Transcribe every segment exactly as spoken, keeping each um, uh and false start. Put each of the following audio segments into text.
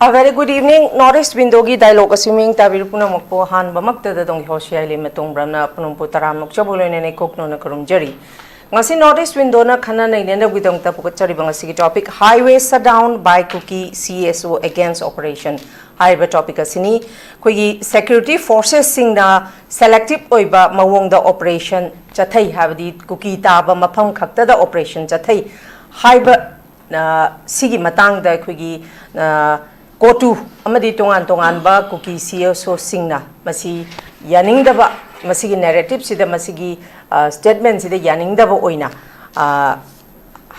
A very good evening. North East Window-ꯒꯤ dialogue ꯑꯁꯤ ꯃꯤꯌꯦꯡ ꯇꯥꯕꯤꯔꯤꯕ ꯄꯨꯝꯅꯃꯛꯄꯨ ꯑꯍꯥꯟꯕꯃꯛꯇꯗ ꯗꯣꯡꯒꯤ ꯍꯣꯁꯤꯌꯥꯏ ꯂꯩꯃ ꯇꯣꯡꯕ꯭ꯔꯝꯅ ꯄꯨꯝꯅꯃꯛꯄꯨ ꯇꯔꯥꯝꯅ ꯑꯣꯛꯆꯕ ꯂꯣꯏꯅꯅ ꯏꯀꯣꯛꯅꯣꯅ ꯈꯨꯔꯨꯝꯖꯔꯤ꯫ ꯉꯁꯤ North East Window-ꯅ ꯈꯟꯅ ꯅꯩꯅꯅꯕꯒꯤꯗꯃꯛꯇ ꯄꯨꯈꯠꯆꯔꯤꯕ ꯉꯁꯤꯒꯤ topic, Highway shutdown by Kuki C S O against operation ꯍꯥꯏꯔꯤꯕ topic ꯑꯁꯤꯅꯤ꯫ ꯑꯩꯈꯣꯏꯒꯤ security forces-ꯁꯤꯡꯅ selective ꯑꯣꯏꯕ ꯃꯑꯣꯡꯗ operation ꯆꯠꯊꯩ, ꯍꯥꯏꯕꯗꯤ ꯀꯨꯀꯤ ꯇꯥꯕ ꯃꯐꯝ ꯈꯛꯇꯗ operation ꯆꯠꯊꯩ ꯍꯥꯏꯕ, ꯑ, ꯁꯤꯒꯤ ꯃꯇꯥꯡꯗ ꯑꯩꯈꯣꯏꯒꯤ, ꯑ, ꯀꯣꯇꯨ ꯑꯃꯗꯤ ꯇꯣꯉꯥꯟ ꯇꯣꯉꯥꯟꯕ ꯀꯨꯀꯤ C S O-ꯁꯤꯡꯅ ꯃꯁꯤ ꯌꯥꯅꯤꯡꯗꯕ, ꯃꯁꯤꯒꯤ narrative-ꯁꯤꯗ, ꯃꯁꯤꯒꯤ, ꯑ, statement-ꯁꯤꯗ ꯌꯥꯅꯤꯡꯗꯕ ꯑꯣꯏꯅ, ꯑ,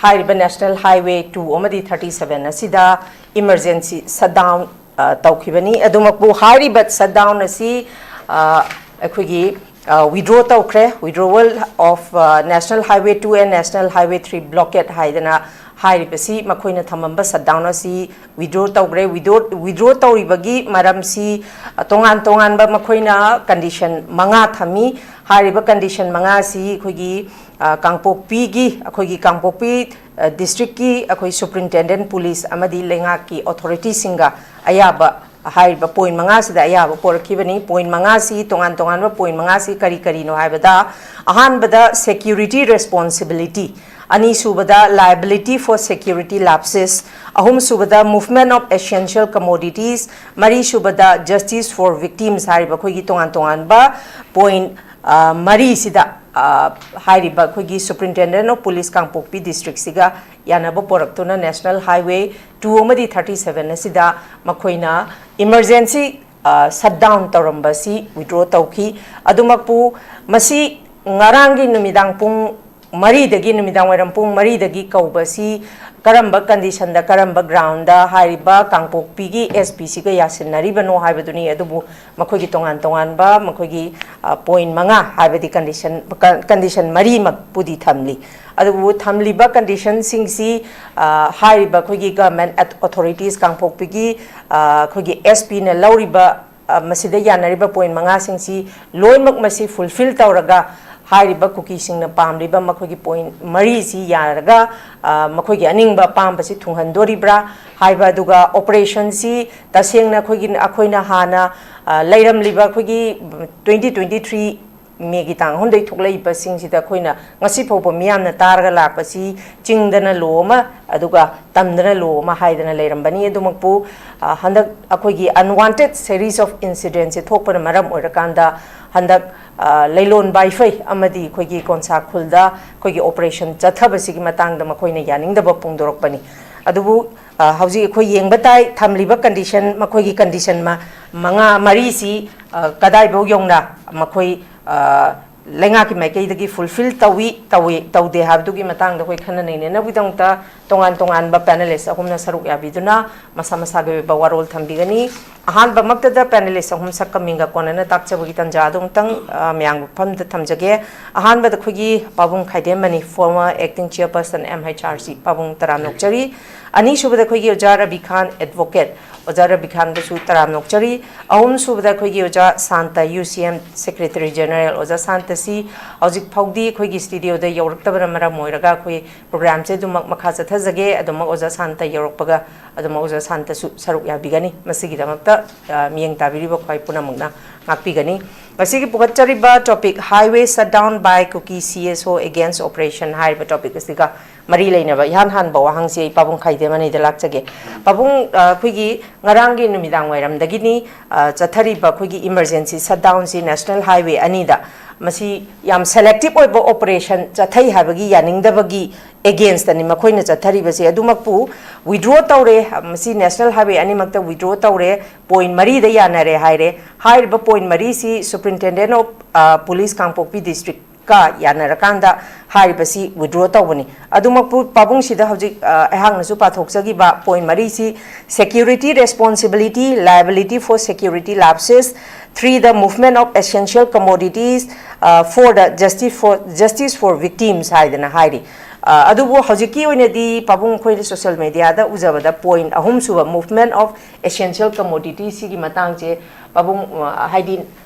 ꯍꯥꯏꯔꯤꯕ National Highway two ꯑꯃꯗꯤ thirty seven ꯑꯁꯤꯗ emergency shutdown, ꯑ, ꯇꯧꯈꯤꯕꯅꯤ꯫ ꯑꯗꯨꯃꯛꯄꯨ ꯍꯥꯏꯔꯤꯕ shutdown ꯑꯁꯤ, ꯑ, ꯑꯩꯈꯣꯏꯒꯤ, ꯑ, withdraw ꯇꯧꯈ꯭ꯔꯦ, withdrawal of, ꯑ, National Highway two and National Highway three blockade ꯍꯥꯏꯗꯅ ꯍꯥꯏꯔꯤꯕꯁꯤ ꯃꯈꯣꯏꯅ ꯊꯝꯃꯝꯕ shutdown ꯑꯁꯤ withdraw ꯇꯧꯈ꯭ꯔꯦ꯫ Withdraw, withdraw ꯇꯧꯔꯤꯕꯒꯤ ꯃꯔꯝꯁꯤ, ꯑ, ꯇꯣꯉꯥꯟ ꯇꯣꯉꯥꯟꯕ ꯃꯈꯣꯏꯅ condition ꯃꯉꯥ ꯊꯝꯃꯤ꯫ ꯍꯥꯏꯔꯤꯕ condition ꯃꯉꯥꯁꯤ ꯑꯩꯈꯣꯏꯒꯤ, ꯑ, ꯀꯥꯡꯄꯣꯛꯄꯤꯒꯤ, ꯑꯩꯈꯣꯏꯒꯤ ꯀꯥꯡꯄꯣꯛꯄꯤ, ꯑ, district-ꯀꯤ ꯑꯩꯈꯣꯏ superintendent police ꯑꯃꯗꯤ ꯂꯩꯉꯥꯛꯀꯤ authority-ꯁꯤꯡꯒ ꯑꯌꯥꯕ, ꯍꯥꯏꯔꯤꯕ point ꯃꯉꯥꯁꯤꯗ ꯑꯌꯥꯕ ꯄꯣꯔꯛꯈꯤꯕꯅꯤ꯫ Point ꯃꯉꯥꯁꯤ ꯇꯣꯉꯥꯟ ꯇꯣꯉꯥꯟꯕ point ꯃꯉꯥꯁꯤ ꯀꯔꯤ ꯀꯔꯤꯅꯣ ꯍꯥꯏꯕꯗ, ꯑꯍꯥꯟꯕꯗ security responsibility, ꯑꯅꯤꯁꯨꯕꯗ liability for security lapses, ꯑꯍꯨꯝꯁꯨꯕꯗ movement of essential commodities, ꯃꯔꯤꯁꯨꯕꯗ justice for victims ꯍꯥꯏꯔꯤꯕ ꯑꯩꯈꯣꯏꯒꯤ ꯇꯣꯉꯥꯟ ꯇꯣꯉꯥꯟꯕ point, ꯑ, ꯃꯔꯤꯁꯤꯗ, ꯑ, ꯍꯥꯏꯔꯤꯕ ꯑꯩꯈꯣꯏꯒꯤ Superintendent of Police ꯀꯥꯡꯄꯣꯛꯄꯤ district-ꯁꯤꯒ ꯌꯥꯅꯕ ꯄꯣꯔꯛꯇꯨꯅ National Highway two ꯑꯃꯗꯤ thirty seven ꯑꯁꯤꯗ ꯃꯈꯣꯏꯅ emergency, ꯑ, shutdown ꯇꯧꯔꯝꯕꯁꯤ withdraw ꯇꯧꯈꯤ꯫ ꯑꯗꯨꯃꯛꯄꯨ ꯃꯁꯤ ꯉꯔꯥꯡꯒꯤ ꯅꯨꯃꯤꯗꯥꯡ ꯄꯨꯡ ꯃꯔꯤꯗꯒꯤ, ꯅꯨꯃꯤꯗꯥꯡ ꯋꯥꯏꯔꯝ ꯄꯨꯡ ꯃꯔꯤꯗꯒꯤ ꯀꯧꯕꯁꯤ ꯀꯔꯝꯕ condition-ꯗ, ꯀꯔꯝꯕ ground-ꯗ ꯍꯥꯏꯔꯤꯕ ꯀꯥꯡꯄꯣꯛꯄꯤꯒꯤ S P-ꯁꯤꯒ ꯌꯥꯁꯤꯟꯅꯔꯤꯕꯅꯣ ꯍꯥꯏꯕꯗꯨꯅꯤ꯫ ꯑꯗꯨꯕꯨ ꯃꯈꯣꯏꯒꯤ ꯇꯣꯉꯥꯟ ꯇꯣꯉꯥꯟꯕ ꯃꯈꯣꯏꯒꯤ, ꯑ, point ꯃꯉꯥ ꯍꯥꯏꯕꯗꯤ condition, ꯀ-, condition ꯃꯔꯤꯃꯛꯄꯨꯗꯤ ꯊꯝꯂꯤ꯫ ꯑꯗꯨꯕꯨ ꯊꯝꯂꯤꯕ condition-ꯁꯤꯡꯁꯤ, ꯑ, ꯍꯥꯏꯔꯤꯕ ꯑꯩꯈꯣꯏꯒꯤ government auth-, authorities ꯀꯥꯡꯄꯣꯛꯄꯤꯒꯤ, ꯑ, ꯑꯩꯈꯣꯏꯒꯤ S P-ꯅ ꯂꯧꯔꯤꯕ, ꯑ, ꯃꯁꯤꯗ ꯌꯥꯅꯔꯤꯕ point ꯃꯉꯥꯁꯤꯡꯁꯤ ꯂꯣꯏꯅꯃꯛ ꯃꯁꯤ fulfill ꯇꯧꯔꯒ ꯍꯥꯏꯔꯤꯕ ꯀꯨꯀꯤꯁꯤꯡꯅ ꯄꯥꯝꯂꯤꯕ ꯃꯈꯣꯏꯒꯤ ꯄꯣꯏꯟ ꯃꯔꯤꯁꯤ ꯌꯥꯔꯒ, ꯑ, ꯃꯈꯣꯏꯒꯤ ꯑꯅꯤꯡꯕ ꯑꯄꯥꯝꯕꯁꯤ ꯊꯨꯡꯍꯟꯗꯣꯔꯤꯕ꯭ꯔꯥ ꯍꯥꯏꯕ, ꯑꯗꯨꯒ ꯑꯣꯄꯔꯦꯁꯟꯁꯤ ꯇꯁꯦꯡꯅ ꯑꯩꯈꯣꯏꯒꯤ, ꯑꯩꯈꯣꯏꯅ ꯍꯥꯟꯅ, ꯑ, ꯂꯩꯔꯝꯂꯤꯕ ꯑꯩꯈꯣꯏꯒꯤ twenty twenty three ꯃꯦꯒꯤ ꯇꯥꯡ ꯑꯍꯨꯝꯗꯒꯤ ꯊꯣꯛꯂꯛꯏꯕꯁꯤꯡꯁꯤꯗ ꯑꯩꯈꯣꯏꯅ ꯉꯁꯤ ꯐꯥꯎꯕ ꯃꯤꯌꯥꯝꯅ ꯇꯥꯔꯒ ꯂꯥꯛꯄꯁꯤ ꯆꯤꯡꯗꯅ ꯂꯣ ꯑꯃ, ꯑꯗꯨꯒ ꯇꯝꯗꯅ ꯂꯣ ꯑꯃ ꯍꯥꯏꯗꯅ ꯂꯩꯔꯝꯕꯅꯤ꯫ ꯑꯗꯨꯃꯛꯄꯨ, ꯑ, ꯍꯟꯗꯛ ꯑꯩꯈꯣꯏꯒꯤ unwanted series of incidents ꯁꯦ ꯊꯣꯛꯄꯅ ꯃꯔꯝ ꯑꯣꯏꯔꯀꯥꯟꯗ, ꯍꯟꯗꯛ, ꯑ, ꯂꯩꯂꯣꯟ ꯕꯥꯏꯐꯩ ꯑꯃꯗꯤ ꯑꯩꯈꯣꯏꯒꯤ ꯀꯣꯟꯁꯥ ꯈꯨꯜꯗ ꯑꯩꯈꯣꯏꯒꯤ ꯑꯣꯄꯔꯦꯁꯟ ꯆꯠꯊꯕꯁꯤꯒꯤ ꯃꯇꯥꯡꯗ ꯃꯈꯣꯏꯅ ꯌꯥꯅꯤꯡꯗꯕ ꯐꯣꯡꯗꯣꯔꯛꯄꯅꯤ꯫ ꯑꯗꯨꯕꯨ, ꯑ, ꯍꯧꯖꯤꯛ ꯑꯩꯈꯣꯏ ꯌꯦꯡꯕ ꯇꯥꯏ, ꯊꯝꯂꯤꯕ ꯀꯟꯗꯤꯁꯟ, ꯃꯈꯣꯏꯒꯤ ꯀꯟꯗꯤꯁꯟ ꯃ-, ꯃꯉꯥ, ꯃꯔꯤꯁꯤ, ꯑ, ꯀꯗꯥꯏꯐꯥꯎ ꯌꯧꯅ ꯃꯈꯣꯏ, ꯑ, ꯂꯩꯉꯥꯛꯀꯤ ꯃꯥꯏꯀꯩꯗꯒꯤ ꯐꯨꯜꯐꯤꯜ ꯇꯧꯏ, ꯇꯧꯏ, ꯇꯧꯗꯦ ꯍꯥꯏꯕꯗꯨꯒꯤ ꯃꯇꯥꯡꯗ ꯑꯩꯈꯣꯏ ꯈꯟꯅ ꯅꯩꯅꯅꯕꯒꯤꯗꯃꯛꯇ ꯇꯣꯉꯥꯟ ꯇꯣꯉꯥꯟꯕ ꯄꯦꯅꯦꯂꯤꯁ ꯑꯍꯨꯝꯅ ꯁꯔꯨꯛ ꯌꯥꯕꯤꯗꯨꯅ ꯃꯁꯥ ꯃꯁꯥꯒꯤ ꯑꯣꯏꯕ ꯋꯥꯔꯣꯜ ꯊꯝꯕꯤꯒꯅꯤ꯫ ꯑꯍꯥꯟꯕꯃꯛꯇꯗ ꯄꯦꯅꯦꯂꯤꯁ ꯑꯍꯨꯝ ꯁꯛꯀ ꯃꯤꯡꯒ ꯀꯣꯟꯅꯅ ꯇꯥꯛꯆꯕꯒꯤ ꯇꯥꯟꯖꯥ ꯑꯗꯨ ꯑꯃꯨꯛꯇꯪ, ꯑ, ꯃꯌꯥꯝꯒꯤ ꯃꯐꯝꯗ ꯊꯝꯖꯒꯦ꯫ ꯑꯍꯥꯟꯕꯗ ꯑꯩꯈꯣꯏꯒꯤ ꯄꯥꯕꯨꯡ ꯈꯥꯏꯗꯦꯝꯃꯅꯤ, former acting chairperson M H R C, ꯄꯥꯕꯨꯡ ꯇꯔꯥꯝꯅ ꯑꯣꯛꯆꯔꯤ꯫ ꯑꯅꯤꯁꯨꯕꯗ ꯑꯩꯈꯣꯏꯒꯤ ꯑꯣꯖꯥ ꯔꯕꯤꯈꯥꯟ, advocate, ꯑꯣꯖꯥ ꯔꯕꯤꯈꯥꯟꯗꯁꯨ ꯇꯔꯥꯝꯅ ꯑꯣꯛꯆꯔꯤ꯫ ꯑꯍꯨꯝꯁꯨꯕꯗ ꯑꯩꯈꯣꯏꯒꯤ ꯑꯣꯖꯥ Santa, U C M Secretary General, ꯑꯣꯖꯥ ꯁꯥꯟꯇꯁꯤ ꯍꯧꯖꯤꯛ ꯐꯥꯎꯗꯤ ꯑꯩꯈꯣꯏꯒꯤ ꯁ꯭ꯇꯨꯗꯤꯑꯣꯗ ꯌꯧꯔꯛꯇꯕꯅ ꯃꯔꯝ ꯑꯣꯏꯔꯒ ꯑꯩꯈꯣꯏ ꯄ꯭ꯔꯣꯒ꯭ꯔꯥꯝꯁꯦ ꯑꯗꯨꯃꯛ ꯃꯈꯥ ꯆꯠꯊꯖꯒꯦ꯫ ꯑꯗꯨꯃꯛ ꯑꯣꯖꯥ ꯁꯥꯟꯇ ꯌꯧꯔꯛꯄꯒ ꯑꯗꯨꯃꯛ ꯑꯣꯖꯥ ꯁꯥꯟꯇꯁꯨ ꯁꯔꯨꯛ ꯌꯥꯕꯤꯒꯅꯤ꯫ ꯃꯁꯤꯒꯤꯗꯃꯛꯇ, ꯑ, ꯃꯤꯠꯌꯦꯡ ꯇꯥꯕꯤꯔꯤꯕ ꯈ꯭ꯋꯥꯏ ꯄꯨꯝꯅꯃꯛꯅ ꯉꯥꯛꯄꯤꯒꯅꯤ꯫ ꯉꯁꯤꯒꯤ ꯄꯨꯈꯠꯆꯔꯤꯕ topic, highway shutdown by Kuki C S O against operation ꯍꯥꯏꯔꯤꯕ topic ꯑꯁꯤꯒ ꯃꯔꯤ ꯂꯩꯅꯕ ꯏꯍꯥꯟ ꯍꯥꯟꯕ ꯋꯥꯍꯪꯁꯤ ꯑꯩ ꯄꯥꯕꯨꯡ ꯈꯥꯏꯗꯦꯝꯃꯅꯤꯗ ꯂꯥꯛꯆꯒꯦ꯫ ꯄꯥꯕꯨꯡ, ꯑ, ꯑꯩꯈꯣꯏꯒꯤ ꯉꯔꯥꯡꯒꯤ ꯅꯨꯃꯤꯗꯥꯡ ꯋꯥꯏꯔꯝꯗꯒꯤꯅꯤ, ꯑ, ꯆꯠꯊꯔꯤꯕ ꯑꯩꯈꯣꯏꯒꯤ emergency shutdown ꯁꯤ national highway ꯑꯅꯤꯗ, ꯃꯁꯤ ꯌꯥꯝ selective ꯑꯣꯏꯕ operation ꯆꯠꯊꯩ ꯍꯥꯏꯕꯒꯤ ꯌꯥꯅꯤꯡꯗꯕꯒꯤ against ꯇꯅꯤ ꯃꯈꯣꯏꯅ ꯆꯠꯊꯔꯤꯕꯁꯦ꯫ ꯑꯗꯨꯃꯛꯄꯨ withdraw ꯇꯧꯔꯦ, ꯃꯁꯤ national highway ꯑꯅꯤꯃꯛꯇ withdraw ꯇꯧꯔꯦ, point ꯃꯔꯤꯗ ꯌꯥꯅꯔꯦ ꯍꯥꯏꯔꯦ꯫ ꯍꯥꯏꯔꯤꯕ point ꯃꯔꯤꯁꯤ Superintendent of, ꯑ, Police ꯀꯥꯡꯄꯣꯛꯄꯤ district ꯀ ꯌꯥꯅꯔꯀꯥꯟꯗ ꯍꯥꯏꯔꯤꯕꯁꯤ withdraw ꯇꯧꯕꯅꯤ꯫ ꯑꯗꯨꯃꯛꯄꯨ ꯄꯥꯕꯨꯡꯁꯤꯗ ꯍꯧꯖꯤꯛ, ꯑ, ꯑꯩꯍꯥꯛꯅꯁꯨ ꯄꯥꯊꯣꯛꯆꯈꯤꯕ point ꯃꯔꯤꯁꯤ, security responsibility, liability for security lapses, three, the movement of essential commodities, uh, for the justice for, justice for victims ꯍꯥꯏꯗꯅ ꯍꯥꯏꯔꯤ꯫ ꯑ, ꯑꯗꯨꯕꯨ ꯍꯧꯖꯤꯛꯀꯤ ꯑꯣꯏꯅꯗꯤ ꯄꯥꯕꯨꯡ ꯑꯩꯈꯣꯏꯅ social media ꯗ ꯎꯖꯕꯗ point ꯑꯍꯨꯝꯁꯨꯕ movement of essential commodities ꯁꯤꯒꯤ ꯃꯇꯥꯡꯁꯦ ꯄꯥꯕꯨꯡ, ꯑ, ꯍꯥꯏꯗꯤ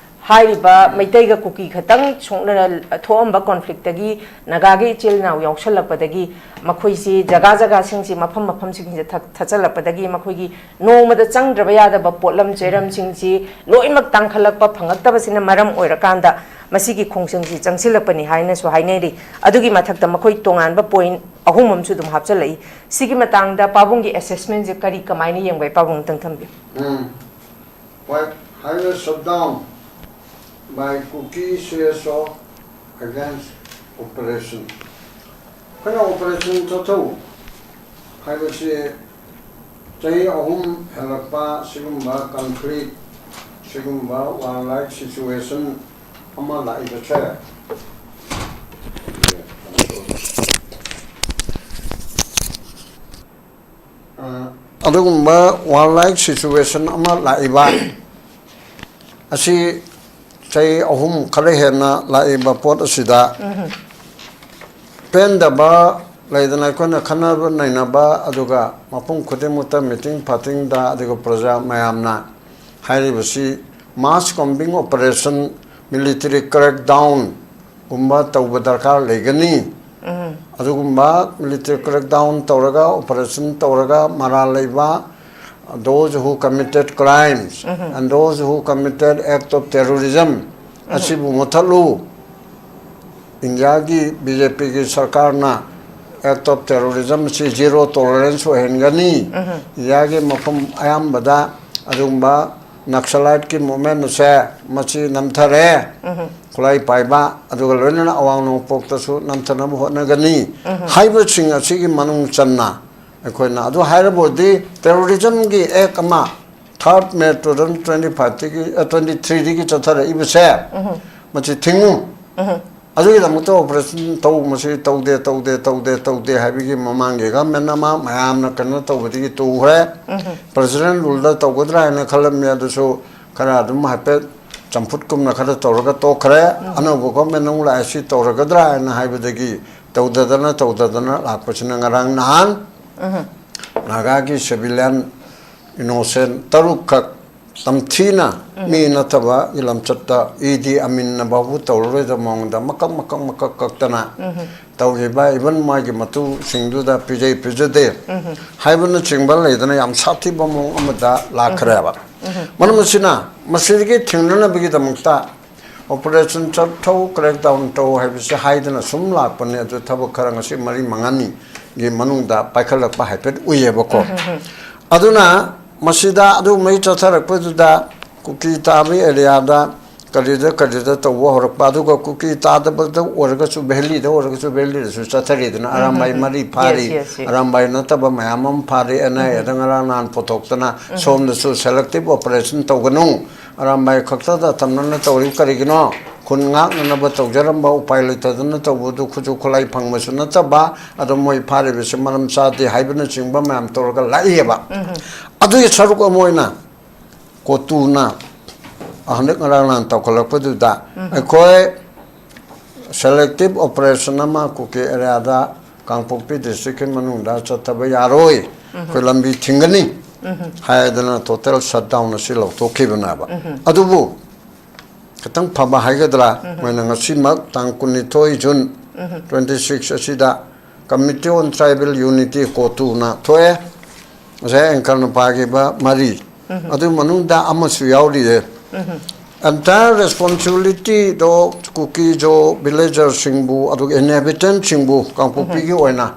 ꯍꯥꯏꯔꯤꯕ ꯃꯩꯇꯩꯒ ꯀꯨꯀꯤ ꯈꯛꯇꯪ ꯁꯣꯛꯅ ꯊꯣꯛꯑꯝꯕ ꯀꯣꯟꯐ꯭ꯂꯤꯛꯇꯒꯤ ꯅꯥꯒꯥꯒꯤ ꯏꯆꯤꯜ ꯏꯅꯥꯎ ꯌꯥꯎꯁꯜꯂꯛꯄꯗꯒꯤ, ꯃꯈꯣꯏꯁꯤ ꯖꯒꯥ ꯖꯒꯥꯁꯤꯡꯁꯤ, ꯃꯐꯝ ꯃꯐꯝꯁꯤꯡꯁꯤꯗ ꯊ- ꯊꯠꯆꯜꯂꯛꯄꯗꯒꯤ, ꯃꯈꯣꯏꯒꯤ ꯅꯣꯡꯃꯗ ꯆꯪꯗ꯭ꯔꯕ ꯌꯥꯗꯕ ꯄꯣꯠꯂꯝ ꯆꯩꯔꯝꯁꯤꯡꯁꯤ ꯂꯣꯏꯅꯃꯛ ꯇꯥꯡꯈꯠꯂꯛꯄ ꯐꯪꯉꯛꯇꯕꯁꯤꯅ ꯃꯔꯝ ꯑꯣꯏꯔꯀꯥꯟꯗ, ꯃꯁꯤꯒꯤ ꯈꯣꯡꯖꯪꯁꯤ ꯆꯪꯁꯤꯜꯂꯛꯄꯅꯤ ꯍꯥꯏꯅꯁꯨ ꯍꯥꯏꯅꯔꯤ꯫ ꯑꯗꯨꯒꯤ ꯃꯊꯛꯇ ꯃꯈꯣꯏ ꯇꯣꯉꯥꯟꯕ ꯄꯣꯏꯟ ꯑꯍꯨꯝ ꯑꯃꯁꯨ ꯑꯗꯨꯝ ꯍꯥꯞꯆꯤꯜꯂꯛꯏ꯫ ꯁꯤꯒꯤ ꯃꯇꯥꯡꯗ ꯄꯥꯕꯨꯡꯒꯤ ꯑꯦꯁꯦꯁꯃꯦꯟꯁꯦ ꯀꯔꯤ, ꯀꯃꯥꯏꯅ ꯌꯦꯡꯕ, ꯄꯥꯕꯨꯡ ꯑꯃꯇꯪ ꯊꯝꯕꯤꯌꯨ꯫ ꯎꯝ. White highway shutdown by Kuki C S O against operation. ꯑꯩꯈꯣꯏꯅ operation ꯆꯠꯊꯧ ꯍꯥꯏꯕꯁꯤ ꯆꯍꯤ ꯑꯍꯨꯝ ꯍꯦꯜꯂꯛꯄ ꯁꯤꯒꯨꯝꯕ conflict, ꯁꯤꯒꯨꯝꯕ warlike situation ꯑꯃ ꯂꯥꯛꯏꯕꯁꯦ, ꯑ, ꯑꯗꯨꯒꯨꯝꯕ warlike situation ꯑꯃ ꯂꯥꯛꯏꯕ ꯑꯁꯤ ꯆꯍꯤ ꯑꯍꯨꯝ ꯈꯔ ꯍꯦꯟꯅ ꯂꯥꯛꯏꯕ ꯄꯣꯠ ꯑꯁꯤꯗ ꯄꯦꯟꯗꯕ ꯂꯩꯗꯅ, ꯑꯩꯈꯣꯏꯅ ꯈꯟꯅꯕ ꯅꯩꯅꯕ, ꯑꯗꯨꯒ ꯃꯐꯝ ꯈꯨꯗꯤꯡꯃꯛꯇ meeting ꯐꯥꯇꯤꯡꯗ, ꯑꯗꯨꯒ ꯄ꯭ꯔꯖꯥ ꯃꯌꯥꯝꯅ ꯍꯥꯏꯔꯤꯕꯁꯤ mass combing operation, military crackdown ꯒꯨꯝꯕ ꯇꯧꯕ ꯗꯔꯀꯥꯔ ꯂꯩꯒꯅꯤ꯫ ꯑꯗꯨꯒꯨꯝꯕ military crackdown ꯇꯧꯔꯒ, operation ꯇꯧꯔꯒ, ꯃꯔꯥꯜ ꯂꯩꯕ, those who committed crimes and those who committed act of terrorism ꯑꯁꯤꯕꯨ ꯃꯨꯊꯠꯂꯨ꯫ ꯏꯟꯗꯤꯌꯥꯒꯤ ꯕꯤ ꯖꯦ ꯄꯤꯒꯤ ꯁꯔꯀꯥꯔꯅ act of terrorism ꯑꯁꯤ zero tolerance ꯑꯣꯏꯍꯟꯒꯅꯤ꯫ ꯏꯟꯗꯤꯌꯥꯒꯤ ꯃꯐꯝ ꯑꯌꯥꯝꯕꯗ ꯑꯗꯨꯒꯨꯝꯕ Naxalite ꯀꯤ movement ꯑꯁꯦ ꯃꯁꯤ ꯅꯝꯊꯔꯦ꯫ ꯈꯨꯠꯂꯥꯏ ꯄꯥꯏꯕ, ꯑꯗꯨꯒ ꯂꯣꯏꯅꯅ ꯑꯋꯥꯡ ꯅꯣꯡꯄꯣꯛꯇꯁꯨ ꯅꯝꯊꯅꯕ ꯍꯣꯠꯅꯒꯅꯤ ꯍꯥꯏꯕꯁꯤꯡ ꯑꯁꯤꯒꯤ ꯃꯅꯨꯡ ꯆꯟꯅ ꯑꯩꯈꯣꯏꯅ ꯑꯗꯨ ꯍꯥꯏꯔꯕꯗꯤ terrorism ꯒꯤ act ꯑꯃ third May two thousand twenty five ꯗꯒꯤ, twenty three ꯗꯒꯤ ꯆꯠꯊꯔꯛꯏꯕꯁꯦ ꯃꯁꯤ ꯊꯤꯡꯉꯨ꯫ ꯑꯗꯨꯒꯤꯗꯃꯛꯇ operation ꯇꯧ, ꯃꯁꯤ ꯇꯧꯗꯦ, ꯇꯧꯗꯦ, ꯇꯧꯗꯦ, ꯇꯧꯗꯦ ꯍꯥꯏꯕꯒꯤ ꯃꯃꯥꯡꯒꯤ government ꯑꯃ ꯃꯌꯥꯝꯅ ꯀꯩꯅꯣ ꯇꯧꯕꯗꯒꯤ ꯇꯣꯛꯈ꯭ꯔꯦ꯫ President rule ꯗ ꯇꯧꯒꯗ꯭ꯔꯥ ꯍꯥꯏꯅ ꯈꯜꯂꯝꯃꯤ, ꯑꯗꯨꯁꯨ ꯈꯔ ꯑꯗꯨꯝ ꯍꯥꯏꯐꯦꯠ ꯆꯝꯐꯨꯠꯀꯨꯝꯅ ꯈꯔ ꯇꯧꯔꯒ ꯇꯣꯛꯈ꯭ꯔꯦ꯫ ꯑꯅꯧꯕ government ꯑꯃꯨꯛ ꯂꯥꯛꯑꯦ, ꯁꯤ ꯇꯧꯔꯒꯗ꯭ꯔꯥ ꯍꯥꯏꯅ ꯍꯥꯏꯕꯗꯒꯤ ꯇꯧꯗꯗꯅ ꯇꯧꯗꯗꯅ ꯂꯥꯛꯄꯁꯤꯅ ꯉꯔꯥꯡ ꯅꯍꯥꯟ ꯅꯥꯒꯥꯒꯤ civilian innocent ꯇꯔꯨꯛꯈꯛ ꯇꯝꯊꯤꯅ ꯃꯤ ꯅꯠꯇꯕꯒꯤ ꯂꯝꯆꯠꯇ ꯏꯗꯤ ꯑꯃꯤꯟꯅ ꯐꯥꯎꯕ ꯇꯧꯔꯔꯣꯏꯗꯕ ꯃꯑꯣꯡꯗ ꯃꯀꯛ ꯃꯀꯛ ꯃꯀꯛ ꯀꯛꯇꯅ ꯇꯧꯈꯤꯕ, ꯏꯚꯟ ꯃꯥꯒꯤ ꯃꯇꯨꯁꯤꯡꯗꯨꯗ ꯄꯤꯖꯩ ꯄꯤꯖꯗꯦ ꯍꯥꯏꯕꯅꯆꯤꯡꯕ ꯂꯩꯗꯅ ꯌꯥꯝ ꯁꯥꯊꯤꯕ ꯃꯑꯣꯡ ꯑꯃꯗ ꯂꯥꯛꯈ꯭ꯔꯦꯕ꯫ ꯃꯔꯝ ꯑꯁꯤꯅ ꯃꯁꯤꯗꯒꯤ ꯊꯤꯡꯅꯅꯕꯒꯤꯗꯃꯛꯇ operation ꯆꯠꯊꯧ, crackdown ꯇꯧ ꯍꯥꯏꯕꯁꯦ ꯍꯥꯏꯗꯅ ꯁꯨꯝ ꯂꯥꯛꯄꯅꯦ꯫ ꯑꯗꯨ ꯊꯕꯛ ꯈꯔ ꯉꯁꯤ ꯃꯔꯤ ꯃꯉꯥꯅꯤꯒꯤ ꯃꯅꯨꯡꯗ ꯄꯥꯏꯈꯠꯂꯛꯄ ꯍꯥꯏꯐꯦꯠ ꯎꯏꯌꯦꯕꯀꯣ꯫ ꯑꯗꯨꯅ ꯃꯁꯤꯗ ꯑꯗꯨꯒꯨꯝꯕꯒꯤ ꯆꯠꯊꯔꯛꯄꯗꯨꯗ ꯀꯨꯀꯤ ꯇꯥꯕ ꯑꯦꯔꯤꯌꯥꯗ ꯀꯔꯤꯗ ꯀꯔꯤꯗ ꯇꯧꯕ ꯍꯧꯔꯛꯄ, ꯑꯗꯨꯒ ꯀꯨꯀꯤ ꯇꯥꯗꯕꯗ ꯑꯣꯏꯔꯒꯁꯨ ꯚꯦꯂꯤꯗ ꯑꯣꯏꯔꯒꯁꯨ ꯚꯦꯂꯤꯗꯁꯨ ꯆꯠꯊꯔꯤꯗꯅ ꯑꯔꯥꯝꯕꯥꯏ ꯃꯔꯤ ꯐꯥꯔꯤ, ꯑꯔꯥꯝꯕꯥꯏ ꯅꯠꯇꯕ ꯃꯌꯥꯝ ꯑꯃ ꯐꯥꯔꯤ꯫ ꯑꯦꯟ ꯑꯥꯏ ꯑꯦꯗ ꯉꯔꯥꯡ ꯅꯍꯥꯟ ꯄꯨꯊꯣꯛꯇꯅ ꯁꯣꯝꯗꯁꯨ selective operation ꯇꯧꯒꯅꯨ, ꯑꯔꯥꯝꯕꯥꯏ ꯈꯛꯇꯗ ꯊꯝꯅꯅ ꯇꯧꯔꯤꯕ ꯀꯔꯤꯒꯤꯅꯣ? ꯈꯨꯟ ꯉꯥꯛꯅꯅꯕ ꯇꯧꯖꯔꯝꯕ ꯎꯄꯥꯏ ꯂꯩꯇꯗꯅ ꯇꯧꯕꯗꯨ ꯈꯨꯠꯁꯨ ꯈꯨꯠꯂꯥꯏ ꯐꯪꯕꯁꯨ ꯅꯠꯇꯕ, ꯑꯗꯣ ꯃꯣꯏ ꯐꯥꯔꯤꯕꯁꯤ ꯃꯔꯝ ꯆꯥꯗꯦ ꯍꯥꯏꯕꯅꯆꯤꯡꯕ ꯃꯌꯥꯝ ꯇꯧꯔꯒ ꯂꯥꯛꯏꯑꯕ꯫ ꯑꯗꯨꯒꯤ ꯁꯔꯨꯛ ꯑꯃ ꯑꯣꯏꯅ ꯀꯣꯇꯨꯅ ꯍꯟꯗꯛ ꯉꯔꯥꯡ ꯅꯍꯥꯟ ꯇꯧꯈꯠꯂꯛꯄꯗꯨꯗ ꯑꯩꯈꯣꯏ selective operation ꯑꯃ ꯀꯨꯀꯤ ꯑꯦꯔꯤꯌꯥꯗ ꯀꯥꯡꯄꯣꯛꯄꯤ ꯗꯤꯁꯇ꯭ꯔꯤꯛꯀꯤ ꯃꯅꯨꯡꯗ ꯆꯠꯊꯕ ꯌꯥꯔꯣꯏ, ꯑꯩꯈꯣꯏ ꯂꯝꯕꯤ ꯊꯤꯡꯒꯅꯤ ꯍꯥꯏꯗꯅ total shutdown ꯑꯁꯤ ꯂꯧꯊꯣꯛꯈꯤꯕꯅꯦꯕ꯫ ꯑꯗꯨꯕꯨ ꯈꯤꯇꯪ ꯐꯕ ꯍꯥꯏꯒꯗ꯭ꯔꯥ, ꯃꯣꯏꯅ ꯉꯁꯤꯃꯛ ꯇꯥꯡ ꯀꯨꯟꯅꯤꯊꯣꯏ ꯖꯨꯟ twenty six ꯑꯁꯤꯗ Committee on Tribal Unity ꯀꯣꯇꯨꯅ ꯊꯣꯛꯑꯦ꯫ ꯉꯁꯥꯏ anchorꯅ ꯄꯥꯈꯤꯕ ꯃꯔꯤ, ꯑꯗꯨ ꯃꯅꯨꯡꯗ ꯑꯃꯁꯨ ꯌꯥꯎꯔꯤꯌꯦ꯫ Entire responsibilityꯗꯣ ꯀꯨꯀꯤꯖꯣ villagerꯁꯤꯡꯕꯨ, ꯑꯗꯨꯒ inhabitantꯁꯤꯡꯕꯨ ꯀꯥꯡꯄꯣꯛꯄꯤꯒꯤ ꯑꯣꯏꯅ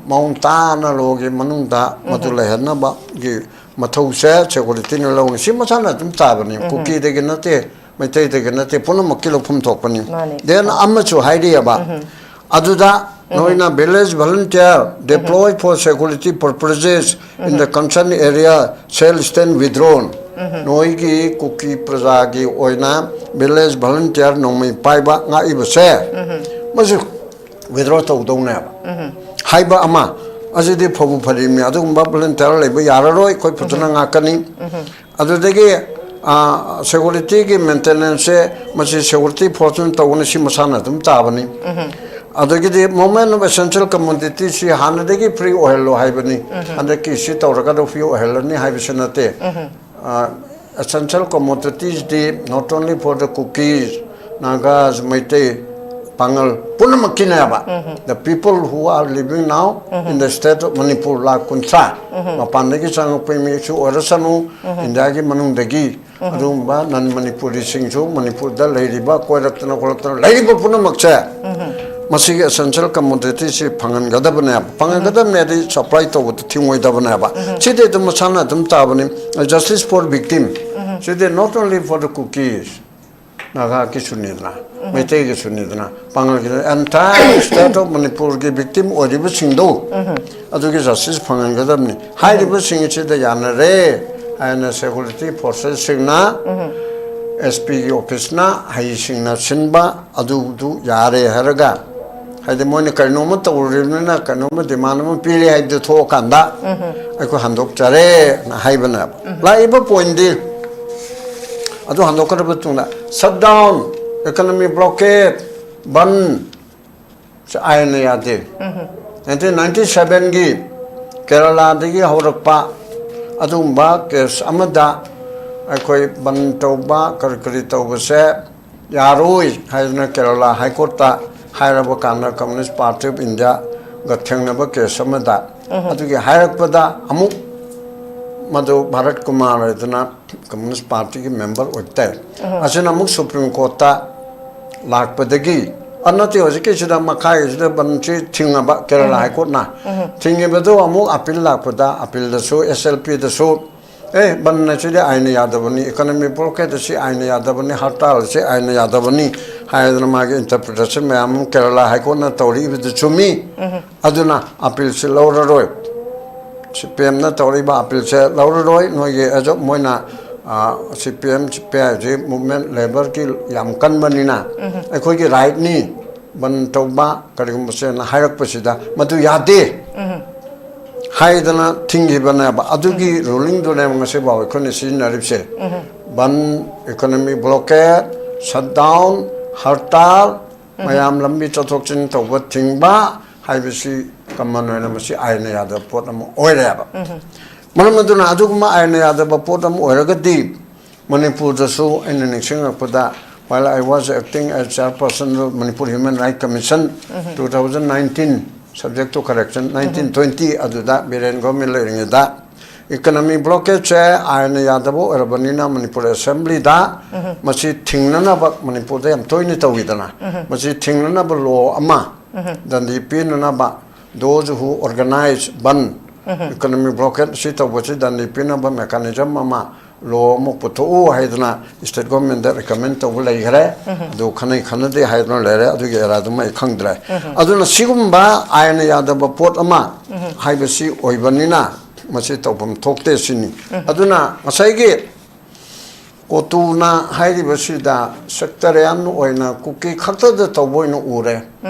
ꯃꯑꯣꯡ ꯇꯥꯅ ꯂꯣꯒꯤ ꯃꯅꯨꯡꯗ ꯃꯗꯨ ꯂꯩꯍꯟꯅꯕꯒꯤ ꯃꯊꯧꯁꯦ securityꯅ ꯂꯧꯅꯤ꯫ ꯁꯤ ꯃꯁꯥꯅ ꯑꯗꯨꯝ ꯇꯥꯕꯅꯤ꯫ ꯀꯨꯀꯤꯗꯒꯤ ꯅꯠꯇꯦ, ꯃꯩꯇꯩꯗꯒꯤ ꯅꯠꯇꯦ, ꯄꯨꯝꯅꯃꯛꯀꯤ ꯂꯧꯐꯝ ꯊꯣꯛꯄꯅꯤ꯫ Then ꯑꯃꯁꯨ ꯍꯥꯏꯔꯤꯑꯕ, ꯑꯗꯨꯗ ꯅꯣꯏꯅ village volunteer deploy for security purposes in the concerned area shall stand withdrawn꯫ ꯅꯣꯏꯒꯤ ꯀꯨꯀꯤ ꯄ꯭ꯔꯖꯥꯒꯤ ꯑꯣꯏꯅ village volunteer ꯅꯣꯡꯃꯩ ꯄꯥꯏꯕ ꯉꯥꯛꯏꯕꯁꯦ, ꯃꯁꯤ withdraw ꯇꯧꯗꯧꯅꯦꯕ ꯍꯥꯏꯕ ꯑꯃ꯫ ꯑꯁꯤꯗꯤ ꯐꯕꯨ ꯐꯔꯤꯕꯅꯤ, ꯑꯗꯨꯒꯨꯝꯕ volunteer ꯂꯩꯕ ꯌꯥꯔꯔꯣꯏ, ꯑꯩꯈꯣꯏ ꯐꯖꯅ ꯉꯥꯛꯀꯅꯤ꯫ ꯑꯗꯨꯗꯒꯤ securityꯒꯤ maintenanceꯁꯦ ꯃꯁꯤ security forceꯅ ꯇꯧꯒꯅꯤ, ꯁꯤ ꯃꯁꯥꯅ ꯑꯗꯨꯝ ꯇꯥꯕꯅꯤ꯫ ꯑꯗꯒꯤꯗꯤ movement of essential commoditiesꯁꯤ ꯍꯥꯟꯅꯗꯒꯤ free ꯑꯣꯏꯍꯜꯂꯣ ꯍꯥꯏꯕꯅꯤ꯫ ꯍꯟꯗꯛꯀꯤ ꯁꯤ ꯇꯧꯔꯒꯗ free ꯑꯣꯏꯍꯜꯂꯅꯤ ꯍꯥꯏꯕꯁꯤ ꯅꯠꯇꯦ꯫ ꯑ, essential commodities D not only for the Kukis, Nagas, Meitei, Pangal ꯄꯨꯝꯅꯃꯛꯀꯤꯅꯦꯕ꯫ The people who are living now in the state of Manipur, lakh ꯀꯨꯟꯊ꯭ꯔꯥ, ꯃꯄꯥꯟꯗꯒꯤ ꯆꯪꯉꯛꯄ ꯃꯤꯁꯨ ꯑꯣꯏꯔꯁꯅꯨ, ꯏꯟꯗꯤꯌꯥꯒꯤ ꯃꯅꯨꯡꯗꯒꯤ ꯑꯗꯨꯒꯨꯝꯕ ꯅꯟ ꯃꯅꯤꯄꯨꯔꯤꯁꯤꯡꯁꯨ ꯃꯅꯤꯄꯨꯔꯗ ꯂꯩꯔꯤꯕ, ꯀꯣꯏꯔꯛꯇꯅ ꯈꯣꯠꯂꯛꯇꯅ ꯂꯩꯔꯤꯕ ꯄꯨꯝꯅꯃꯛꯁꯦ, ꯃꯁꯤꯒꯤ essential commodity ꯁꯤ ꯐꯪꯍꯟꯒꯗꯕꯅꯦꯕ꯫ ꯐꯪꯍꯟꯒꯗꯕꯅꯦ ꯍꯥꯏꯗꯤ supply ꯇꯧꯕꯗ ꯊꯤꯡꯉꯣꯏꯗꯕꯅꯦꯕ꯫ ꯁꯤꯗꯤ ꯑꯗꯨꯝ ꯃꯁꯥꯅ ꯑꯗꯨꯝ ꯇꯥꯕꯅꯤ꯫ Justice for victim CD not only for the Kukis, ꯅꯥꯒꯥꯒꯤꯁꯨꯅꯤꯗꯅ, ꯃꯩꯇꯩꯒꯤꯁꯨꯅꯤꯗꯅ, ꯄꯥꯉꯜꯒꯤ, entire state of ꯃꯅꯤꯄꯨꯔꯒꯤ victim ꯑꯣꯏꯔꯤꯕꯁꯤꯡꯗꯣ, ꯑꯗꯨꯒꯤ justice ꯐꯪꯍꯟꯒꯗꯕꯅꯤ꯫ ꯍꯥꯏꯔꯤꯕꯁꯤꯡ ꯑꯁꯤꯗ ꯌꯥꯅꯔꯦ ꯍꯥꯏꯅ security forces ꯁꯤꯡꯅ, S P ꯒꯤ office ꯅ ꯍꯩꯁꯤꯡꯅ ꯁꯤꯟꯕ ꯑꯗꯨꯗꯨ ꯌꯥꯔꯦ ꯍꯥꯏꯔꯒ, ꯍꯥꯏꯗꯤ ꯃꯣꯏꯅ ꯀꯔꯤꯅꯣꯝꯃ ꯇꯧꯔꯨꯔꯤꯕꯅꯤꯅ ꯀꯩꯅꯣꯝꯃ demand ꯑꯃ ꯄꯤꯔꯦ ꯍꯥꯏꯕꯗꯨ ꯊꯣꯛꯑꯀꯥꯟꯗ ꯑꯩꯈꯣꯏ ꯍꯟꯗꯣꯛꯆꯔꯦꯅ ꯍꯥꯏꯕꯅꯦꯕ꯫ ꯂꯥꯛꯏꯕ point ꯗꯤ ꯑꯗꯨ ꯍꯟꯗꯣꯛꯈ꯭ꯔꯕ ꯃꯇꯨꯡꯗ shutdown, economy blockade, ꯕꯟ, ꯁꯤ ꯑꯥꯏꯟꯅ ꯌꯥꯗꯦ꯫ ꯅꯥꯏꯟꯇꯤꯟ ꯅꯥꯏꯟꯇꯤ ꯁꯚꯦꯟꯒꯤ ꯀꯦꯔꯂꯥꯗꯒꯤ ꯍꯧꯔꯛꯄ ꯑꯗꯨꯒꯨꯝꯕ case ꯑꯃꯗ ꯑꯩꯈꯣꯏ ꯕꯟ ꯇꯧꯕ, ꯀꯔꯤ ꯀꯔꯤ ꯇꯧꯕꯁꯦ ꯌꯥꯔꯣꯏ ꯍꯥꯏꯗꯅ ꯀꯦꯔꯂꯥ High Court ꯇ ꯍꯥꯏꯔꯕ ꯀꯥꯟꯗ Communist Party of India ꯒ ꯊꯦꯡꯅꯕ case ꯑꯃꯗ, ꯑꯗꯨꯒꯤ ꯍꯥꯏꯔꯛꯄꯗ ꯑꯃꯨꯛ ꯃꯗꯨ ꯚꯥꯔꯠ ꯀꯨꯃꯥꯔ ꯍꯥꯏꯗꯅ Communist Party ꯒꯤ member ꯑꯣꯏꯕ ꯇꯥꯏ꯫ ꯑꯁꯤꯅ ꯑꯃꯨꯛ Supreme Court ꯇ ꯂꯥꯛꯄꯗꯒꯤ, ꯑ, ꯅꯠꯇꯦ, ꯍꯧꯖꯤꯛꯀꯤꯁꯤꯗ ꯃꯈꯥꯒꯤꯁꯤꯗ ꯕꯟꯁꯤ ꯊꯤꯡꯉꯕ ꯀꯦꯔꯂꯥ High Court ꯅ꯫ ꯊꯤꯡꯉꯤꯕꯗꯨ ꯑꯃꯨꯛ appeal ꯂꯥꯛꯄꯗ, appeal ꯗꯁꯨ, S L P ꯗꯁꯨ, ꯑꯦ, ꯕꯟ ꯑꯁꯤꯗꯤ ꯑꯥꯏꯟꯅ ꯌꯥꯗꯕꯅꯤ, economic blockade ꯑꯁꯤ ꯑꯥꯏꯟꯅ ꯌꯥꯗꯕꯅꯤ, ꯍꯔꯇꯥꯜ ꯑꯁꯤ ꯑꯥꯏꯟꯅ ꯌꯥꯗꯕꯅꯤ ꯍꯥꯏꯗꯅ ꯃꯥꯒꯤ interpretation ꯃꯌꯥꯝ ꯑꯃ ꯀꯦꯔꯂꯥ High Court ꯅ ꯇꯧꯔꯛꯏꯕꯗꯨ ꯆꯨꯝꯃꯤ꯫ ꯑꯗꯨꯅ appeal ꯁꯤ ꯂꯧꯔꯔꯣꯏ꯫ C P M ꯅ ꯇꯧꯔꯤꯕ appeal ꯁꯦ ꯂꯧꯔꯔꯣꯏ꯫ ꯅꯣꯏꯒꯤ ꯑꯦꯖ ꯃꯣꯏꯅ, ꯑ, C P M, C P I ꯁꯤ movement, labour ꯒꯤ ꯌꯥꯝ ꯀꯟꯕꯅꯤꯅ ꯑꯩꯈꯣꯏꯒꯤ right ꯅꯤ ꯕꯟ ꯇꯧꯕ ꯀꯔꯤꯒꯨꯝꯕꯁꯦꯅ ꯍꯥꯏꯔꯛꯄꯁꯤꯗ ꯃꯗꯨ ꯌꯥꯗꯦ ꯍꯥꯏꯗꯅ ꯊꯤꯡꯈꯤꯕꯅꯦꯕ꯫ ꯑꯗꯨꯒꯤ ruling ꯗꯨꯅꯦꯕ ꯉꯁꯤꯐꯥꯎ ꯑꯩꯈꯣꯏꯅ ꯁꯤꯖꯤꯟꯅꯔꯤꯕꯁꯦ꯫ ꯕꯟ, economic blockade, shutdown, ꯍꯔꯇꯥꯜ, ꯃꯌꯥꯝ ꯂꯝꯕꯤ ꯆꯠꯊꯣꯛ ꯆꯠꯁꯤꯟ ꯇꯧꯕ ꯊꯤꯡꯕ ꯍꯥꯏꯕꯁꯤ common ꯑꯣꯏꯅ ꯃꯁꯤ ꯑꯥꯏꯟꯅ ꯌꯥꯗꯕ ꯄꯣꯠ ꯑꯃ ꯑꯣꯏꯔꯦꯕ꯫ ꯃꯔꯝ ꯑꯗꯨꯅ ꯑꯗꯨꯒꯨꯝꯕ ꯑꯥꯏꯟꯅ ꯌꯥꯗꯕ ꯄꯣꯠ ꯑꯃ ꯑꯣꯏꯔꯒꯗꯤ ꯃꯅꯤꯄꯨꯔꯗꯁꯨ ꯑꯩꯅ ꯅꯤꯡꯁꯤꯡꯉꯛꯄꯗ, while I was acting as chairperson of Manipur Human Rights Commission, two thousand nineteen, subject to correction, nineteen twenty ꯑꯗꯨꯗ ꯕꯤꯔꯦꯟ ꯒꯣꯔꯃꯦꯟ ꯂꯩꯔꯤꯉꯩꯗ, ꯏꯀꯣꯅꯣꯃꯤ ꯕ꯭ꯂꯣꯀꯦꯠꯁꯦ ꯑꯥꯏꯟꯅ ꯌꯥꯗꯕ ꯑꯣꯏꯔꯕꯅꯤꯅ ꯃꯅꯤꯄꯨꯔ ꯑꯦꯁꯦꯝꯕ꯭ꯂꯤꯗ ꯃꯁꯤ ꯊꯤꯡꯅꯅꯕ, ꯃꯅꯤꯄꯨꯔꯗ ꯌꯥꯝ ꯇꯣꯏꯅ ꯇꯧꯋꯤꯗꯅ, ꯃꯁꯤ ꯊꯤꯡꯅꯅꯕ ꯂꯣ ꯑꯃ ꯗꯟꯗꯤ ꯄꯤꯅꯅꯕ, those who organize ꯕꯟ, ꯏꯀꯣꯅꯣꯃꯤ ꯕ꯭ꯂꯣꯀꯦꯠ ꯁꯤ ꯇꯧꯕꯁꯤ ꯗꯟꯗꯤ ꯄꯤꯅꯕ ꯃꯦꯀꯥꯅꯤꯖꯝ ꯑꯃ, ꯂꯣ ꯑꯃ ꯄꯨꯊꯣꯛꯎ ꯍꯥꯏꯗꯅ ꯁ꯭ꯇꯦꯠ ꯒꯣꯔꯃꯦꯟꯗ ꯔꯤꯀꯃꯦꯟ ꯇꯧꯕ ꯂꯩꯈ꯭ꯔꯦ꯫ ꯑꯗꯨ ꯈꯟꯅꯩ ꯈꯟꯅꯗꯦ ꯍꯥꯏꯗꯅ ꯂꯩꯔꯦ, ꯑꯗꯨꯒꯤ ꯑꯦꯔꯥꯗꯨꯃ ꯑꯩ ꯈꯪꯗ꯭ꯔꯦ꯫ ꯑꯗꯨꯅ ꯁꯤꯒꯨꯝꯕ ꯑꯥꯏꯟꯅ ꯌꯥꯗꯕ ꯄꯣꯠ ꯑꯃ ꯍꯥꯏꯕꯁꯤ ꯑꯣꯏꯕꯅꯤꯅ ꯃꯁꯤ ꯇꯧꯐꯝ ꯊꯣꯛꯇꯦ ꯁꯤꯅꯤ꯫ ꯑꯗꯨꯅ ꯉꯁꯥꯏꯒꯤ ꯀꯣꯇꯨꯅ ꯍꯥꯏꯔꯤꯕꯁꯤꯗ ꯁꯦꯛꯇꯔꯤꯌꯥꯟ ꯑꯣꯏꯅ ꯀꯨꯀꯤ ꯈꯛꯇꯗ ꯇꯧꯕ ꯑꯣꯏꯅ ꯎꯔꯦ꯫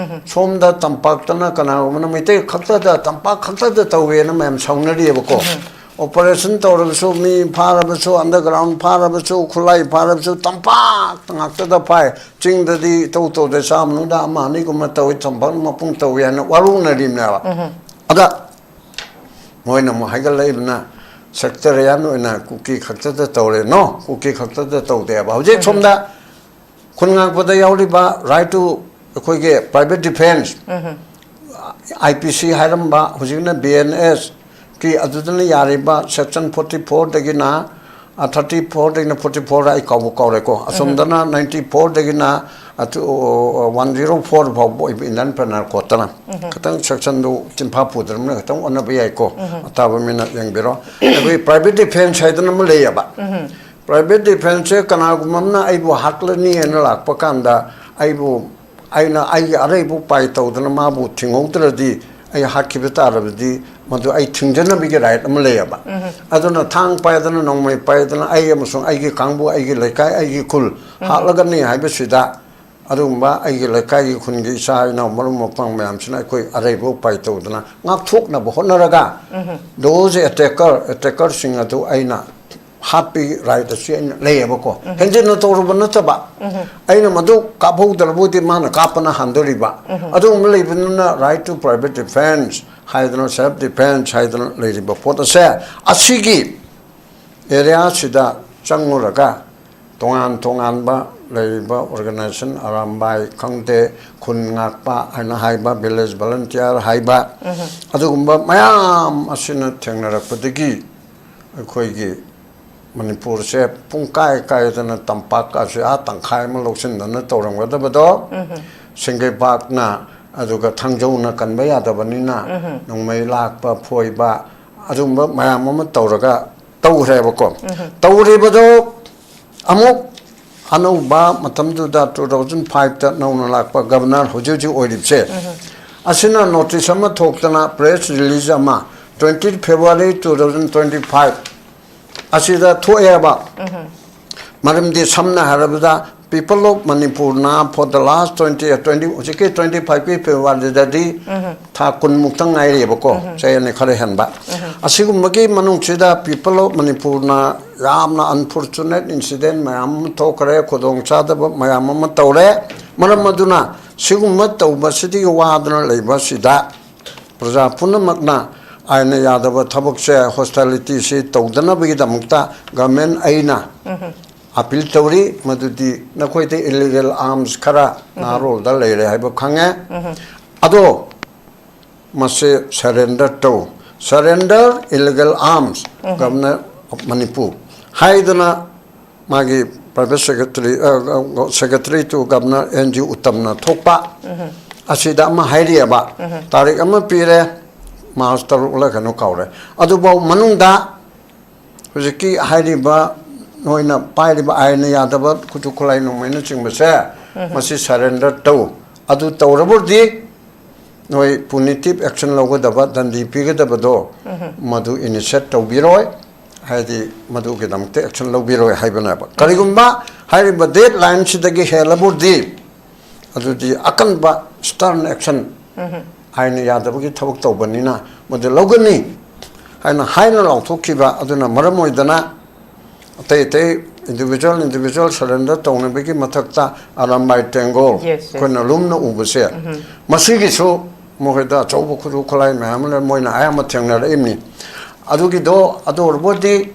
ꯁꯣꯝꯗ ꯇꯝꯄꯥꯛꯇꯅ ꯀꯅꯥꯒꯨꯝꯕꯅ ꯃꯩꯇꯩ ꯈꯛꯇꯗ, ꯇꯝꯄꯥꯛ ꯈꯛꯇꯗ ꯇꯧꯋꯦꯅ ꯃꯌꯥꯝ ꯁꯥꯎꯅꯔꯤꯑꯕꯀꯣ꯫ ꯑꯣꯄꯔꯦꯁꯟ ꯇꯧꯔꯕꯁꯨ, ꯃꯤ ꯐꯥꯔꯕꯁꯨ, ꯑꯟꯗꯔꯒ꯭ꯔꯥꯎꯟ ꯐꯥꯔꯕꯁꯨ, ꯈꯨꯠꯂꯥꯏ ꯐꯥꯔꯕꯁꯨ ꯇꯝꯄꯥꯛꯇ ꯉꯥꯛꯇꯗ ꯐꯥꯏ꯫ ꯆꯤꯡꯗꯗꯤ ꯏꯇꯧ ꯇꯧꯗꯦ, ꯆꯥꯝꯃ ꯃꯅꯨꯡꯗ ꯑꯃ ꯑꯅꯤꯒꯨꯝꯕ ꯇꯧꯏ, ꯇꯝꯄꯥꯛ ꯃꯄꯨꯡ ꯇꯧꯏ ꯍꯥꯏꯅ ꯋꯥꯔꯧꯅꯔꯤꯕꯅꯦꯕ꯫ ꯑꯗ ꯃꯣꯏꯅ ꯑꯃꯨꯛ ꯍꯥꯏꯒꯠꯂꯛꯏꯕꯅ ꯁꯦꯛꯇꯔꯤꯌꯥꯟ ꯑꯣꯏꯅ ꯀꯨꯀꯤ ꯈꯛꯇꯗ ꯇꯧꯔꯦ꯫ ꯅꯣ, ꯀꯨꯀꯤ ꯈꯛꯇꯗ ꯇꯧꯗꯦꯕ꯫ ꯍꯧꯖꯤꯛ ꯁꯣꯝꯗ ꯈꯨꯟ ꯉꯥꯛꯄꯗ ꯌꯥꯎꯔꯤꯕ ꯔꯥꯏꯠ ꯇꯨ ꯑꯩꯈꯣꯏꯒꯤ private defence, I P C ꯍꯥꯏꯔꯝꯕ, ꯍꯧꯖꯤꯛꯅ ꯕꯤ ꯑꯦꯟ ꯑꯦꯁ ꯀꯤ, ꯑꯗꯨꯗꯅ ꯌꯥꯔꯤꯕ ꯁꯦꯛꯁꯟ ꯐꯣꯔꯇꯤ ꯐꯣꯔꯗꯒꯤꯅ, ꯊꯥꯔꯇꯤ ꯐꯣꯔꯗꯒꯤꯅ ꯐꯣꯔꯇꯤ ꯐꯣꯔ, ꯑꯩ ꯀꯥꯎꯕ ꯀꯥꯎꯔꯦꯀꯣ꯫ ꯑꯁꯣꯝꯗꯅ ꯅꯥꯏꯟꯇꯤ ꯐꯣꯔꯗꯒꯤꯅ ꯋꯥꯟ ꯖꯤꯔꯣ ꯐꯣꯔ ꯐꯥꯎꯕ ꯑꯣꯏꯕ ꯏꯟꯗꯤꯌꯟ ꯄꯦꯅꯦꯜ ꯀꯣꯗꯇꯅ ꯈꯤꯇꯪ ꯁꯦꯛꯁꯟꯗꯨ ꯆꯤꯟꯐꯥ ꯄꯨꯗ꯭ꯔꯕꯅꯤꯅ ꯈꯤꯇꯪ ꯑꯣꯟꯅꯕ ꯌꯥꯏꯀꯣ꯫ ꯑꯇꯥꯕ ꯃꯤꯅ ꯌꯦꯡꯕꯤꯔꯣ꯫ ꯑꯩꯈꯣꯏ ꯄ꯭ꯔꯥꯏꯚꯦꯠ ꯗꯤꯐꯦꯟꯁ ꯍꯥꯏꯗꯅ ꯑꯃ ꯂꯩꯌꯦꯕ꯫ ꯄ꯭ꯔꯥꯏꯚꯦꯠ ꯗꯤꯐꯦꯟꯁꯁꯦ ꯀꯅꯥꯒꯨꯝꯕ ꯑꯃꯅ ꯑꯩꯕꯨ ꯍꯥꯠꯂꯅꯤ ꯍꯥꯏꯅ ꯂꯥꯛꯄ ꯀꯥꯟꯗ, ꯑꯩꯕꯨ, ꯑꯩꯅ ꯑꯩꯒꯤ ꯑꯔꯩꯕ ꯎꯄꯥꯏ ꯇꯧꯗꯅ ꯃꯥꯕꯨ ꯊꯤꯡꯍꯧꯗ꯭ꯔꯗꯤ, ꯑꯩ ꯍꯥꯠꯈꯤꯕ ꯇꯥꯔꯕꯗꯤ, ꯃꯗꯨ ꯑꯩ ꯊꯤꯡꯖꯅꯕꯒꯤ ꯔꯥꯏꯠ ꯑꯃ ꯂꯩꯌꯦꯕ꯫ ꯑꯗꯨꯅ ꯊꯥꯡ ꯄꯥꯏꯗꯅ, ꯅꯣꯡꯃꯩ ꯄꯥꯏꯗꯅ, ꯑꯩ ꯑꯃꯁꯨꯡ ꯑꯩꯒꯤ ꯀꯥꯡꯕꯨ, ꯑꯩꯒꯤ ꯂꯩꯀꯥꯏ, ꯑꯩꯒꯤ ꯈꯨꯜ ꯍꯥꯠꯂꯒꯅꯤ ꯍꯥꯏꯕꯁꯤꯗ, ꯑꯗꯨꯒꯨꯝꯕ ꯑꯩꯒꯤ ꯂꯩꯀꯥꯏꯒꯤ ꯈꯨꯟꯒꯤ ꯏꯆꯥ ꯏꯅꯥꯎ ꯃꯔꯨꯞ ꯃꯄꯥꯡ ꯃꯌꯥꯝꯁꯤꯅ ꯑꯩꯈꯣꯏ ꯑꯔꯩꯕ ꯎꯄꯥꯏ ꯇꯧꯗꯅ ꯉꯥꯛꯊꯣꯛꯅꯕ ꯍꯣꯠꯅꯔꯒ, those attacker, ꯑꯦꯇꯦꯀꯔꯁꯤꯡ ꯑꯗꯨ ꯑꯩꯅ ꯍꯥꯠꯄꯒꯤ ꯔꯥꯏꯠ ꯑꯁꯤ ꯑꯩꯅ ꯂꯩꯌꯦꯕꯀꯣ꯫ ꯍꯦꯟꯖꯤꯟꯅ ꯇꯧꯔꯨꯕ ꯅꯠꯇꯕ, ꯑꯩꯅ ꯃꯗꯨ ꯀꯥꯞꯍꯧꯗ꯭ꯔꯕꯨꯗꯤ ꯃꯥꯅ ꯀꯥꯞꯄꯅ ꯍꯥꯟꯗꯣꯔꯤꯕ꯫ ꯑꯗꯨꯒꯨꯝꯕ ꯂꯩꯕꯅꯤꯅ right to private defense ꯍꯥꯏꯗꯅ, self defense ꯍꯥꯏꯗꯅ ꯂꯩꯔꯤꯕ ꯄꯣꯠ ꯑꯁꯦ, ꯑꯁꯤꯒꯤ ꯑꯦꯔꯤꯌꯥꯁꯤꯗ ꯆꯪꯉꯨꯔꯒ ꯇꯣꯉꯥꯟ ꯇꯣꯉꯥꯟꯕ ꯂꯩꯔꯤꯕ organization, ꯑꯔꯥꯝꯕꯥꯏ ꯈꯪꯗꯦ, ꯈꯨꯟ ꯉꯥꯛꯄ ꯍꯥꯏꯅ ꯍꯥꯏꯕ, village volunteer ꯍꯥꯏꯕ, ꯑꯗꯨꯒꯨꯝꯕ ꯃꯌꯥꯝ ꯑꯁꯤꯅ ꯊꯦꯡꯅꯔꯛꯄꯗꯒꯤ ꯑꯩꯈꯣꯏꯒꯤ ꯃꯅꯤꯄꯨꯔꯁꯦ ꯄꯨꯡ ꯀꯥꯏ ꯀꯥꯏꯗꯅ ꯇꯝꯄꯥꯛ ꯑꯁꯤ ꯑꯥ ꯇꯪꯈꯥꯏ ꯑꯃ ꯂꯧꯁꯤꯟꯗꯅ ꯇꯧꯔꯝꯒꯗꯕꯗꯣ ꯁꯤꯡꯒꯩꯕꯥꯛꯅ ꯑꯗꯨꯒ ꯊꯥꯡꯖꯧꯅ ꯀꯟꯕ ꯌꯥꯗꯕꯅꯤꯅ ꯅꯣꯡꯃꯩ ꯂꯥꯛꯄ ꯐꯣꯏꯕ ꯑꯗꯨꯒꯨꯝꯕ ꯃꯌꯥꯝ ꯑꯃ ꯇꯧꯔꯒ ꯇꯧꯈ꯭ꯔꯦꯕꯀꯣ꯫ ꯇꯧꯔꯤꯕꯗꯣ ꯑꯃꯨꯛ ꯑꯅꯧꯕ ꯃꯇꯝꯗꯨꯗ two thousand fiveꯇ ꯅꯧꯅ ꯂꯥꯛꯄ governor ꯍꯧꯖꯤꯛ ꯍꯧꯖꯤꯛ ꯑꯣꯏꯔꯤꯕꯁꯦ, ꯑꯁꯤꯅ notice ꯑꯃ ꯊꯣꯛꯇꯅ press release ꯑꯃ twenty February two thousand twenty five ꯑꯁꯤꯗ ꯊꯣꯛꯑꯦꯕ꯫ ꯃꯔꯝꯗꯤ ꯁꯝꯅ ꯍꯥꯏꯔꯕꯗ people of ꯃꯅꯤꯄꯨꯔꯅ for the last twenty, twenty, ꯍꯧꯖꯤꯛꯀꯤ twenty fiveꯀꯤ Februaryꯗꯗꯤ ꯊꯥ ꯀꯨꯟꯃꯨꯛꯇꯪ ꯉꯥꯏꯔꯤꯕꯀꯣ, ꯆꯍꯤ ꯑꯅꯤ ꯈꯔ ꯍꯦꯟꯕ꯫ ꯑꯁꯤꯒꯨꯝꯕꯒꯤ ꯃꯅꯨꯡꯁꯤꯗ people of ꯃꯅꯤꯄꯨꯔꯅ ꯌꯥꯝꯅ unfortunate incident ꯃꯌꯥꯝ ꯑꯃ ꯊꯣꯛꯈ꯭ꯔꯦ, ꯈꯨꯗꯣꯡ ꯆꯥꯗꯕ ꯃꯌꯥꯝ ꯑꯃ ꯇꯧꯔꯦ꯫ ꯃꯔꯝ ꯑꯗꯨꯅ ꯁꯤꯒꯨꯝꯕ ꯇꯧꯕꯁꯤꯗꯒꯤ ꯋꯥꯗꯨꯅ ꯂꯩꯕꯁꯤꯗ ꯄ꯭ꯔꯖꯥ ꯄꯨꯝꯅꯃꯛꯅ ꯑꯥꯏꯟꯅ ꯌꯥꯗꯕ ꯊꯕꯛꯁꯦ, hostilityꯁꯤ ꯇꯧꯗꯅꯕꯒꯤꯗꯃꯛꯇ government ꯑꯩꯅ appeal ꯇꯧꯔꯤ꯫ ꯃꯗꯨꯗꯤ ꯅꯈꯣꯏꯗ illegal arms ꯈꯔ ꯅꯍꯥꯔꯣꯜꯗ ꯂꯩꯔꯦ ꯍꯥꯏꯕ ꯈꯪꯉꯦ꯫ ꯑꯗꯣ ꯃꯁꯦ surrender ꯇꯧ, surrender illegal arms, Governor of Manipur ꯍꯥꯏꯗꯅ ꯃꯥꯒꯤ private secretary, secretary to Governor N G ꯎꯇꯝꯅ ꯊꯣꯛꯄ ꯑꯁꯤꯗ ꯑꯃ ꯍꯥꯏꯔꯤꯑꯕ꯫ ꯇꯥꯔꯤꯛ ꯑꯃ ꯄꯤꯔꯦ, ꯃꯥꯔꯆ ꯇꯔꯨꯛꯂ ꯀꯩꯅꯣ ꯀꯥꯎꯔꯦ꯫ ꯑꯗꯨꯐꯥꯎ ꯃꯅꯨꯡꯗ ꯍꯧꯖꯤꯛꯀꯤ ꯍꯥꯏꯔꯤꯕ ꯅꯣꯏꯅ ꯄꯥꯏꯔꯤꯕ ꯑꯥꯏꯟꯅ ꯌꯥꯗꯕ ꯈꯨꯠꯁꯨ ꯈꯨꯠꯂꯥꯏ ꯅꯣꯡꯃꯩꯅꯆꯤꯡꯕꯁꯦ ꯃꯁꯤ surrender ꯇꯧ꯫ ꯑꯗꯨ ꯇꯧꯔꯕꯗꯤ ꯅꯣꯏ punitive action ꯂꯧꯒꯗꯕ, ꯗꯟꯗꯤ ꯄꯤꯒꯗꯕꯗꯣ ꯃꯗꯨ initiate ꯇꯧꯕꯤꯔꯣꯏ, ꯍꯥꯏꯗꯤ ꯃꯗꯨꯒꯤꯗꯃꯛꯇ action ꯂꯧꯕꯤꯔꯣꯏ ꯍꯥꯏꯕꯅꯦꯕ꯫ ꯀꯔꯤꯒꯨꯝꯕ ꯍꯥꯏꯔꯤꯕ deadlineꯁꯤꯗꯒꯤ ꯍꯦꯜꯂꯕꯗꯤ ꯑꯗꯨꯗꯤ ꯑꯀꯟꯕ stern action, ꯑꯥꯏꯟꯅ ꯌꯥꯗꯕꯒꯤ ꯊꯕꯛ ꯇꯧꯕꯅꯤꯅ ꯃꯗꯨ ꯂꯧꯒꯅꯤ ꯍꯥꯏꯅ ꯍꯥꯏꯅ ꯂꯥꯎꯊꯣꯛꯈꯤꯕ ꯑꯗꯨꯅ ꯃꯔꯝ ꯑꯣꯏꯗꯅ ꯑꯇꯩ ꯑꯇꯩ individual individual surrender ꯇꯧꯅꯕꯒꯤ ꯃꯊꯛꯇ ꯑꯔꯥꯝꯕꯥꯏ ꯇꯦꯡꯒꯣꯜ Yes, yes. ꯑꯩꯈꯣꯏꯅ ꯂꯨꯝꯅ ꯎꯕꯁꯦ, ꯃꯁꯤꯒꯤꯁꯨ ꯃꯈꯣꯏꯗ ꯑꯆꯧꯕ ꯈꯨꯠꯁꯨ ꯈꯨꯠꯂꯥꯏ ꯃꯌꯥꯝ ꯑꯃ ꯂꯩ, ꯃꯣꯏꯅ ꯑꯌꯥꯝꯕ ꯊꯦꯡꯅꯔꯛꯏꯕꯅꯤ꯫ ꯑꯗꯨꯒꯤꯗꯣ ꯑꯗꯨ ꯑꯣꯏꯔꯕꯗꯤ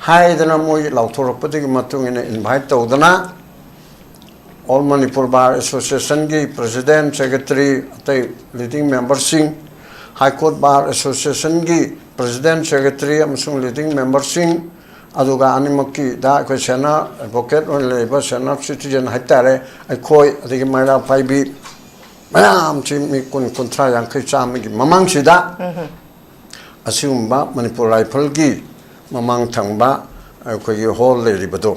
ꯍꯥꯏꯗꯅ ꯃꯣꯏ ꯂꯥꯎꯊꯣꯔꯛꯄꯗꯨꯒꯤ ꯃꯇꯨꯡ ꯏꯟꯅ invite ꯇꯧꯗꯅ All Manipur Bar Associationꯒꯤ president, secretary, ꯑꯇꯩ leading memberꯁꯤꯡ, High Court Bar Associationꯒꯤ president, secretary ꯑꯃꯁꯨꯡ leading memberꯁꯤꯡ, ꯑꯗꯨꯒ ꯑꯅꯤꯃꯛꯀꯤꯗ ꯑꯩꯈꯣꯏ senior advocate ꯑꯣꯏꯅ ꯂꯩꯕ senior citizen ꯍꯥꯏꯇꯥꯔꯦ, ꯑꯩꯈꯣꯏ, ꯑꯗꯒꯤ ꯃꯩꯔꯥ ꯄꯥꯏꯕꯤ ꯃꯌꯥꯝꯁꯤ ꯃꯤ ꯀꯨꯟ, ꯀꯨꯟꯊ꯭ꯔꯥ, ꯌꯥꯡꯈꯩ, ꯆꯥꯝꯃꯒꯤ ꯃꯃꯥꯡꯁꯤꯗ ꯑꯁꯤꯒꯨꯝꯕ ꯃꯅꯤꯄꯨꯔ ꯔꯥꯏꯐꯜꯒꯤ ꯃꯃꯥꯡ ꯊꯪꯕ ꯑꯩꯈꯣꯏꯒꯤ hall ꯂꯩꯔꯤꯕꯗꯣ,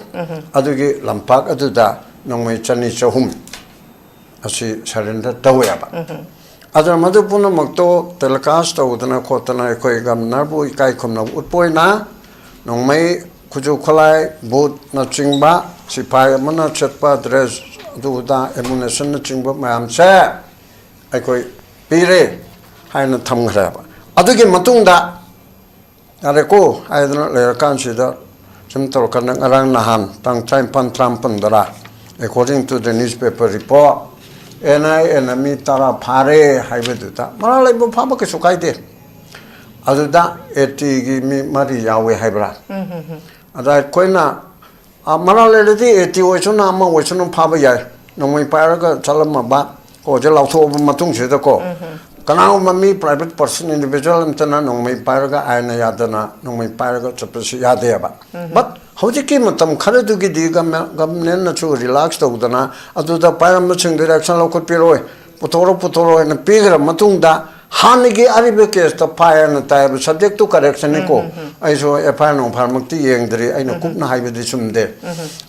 ꯑꯗꯨꯒꯤ ꯂꯝꯄꯥꯛ ꯑꯗꯨꯗ ꯅꯣꯡꯃꯩ ꯆꯅꯤ ꯆꯍꯨꯝ ꯑꯁꯤ surrender ꯇꯧꯋꯦꯕ꯫ ꯑꯗꯨꯅ ꯃꯗꯨ ꯄꯨꯝꯅꯃꯛꯇꯣ telecast ꯇꯧꯗꯅ ꯈꯣꯠꯇꯅ ꯑꯩꯈꯣꯏ governorꯕꯨ ꯏꯀꯥꯏ ꯈꯨꯝꯅꯕ ꯎꯠꯄ ꯑꯣꯏꯅ ꯅꯣꯡꯃꯩ, ꯈꯨꯠꯁꯨ ꯈꯨꯠꯂꯥꯏ, bootꯅꯆꯤꯡꯕ, ꯁꯤꯐꯥꯏ ꯑꯃꯅ ꯆꯠꯄ dress, ꯑꯗꯨ ꯑꯗꯥ, ammunitionꯅꯆꯤꯡꯕ ꯃꯌꯥꯝꯁꯦ ꯑꯩꯈꯣꯏ ꯄꯤꯔꯦ ꯍꯥꯏꯅ ꯊꯝꯈ꯭ꯔꯦꯕ꯫ ꯑꯗꯨꯒꯤ ꯃꯇꯨꯡꯗ ꯌꯥꯔꯦꯀꯣ ꯍꯥꯏꯗꯅ ꯂꯩꯔꯀꯥꯟꯁꯤꯗ ꯁꯨꯝ ꯇꯧꯔꯀꯥꯟꯗ ꯉꯔꯥꯡ ꯅꯍꯥꯟ ꯇꯥꯡ ꯇꯔꯥꯅꯤꯄꯥꯟ, ꯇꯔꯥꯃꯥꯄꯟꯗꯔ, according to the newspaper report, NIAꯅ ꯃꯤ ꯇꯔꯥ ꯐꯥꯔꯦ ꯍꯥꯏꯕꯗꯨꯗ, ꯃꯔꯥꯜ ꯂꯩꯕ ꯐꯥꯕ ꯀꯩꯁꯨ ꯀꯥꯏꯗꯦ, ꯑꯗꯨꯗ ATꯒꯤ ꯃꯤ ꯃꯔꯤ ꯌꯥꯎꯋꯦ ꯍꯥꯏꯕ꯭ꯔꯥ? ꯑꯗ ꯑꯩꯈꯣꯏꯅ, ꯑ, ꯃꯔꯥꯜ ꯂꯩꯔꯗꯤ AT ꯑꯣꯏꯁꯅꯨ, ꯑꯃ ꯑꯣꯏꯁꯅꯨ, ꯐꯥꯕ ꯌꯥꯏ꯫ ꯅꯣꯡꯃꯩ ꯄꯥꯏꯔꯒ ꯆꯠꯂꯝꯃꯕ, ꯀꯣ, ꯁꯦ ꯂꯥꯎꯊꯣꯛꯑꯕ ꯃꯇꯨꯡꯁꯤꯗꯀꯣ, ꯀꯅꯥꯒꯨꯝꯕ ꯃꯤ private person, individual ꯑꯃꯇꯅ ꯅꯣꯡꯃꯩ ꯄꯥꯏꯔꯒ ꯑꯥꯏꯟꯅ ꯌꯥꯗꯅ ꯅꯣꯡꯃꯩ ꯄꯥꯏꯔꯒ ꯆꯠꯄꯁꯤ ꯌꯥꯗꯦꯕ꯫ But ꯍꯧꯖꯤꯛꯀꯤ ꯃꯇꯝ ꯈꯔꯗꯨꯒꯤꯗꯤ government, governmentꯅꯁꯨ relax ꯇꯧꯗꯅ ꯑꯗꯨꯗ ꯄꯥꯏꯔꯝꯕꯁꯤꯡꯗꯨꯗ action ꯂꯧꯈꯠꯄꯤꯔꯣꯏ, ꯄꯨꯊꯣꯔꯣ, ꯄꯨꯊꯣꯔꯣ ꯍꯥꯏꯅ ꯄꯤꯈ꯭ꯔ ꯃꯇꯨꯡꯗ ꯍꯥꯟꯅꯒꯤ ꯑꯔꯤꯕ caseꯇ ꯐꯥꯏ ꯍꯥꯏꯅ ꯇꯥꯏꯕ, subject to correctionꯅꯤꯀꯣ꯫ ꯑꯩꯁꯨ FIR ꯅꯨꯡꯐꯥꯏꯔꯃꯛꯇꯤ ꯌꯦꯡꯗ꯭ꯔꯤ, ꯑꯩꯅ ꯀꯨꯞꯅ ꯍꯥꯏꯕꯗꯤ ꯆꯨꯝꯗꯦ꯫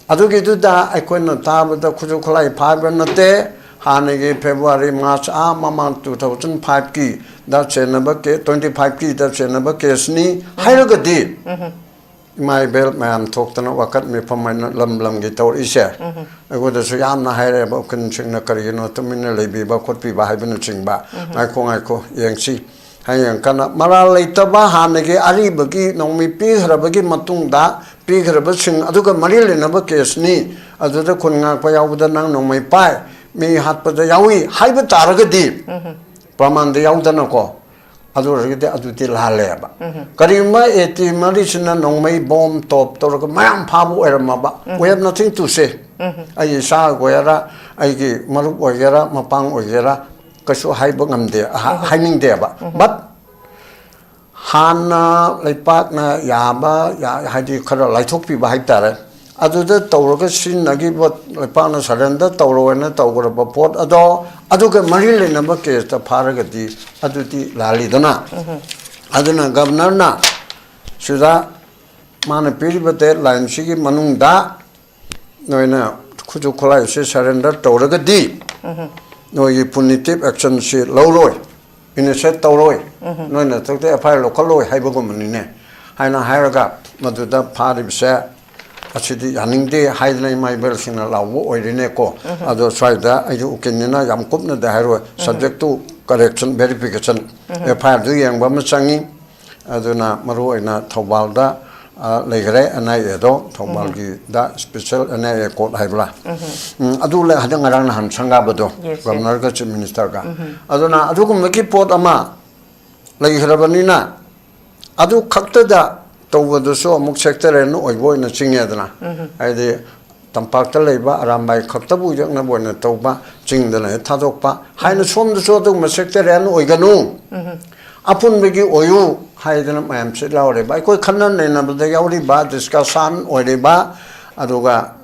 ꯑꯗꯨꯒꯤꯗꯨꯗ ꯑꯩꯈꯣꯏꯅ ꯇꯥꯕꯗ ꯈꯨꯠꯁꯨ ꯈꯨꯠꯂꯥꯏ ꯐꯥꯕ ꯅꯠꯇꯦ, ꯍꯥꯟꯅꯒꯤ February, March, ꯑꯥ ꯃꯃꯥꯡ two thousand fiveꯀꯤꯗ ꯆꯦꯟꯅꯕ ꯀꯦ-, twenty fiveꯀꯤꯗ ꯆꯦꯟꯅꯕ caseꯅꯤ ꯍꯥꯏꯔꯒꯗꯤ, ꯏꯃꯥ ꯏꯕꯦꯜ ꯃꯌꯥꯝ ꯊꯣꯛꯇꯅ ꯋꯥꯀꯠ ꯃꯤꯐꯝ ꯍꯥꯏꯅ ꯂꯝ ꯂꯝꯒꯤ ꯇꯧꯔꯛꯏꯁꯦ꯫ ꯑꯩꯉꯣꯟꯗꯁꯨ ꯌꯥꯝꯅ ꯍꯥꯏꯔꯛꯑꯦꯕ, ꯎꯀꯤꯜꯁꯤꯡꯅ ꯀꯔꯤꯒꯤꯅꯣ ꯇꯨꯃꯤꯟꯅ ꯂꯩꯕꯤꯕ ꯈꯣꯠꯄꯤꯕ ꯍꯥꯏꯕꯅꯆꯤꯡꯕ꯫ ꯉꯥꯏꯈꯣ, ꯉꯥꯏꯈꯣ, ꯌꯦꯡꯁꯤ꯫ ꯍꯌꯦꯡ ꯀꯟꯅ ꯃꯔꯥꯜ ꯂꯩꯇꯕ ꯍꯥꯟꯅꯒꯤ ꯑꯔꯤꯕꯒꯤ ꯅꯣꯡꯃꯩ ꯄꯤꯈ꯭ꯔꯕꯒꯤ ꯃꯇꯨꯡꯗ ꯄꯤꯈ꯭ꯔꯕꯁꯤꯡ ꯑꯗꯨꯒ ꯃꯔꯤ ꯂꯩꯅꯕ caseꯅꯤ, ꯑꯗꯨꯗ ꯈꯨꯟ ꯉꯥꯛꯄ ꯌꯥꯎꯕꯗ ꯅꯪ ꯅꯣꯡꯃꯩ ꯄꯥꯏ, ꯃꯤ ꯍꯥꯠꯄꯗ ꯌꯥꯎꯏ ꯍꯥꯏꯕ ꯇꯥꯔꯒꯗꯤ, ꯄ꯭ꯔꯃꯥꯟꯗ ꯌꯥꯎꯗꯅꯀꯣ, ꯑꯗꯨ ꯑꯣꯏꯔꯒꯗꯤ ꯑꯗꯨꯗꯤ ꯂꯥꯜꯂꯦꯕ꯫ ꯀꯔꯤꯒꯨꯝꯕ ꯑꯦ ꯇꯤ ꯃꯔꯤꯁꯤꯅ ꯅꯣꯡꯃꯩ ꯕꯣꯝ ꯇꯣꯞ ꯇꯧꯔꯒ ꯃꯌꯥꯝ ꯐꯥꯕ ꯑꯣꯏꯔꯝꯃꯕ, we have nothing to say꯫ ꯑꯩ ꯏꯆꯥ ꯑꯣꯏꯒꯦꯔꯥ, ꯑꯩꯒꯤ ꯃꯔꯨꯞ ꯑꯣꯏꯒꯦꯔꯥ, ꯃꯄꯥꯡ ꯑꯣꯏꯒꯦꯔꯥ, ꯀꯩꯁꯨ ꯍꯥꯏꯕ ꯉꯝꯗꯦ, ꯍꯥꯏꯅꯤꯡꯗꯦꯕ꯫ But ꯍꯥꯟꯅ ꯂꯩꯄꯥꯛꯅ ꯌꯥꯕ, ꯍꯥꯏꯗꯤ ꯈꯔ ꯂꯥꯏꯊꯣꯛꯄꯤꯕ ꯍꯥꯏꯇꯥꯔꯦ, ꯑꯗꯨꯗ ꯇꯧꯔꯒ ꯁꯤꯖꯤꯟꯅꯈꯤꯕ, ꯂꯩꯄꯥꯛꯅ surrender ꯇꯧꯔꯣꯅ ꯇꯧꯈ꯭ꯔꯕ ꯄꯣꯠ ꯑꯗꯣ, ꯑꯗꯨꯒ ꯃꯔꯤ ꯂꯩꯅꯕ caseꯇ ꯐꯥꯔꯒꯗꯤ ꯑꯗꯨꯗꯤ ꯂꯥꯜꯂꯤꯗꯅ꯫ ꯑꯗꯨꯅ governorꯅ ꯁꯤꯗ ꯃꯥꯅ ꯄꯤꯔꯤꯕ deadlineꯁꯤꯒꯤ ꯃꯅꯨꯡꯗ ꯅꯣꯏꯅ ꯈꯨꯠꯁꯨ ꯈꯨꯠꯂꯥꯏꯁꯦ surrender ꯇꯧꯔꯒꯗꯤ ꯅꯣꯏꯒꯤ punitive actionꯁꯤ ꯂꯧꯔꯣꯏ, initiate ꯇꯧꯔꯣꯏ, ꯅꯣꯏꯅ ꯊꯛꯇ F I R ꯂꯧꯈꯠꯂꯣꯏ ꯍꯥꯏꯕꯒꯨꯝꯕꯅꯤꯅꯦ꯫ ꯍꯥꯏꯅ ꯍꯥꯏꯔꯒ ꯃꯗꯨꯗ ꯐꯥꯔꯤꯕꯁꯦ ꯑꯁꯤꯗꯤ ꯌꯥꯅꯤꯡꯗꯦ ꯍꯥꯏꯗꯅ ꯏꯃꯥ ꯏꯕꯦꯜꯁꯤꯡꯅ ꯂꯥꯎꯕ ꯑꯣꯏꯔꯤꯅꯦꯀꯣ꯫ ꯑꯗꯣ ꯁ꯭ꯋꯥꯏꯗ ꯑꯩꯁꯨ ꯎꯀꯤꯜꯅꯤꯅ ꯌꯥꯝ ꯀꯨꯞꯅꯗꯤ ꯍꯥꯏꯔꯣꯏ, subject to correction, verification, F I Rꯗꯨ ꯌꯦꯡꯕ ꯑꯃ ꯆꯪꯉꯤ꯫ ꯑꯗꯨꯅ ꯃꯔꯨ ꯑꯣꯏꯅ ꯊꯧꯕꯥꯜꯗ ꯂꯩꯈꯔꯦ N I Aꯗꯣ, ꯊꯧꯕꯥꯜꯒꯤꯗ special N I A court ꯍꯥꯏꯕ꯭ꯔꯥ? ꯎꯝ, ꯑꯗꯨ ꯂꯩ, ꯍꯟꯗꯛ ꯉꯔꯥꯡ ꯅꯍꯥꯟ ꯁꯪꯒꯥꯕꯗꯣ, Yes, yes. Governorꯒ Chief Ministerꯒ꯫ ꯑꯗꯨꯅ ꯑꯗꯨꯒꯨꯝꯕꯒꯤ ꯄꯣꯠ ꯑꯃ ꯂꯩꯈ꯭ꯔꯕꯅꯤꯅ, ꯑꯗꯨ ꯈꯛꯇꯗ ꯇꯧꯕꯗꯨꯁꯨ ꯑꯃꯨꯛ sectarian ꯑꯣꯏꯕ ꯑꯣꯏꯅ ꯆꯤꯡꯉꯦꯗꯅ꯫ ꯍꯥꯏꯗꯤ ꯇꯝꯄꯥꯛꯇ ꯂꯩꯕ ꯑꯔꯥꯝꯕꯥꯏ ꯈꯛꯇꯕꯨ ꯌꯦꯛꯅꯕ ꯑꯣꯏꯅ ꯇꯧꯕ, ꯆꯤꯡꯗ ꯂꯩ ꯊꯥꯗꯣꯛꯄ ꯍꯥꯏꯅ ꯁꯣꯝꯗꯁꯨ ꯑꯗꯨꯒꯨꯝꯕ sectarian ꯑꯣꯏꯒꯅꯨ꯫ ꯑꯄꯨꯟꯕꯒꯤ ꯑꯣꯏꯌꯨ ꯍꯥꯏꯗꯅ ꯃꯌꯥꯝꯁꯤ ꯂꯧꯔꯤꯕ, ꯑꯩꯈꯣꯏ ꯈꯟꯅ ꯅꯩꯅꯕꯗ ꯌꯥꯎꯔꯤꯕ, discussion ꯑꯣꯏꯔꯤꯕ, ꯑꯗꯨꯒ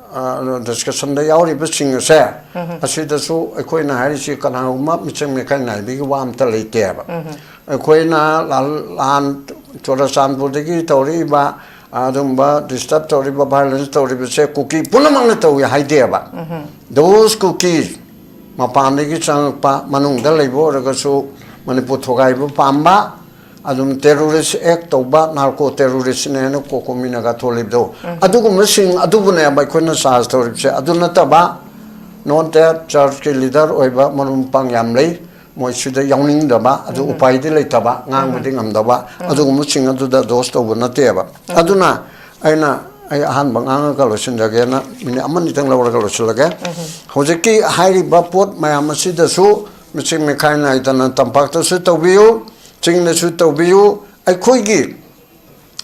discussionꯗ ꯌꯥꯎꯔꯤꯕꯁꯤꯡ ꯑꯁꯦ, ꯑꯁꯤꯗꯁꯨ ꯑꯩꯈꯣꯏꯅ ꯍꯥꯏꯔꯤꯁꯤ ꯀꯅꯥꯒꯨꯝꯕ ꯃꯤꯆꯪ ꯃꯤꯈꯥꯏ ꯅꯥꯏꯕꯒꯤ ꯋꯥ ꯑꯝꯇ ꯂꯩꯇꯦꯕ꯫ ꯑꯩꯈꯣꯏꯅ ꯂꯥꯟ, ꯂꯥꯟ ꯆꯨꯔꯆꯥꯟꯄꯨꯔꯗꯒꯤ ꯇꯧꯔꯛꯏꯕ ꯑꯗꯨꯒꯨꯝꯕ disturb ꯇꯧꯔꯤꯕ, violence ꯇꯧꯔꯤꯕꯁꯦ ꯀꯨꯀꯤ ꯄꯨꯝꯅꯃꯛꯅ ꯇꯧꯏ ꯍꯥꯏꯗꯦꯕ꯫ Those Kukis, ꯃꯄꯥꯟꯗꯒꯤ ꯆꯪꯉꯛꯄ, ꯃꯅꯨꯡꯗ ꯂꯩꯕ ꯑꯣꯏꯔꯒꯁꯨ ꯃꯅꯤꯄꯨꯔ ꯊꯨꯒꯥꯏꯕ ꯄꯥꯝꯕ, ꯑꯗꯨꯝ terrorist act ꯇꯧꯕ, narco terroristꯅꯦꯅ ꯀꯣꯀꯣꯃꯤꯅꯒ ꯊꯣꯜꯂꯤꯕꯗꯣ, ꯑꯗꯨꯒꯨꯝꯕꯁꯤꯡ ꯑꯗꯨꯕꯨꯅꯦꯕ ꯑꯩꯈꯣꯏꯅ charge ꯇꯧꯔꯤꯕꯁꯦ꯫ ꯑꯗꯨ ꯅꯠꯇꯕ, not that churchꯀꯤ leader ꯑꯣꯏꯕ ꯃꯔꯨꯞ ꯃꯄꯥꯡ ꯌꯥꯝ ꯂꯩ, ꯃꯣꯏ ꯁꯤꯗ ꯌꯥꯎꯅꯤꯡꯗꯕ, ꯑꯗꯨ ꯎꯄꯥꯏꯗꯤ ꯂꯩꯇꯕ, ꯉꯥꯡꯕꯗꯤ ꯉꯝꯗꯕ, ꯑꯗꯨꯒꯨꯝꯕꯁꯤꯡ ꯑꯗꯨꯗ dose ꯇꯧꯕ ꯅꯠꯇꯦꯕ꯫ ꯑꯗꯨꯅ ꯑꯩꯅ, ꯑꯩ ꯑꯍꯥꯟꯕ ꯉꯥꯡꯉꯒ ꯂꯣꯏꯁꯤꯟꯖꯒꯦꯅ minute ꯑꯃꯅꯤꯇꯪ ꯂꯧꯔꯒ ꯂꯣꯏꯁꯤꯜꯂꯒꯦ꯫ ꯍꯧꯖꯤꯛꯀꯤ ꯍꯥꯏꯔꯤꯕ ꯄꯣꯠ ꯃꯌꯥꯝ ꯑꯁꯤꯗꯁꯨ ꯃꯤꯆꯤꯛ ꯃꯤꯈꯥꯏ ꯅꯥꯏꯗꯅ ꯇꯝꯄꯥꯛꯇꯁꯨ ꯇꯧꯕꯤꯌꯨ, ꯆꯤꯡꯗꯁꯨ ꯇꯧꯕꯤꯌꯨ꯫ ꯑꯩꯈꯣꯏꯒꯤ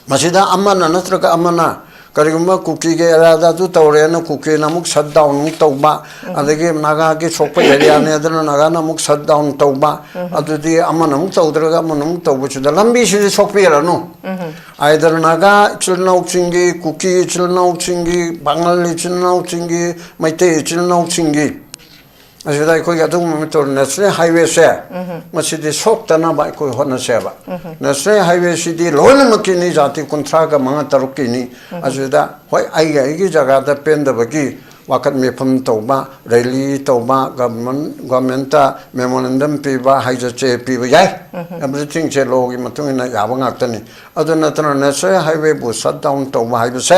ꯃꯁꯤꯗ ꯑꯃꯅ ꯅꯠꯇ꯭ꯔꯒ ꯑꯃꯅ ꯀꯔꯤꯒꯨꯝꯕ ꯀꯨꯀꯤꯒꯤ ꯑꯦꯔꯤꯌꯥꯗ ꯑꯗꯨ ꯇꯧꯔꯦꯅ ꯀꯨꯀꯤꯅ ꯑꯃꯨꯛ ꯁꯠ ꯗꯥꯎꯟ ꯑꯃꯨꯛ ꯇꯧꯕ, ꯑꯗꯒꯤ ꯅꯥꯒꯥꯒꯤ ꯁꯣꯛꯄ ꯑꯦꯔꯤꯌꯥꯅꯦ ꯑꯗꯨꯅ ꯅꯥꯒꯥꯅ ꯑꯃꯨꯛ ꯁꯠ ꯗꯥꯎꯟ ꯇꯧꯕ, ꯑꯗꯨꯗꯤ ꯑꯃꯅ ꯑꯃꯨꯛ ꯇꯧꯗ꯭ꯔꯒ ꯑꯃꯅ ꯑꯃꯨꯛ ꯇꯧꯕꯁꯤꯗ ꯂꯝꯕꯤꯁꯤꯗꯤ ꯁꯣꯛꯄꯤꯔꯅꯨ꯫ ꯑꯥꯏꯗꯔ ꯅꯥꯒꯥ ꯏꯆꯤꯜ ꯏꯅꯥꯎꯁꯤꯡꯒꯤ, ꯀꯨꯀꯤ ꯏꯆꯤꯜ ꯏꯅꯥꯎꯁꯤꯡꯒꯤ, ꯄꯥꯉꯜ ꯏꯆꯤꯜ ꯏꯅꯥꯎꯁꯤꯡꯒꯤ, ꯃꯩꯇꯩ ꯏꯆꯤꯜ ꯏꯅꯥꯎꯁꯤꯡꯒꯤ ꯑꯁꯤꯗ ꯑꯩꯈꯣꯏꯒꯤ ꯑꯗꯨꯒꯨꯝꯕ ꯃꯇꯧ ꯅꯦꯁꯅꯦꯜ ꯍꯥꯏꯋꯦꯁꯦ ꯃꯁꯤꯗꯤ ꯁꯣꯛꯇꯅꯕ ꯑꯩꯈꯣꯏ ꯍꯣꯠꯅꯁꯦꯕ꯫ ꯅꯦꯁꯅꯦꯜ ꯍꯥꯏꯋꯦꯁꯤꯗꯤ ꯂꯣꯏꯅꯃꯛꯀꯤꯅꯤ, ꯖꯥꯇꯤ ꯀꯨꯟꯊ꯭ꯔꯥꯒ ꯃꯉꯥ ꯇꯔꯨꯛꯀꯤꯅꯤ꯫ ꯑꯁꯤꯗ ꯍꯣꯏ, ꯑꯩꯒꯤ ꯑꯩꯒꯤ ꯖꯒꯥꯗ ꯄꯦꯟꯗꯕꯒꯤ ꯋꯥꯀꯠ ꯃꯤꯐꯝ ꯇꯧꯕ, ꯔꯦꯂꯤ ꯇꯧꯕ, ꯒꯚꯔꯟꯃꯦꯟ ꯒꯚꯔꯟꯃꯦꯟꯇ ꯃꯦꯃꯣꯔꯦꯟꯗꯝ ꯄꯤꯕ, ꯍꯥꯏꯖ ꯆꯦ ꯄꯤꯕ ꯌꯥꯏ꯫ ꯑꯦꯕ꯭ꯔꯤꯊꯤꯡꯁꯦ ꯂꯣꯒꯤ ꯃꯇꯨꯡ ꯏꯟꯅ ꯌꯥꯕ ꯉꯥꯛꯇꯅꯤ꯫ ꯑꯗꯨ ꯅꯠꯇꯅ ꯅꯦꯁꯅꯦꯜ ꯍꯥꯏꯋꯦꯕꯨ ꯁꯠ ꯗꯥꯎꯟ ꯇꯧꯕ ꯍꯥꯏꯕꯁꯦ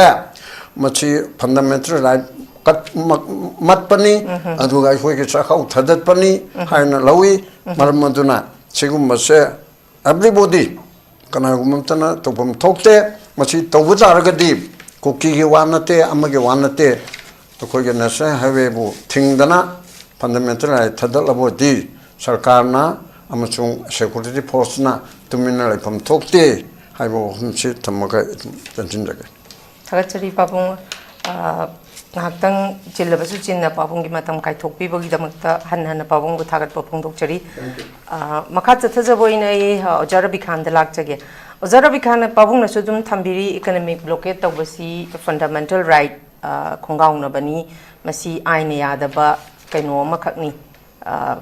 ꯃꯁꯤ ꯐꯟꯗꯥꯃꯦꯟꯇꯦꯜ ꯔꯥꯏꯠ ꯀꯠ ꯃ- ꯃꯠꯄꯅꯤ, ꯑꯗꯨꯒ ꯑꯩꯈꯣꯏꯒꯤ ꯆꯥꯛꯈꯥꯎ ꯊꯥꯗꯠꯄꯅꯤ ꯍꯥꯏꯅ ꯂꯧꯏ꯫ ꯃꯔꯝ ꯑꯗꯨꯅ ꯁꯤꯒꯨꯝꯕꯁꯦ ꯑꯦꯕ꯭ꯔꯤꯕꯣꯗꯤ, ꯀꯅꯥꯒꯨꯝꯕ ꯑꯃꯠꯇꯅ ꯇꯧꯐꯝ ꯊꯣꯛꯇꯦ꯫ ꯃꯁꯤ ꯇꯧꯕ ꯇꯥꯔꯒꯗꯤ ꯀꯨꯀꯤꯒꯤ ꯋꯥ ꯅꯠꯇꯦ, ꯑꯃꯒꯤ ꯋꯥ ꯅꯠꯇꯦ, ꯑꯩꯈꯣꯏꯒꯤ ꯅꯦꯁꯅꯦꯜ ꯍꯥꯏꯋꯦꯕꯨ ꯊꯤꯡꯗꯅ ꯐꯟꯗꯥꯃꯦꯟꯇꯦꯜ ꯔꯥꯏꯠ ꯊꯥꯗꯠꯂꯕꯗꯤ ꯁꯔꯀꯥꯔꯅ ꯑꯃꯁꯨꯡ ꯁꯦꯀ꯭ꯌꯨꯔꯤꯇꯤ ꯐꯣꯔꯁꯅ ꯇꯨꯃꯤꯟꯅ ꯂꯩꯐꯝ ꯊꯣꯛꯇꯦ ꯍꯥꯏꯕ ꯋꯥꯐꯝꯁꯤ ꯊꯝꯃꯒ ꯑꯩ ꯑꯗꯨꯝ ꯇꯦꯟꯁꯤꯟꯖꯒꯦ꯫ ꯊꯥꯒꯠꯆꯔꯤ ꯄꯥꯕꯨꯡ꯫ ꯑ, ꯉꯥꯏꯍꯥꯛꯇꯪ ꯆꯤꯜꯂꯕꯁꯨ ꯆꯤꯟꯅ ꯄꯥꯕꯨꯡꯒꯤ ꯃꯇꯝ ꯀꯥꯏꯊꯣꯛꯄꯤꯕꯒꯤꯗꯃꯛꯇ ꯍꯟꯅ ꯍꯟꯅ ꯄꯥꯕꯨꯡꯕꯨ ꯊꯥꯒꯠꯄ ꯐꯣꯡꯗꯣꯛꯆꯔꯤ꯫ ꯑ, ꯃꯈꯥ ꯆꯠꯊꯖꯕ ꯑꯣꯏꯅ ꯑꯩ, ꯑ, ꯑꯣꯖꯥ ꯔꯕꯤ ꯈꯥꯟꯗ ꯂꯥꯛꯆꯒꯦ꯫ ꯑꯣꯖꯥ ꯔꯕꯤ ꯈꯥꯟ, ꯄꯥꯕꯨꯡꯅꯁꯨ ꯑꯗꯨꯝ ꯊꯝꯕꯤꯔꯤ, ꯏꯀꯅꯣꯃꯤꯛ ꯕ꯭ꯂꯣꯀꯦꯠ ꯇꯧꯕꯁꯤ ꯐꯟꯗꯥꯃꯦꯟꯇꯦꯜ ꯔꯥꯏꯠ, ꯑ, ꯈꯣꯡꯒꯥꯎꯅꯕꯅꯤ, ꯃꯁꯤ ꯑꯥꯏꯟꯅ ꯌꯥꯗꯕ ꯀꯩꯅꯣ ꯑꯃꯈꯛꯅꯤ꯫ ꯑ,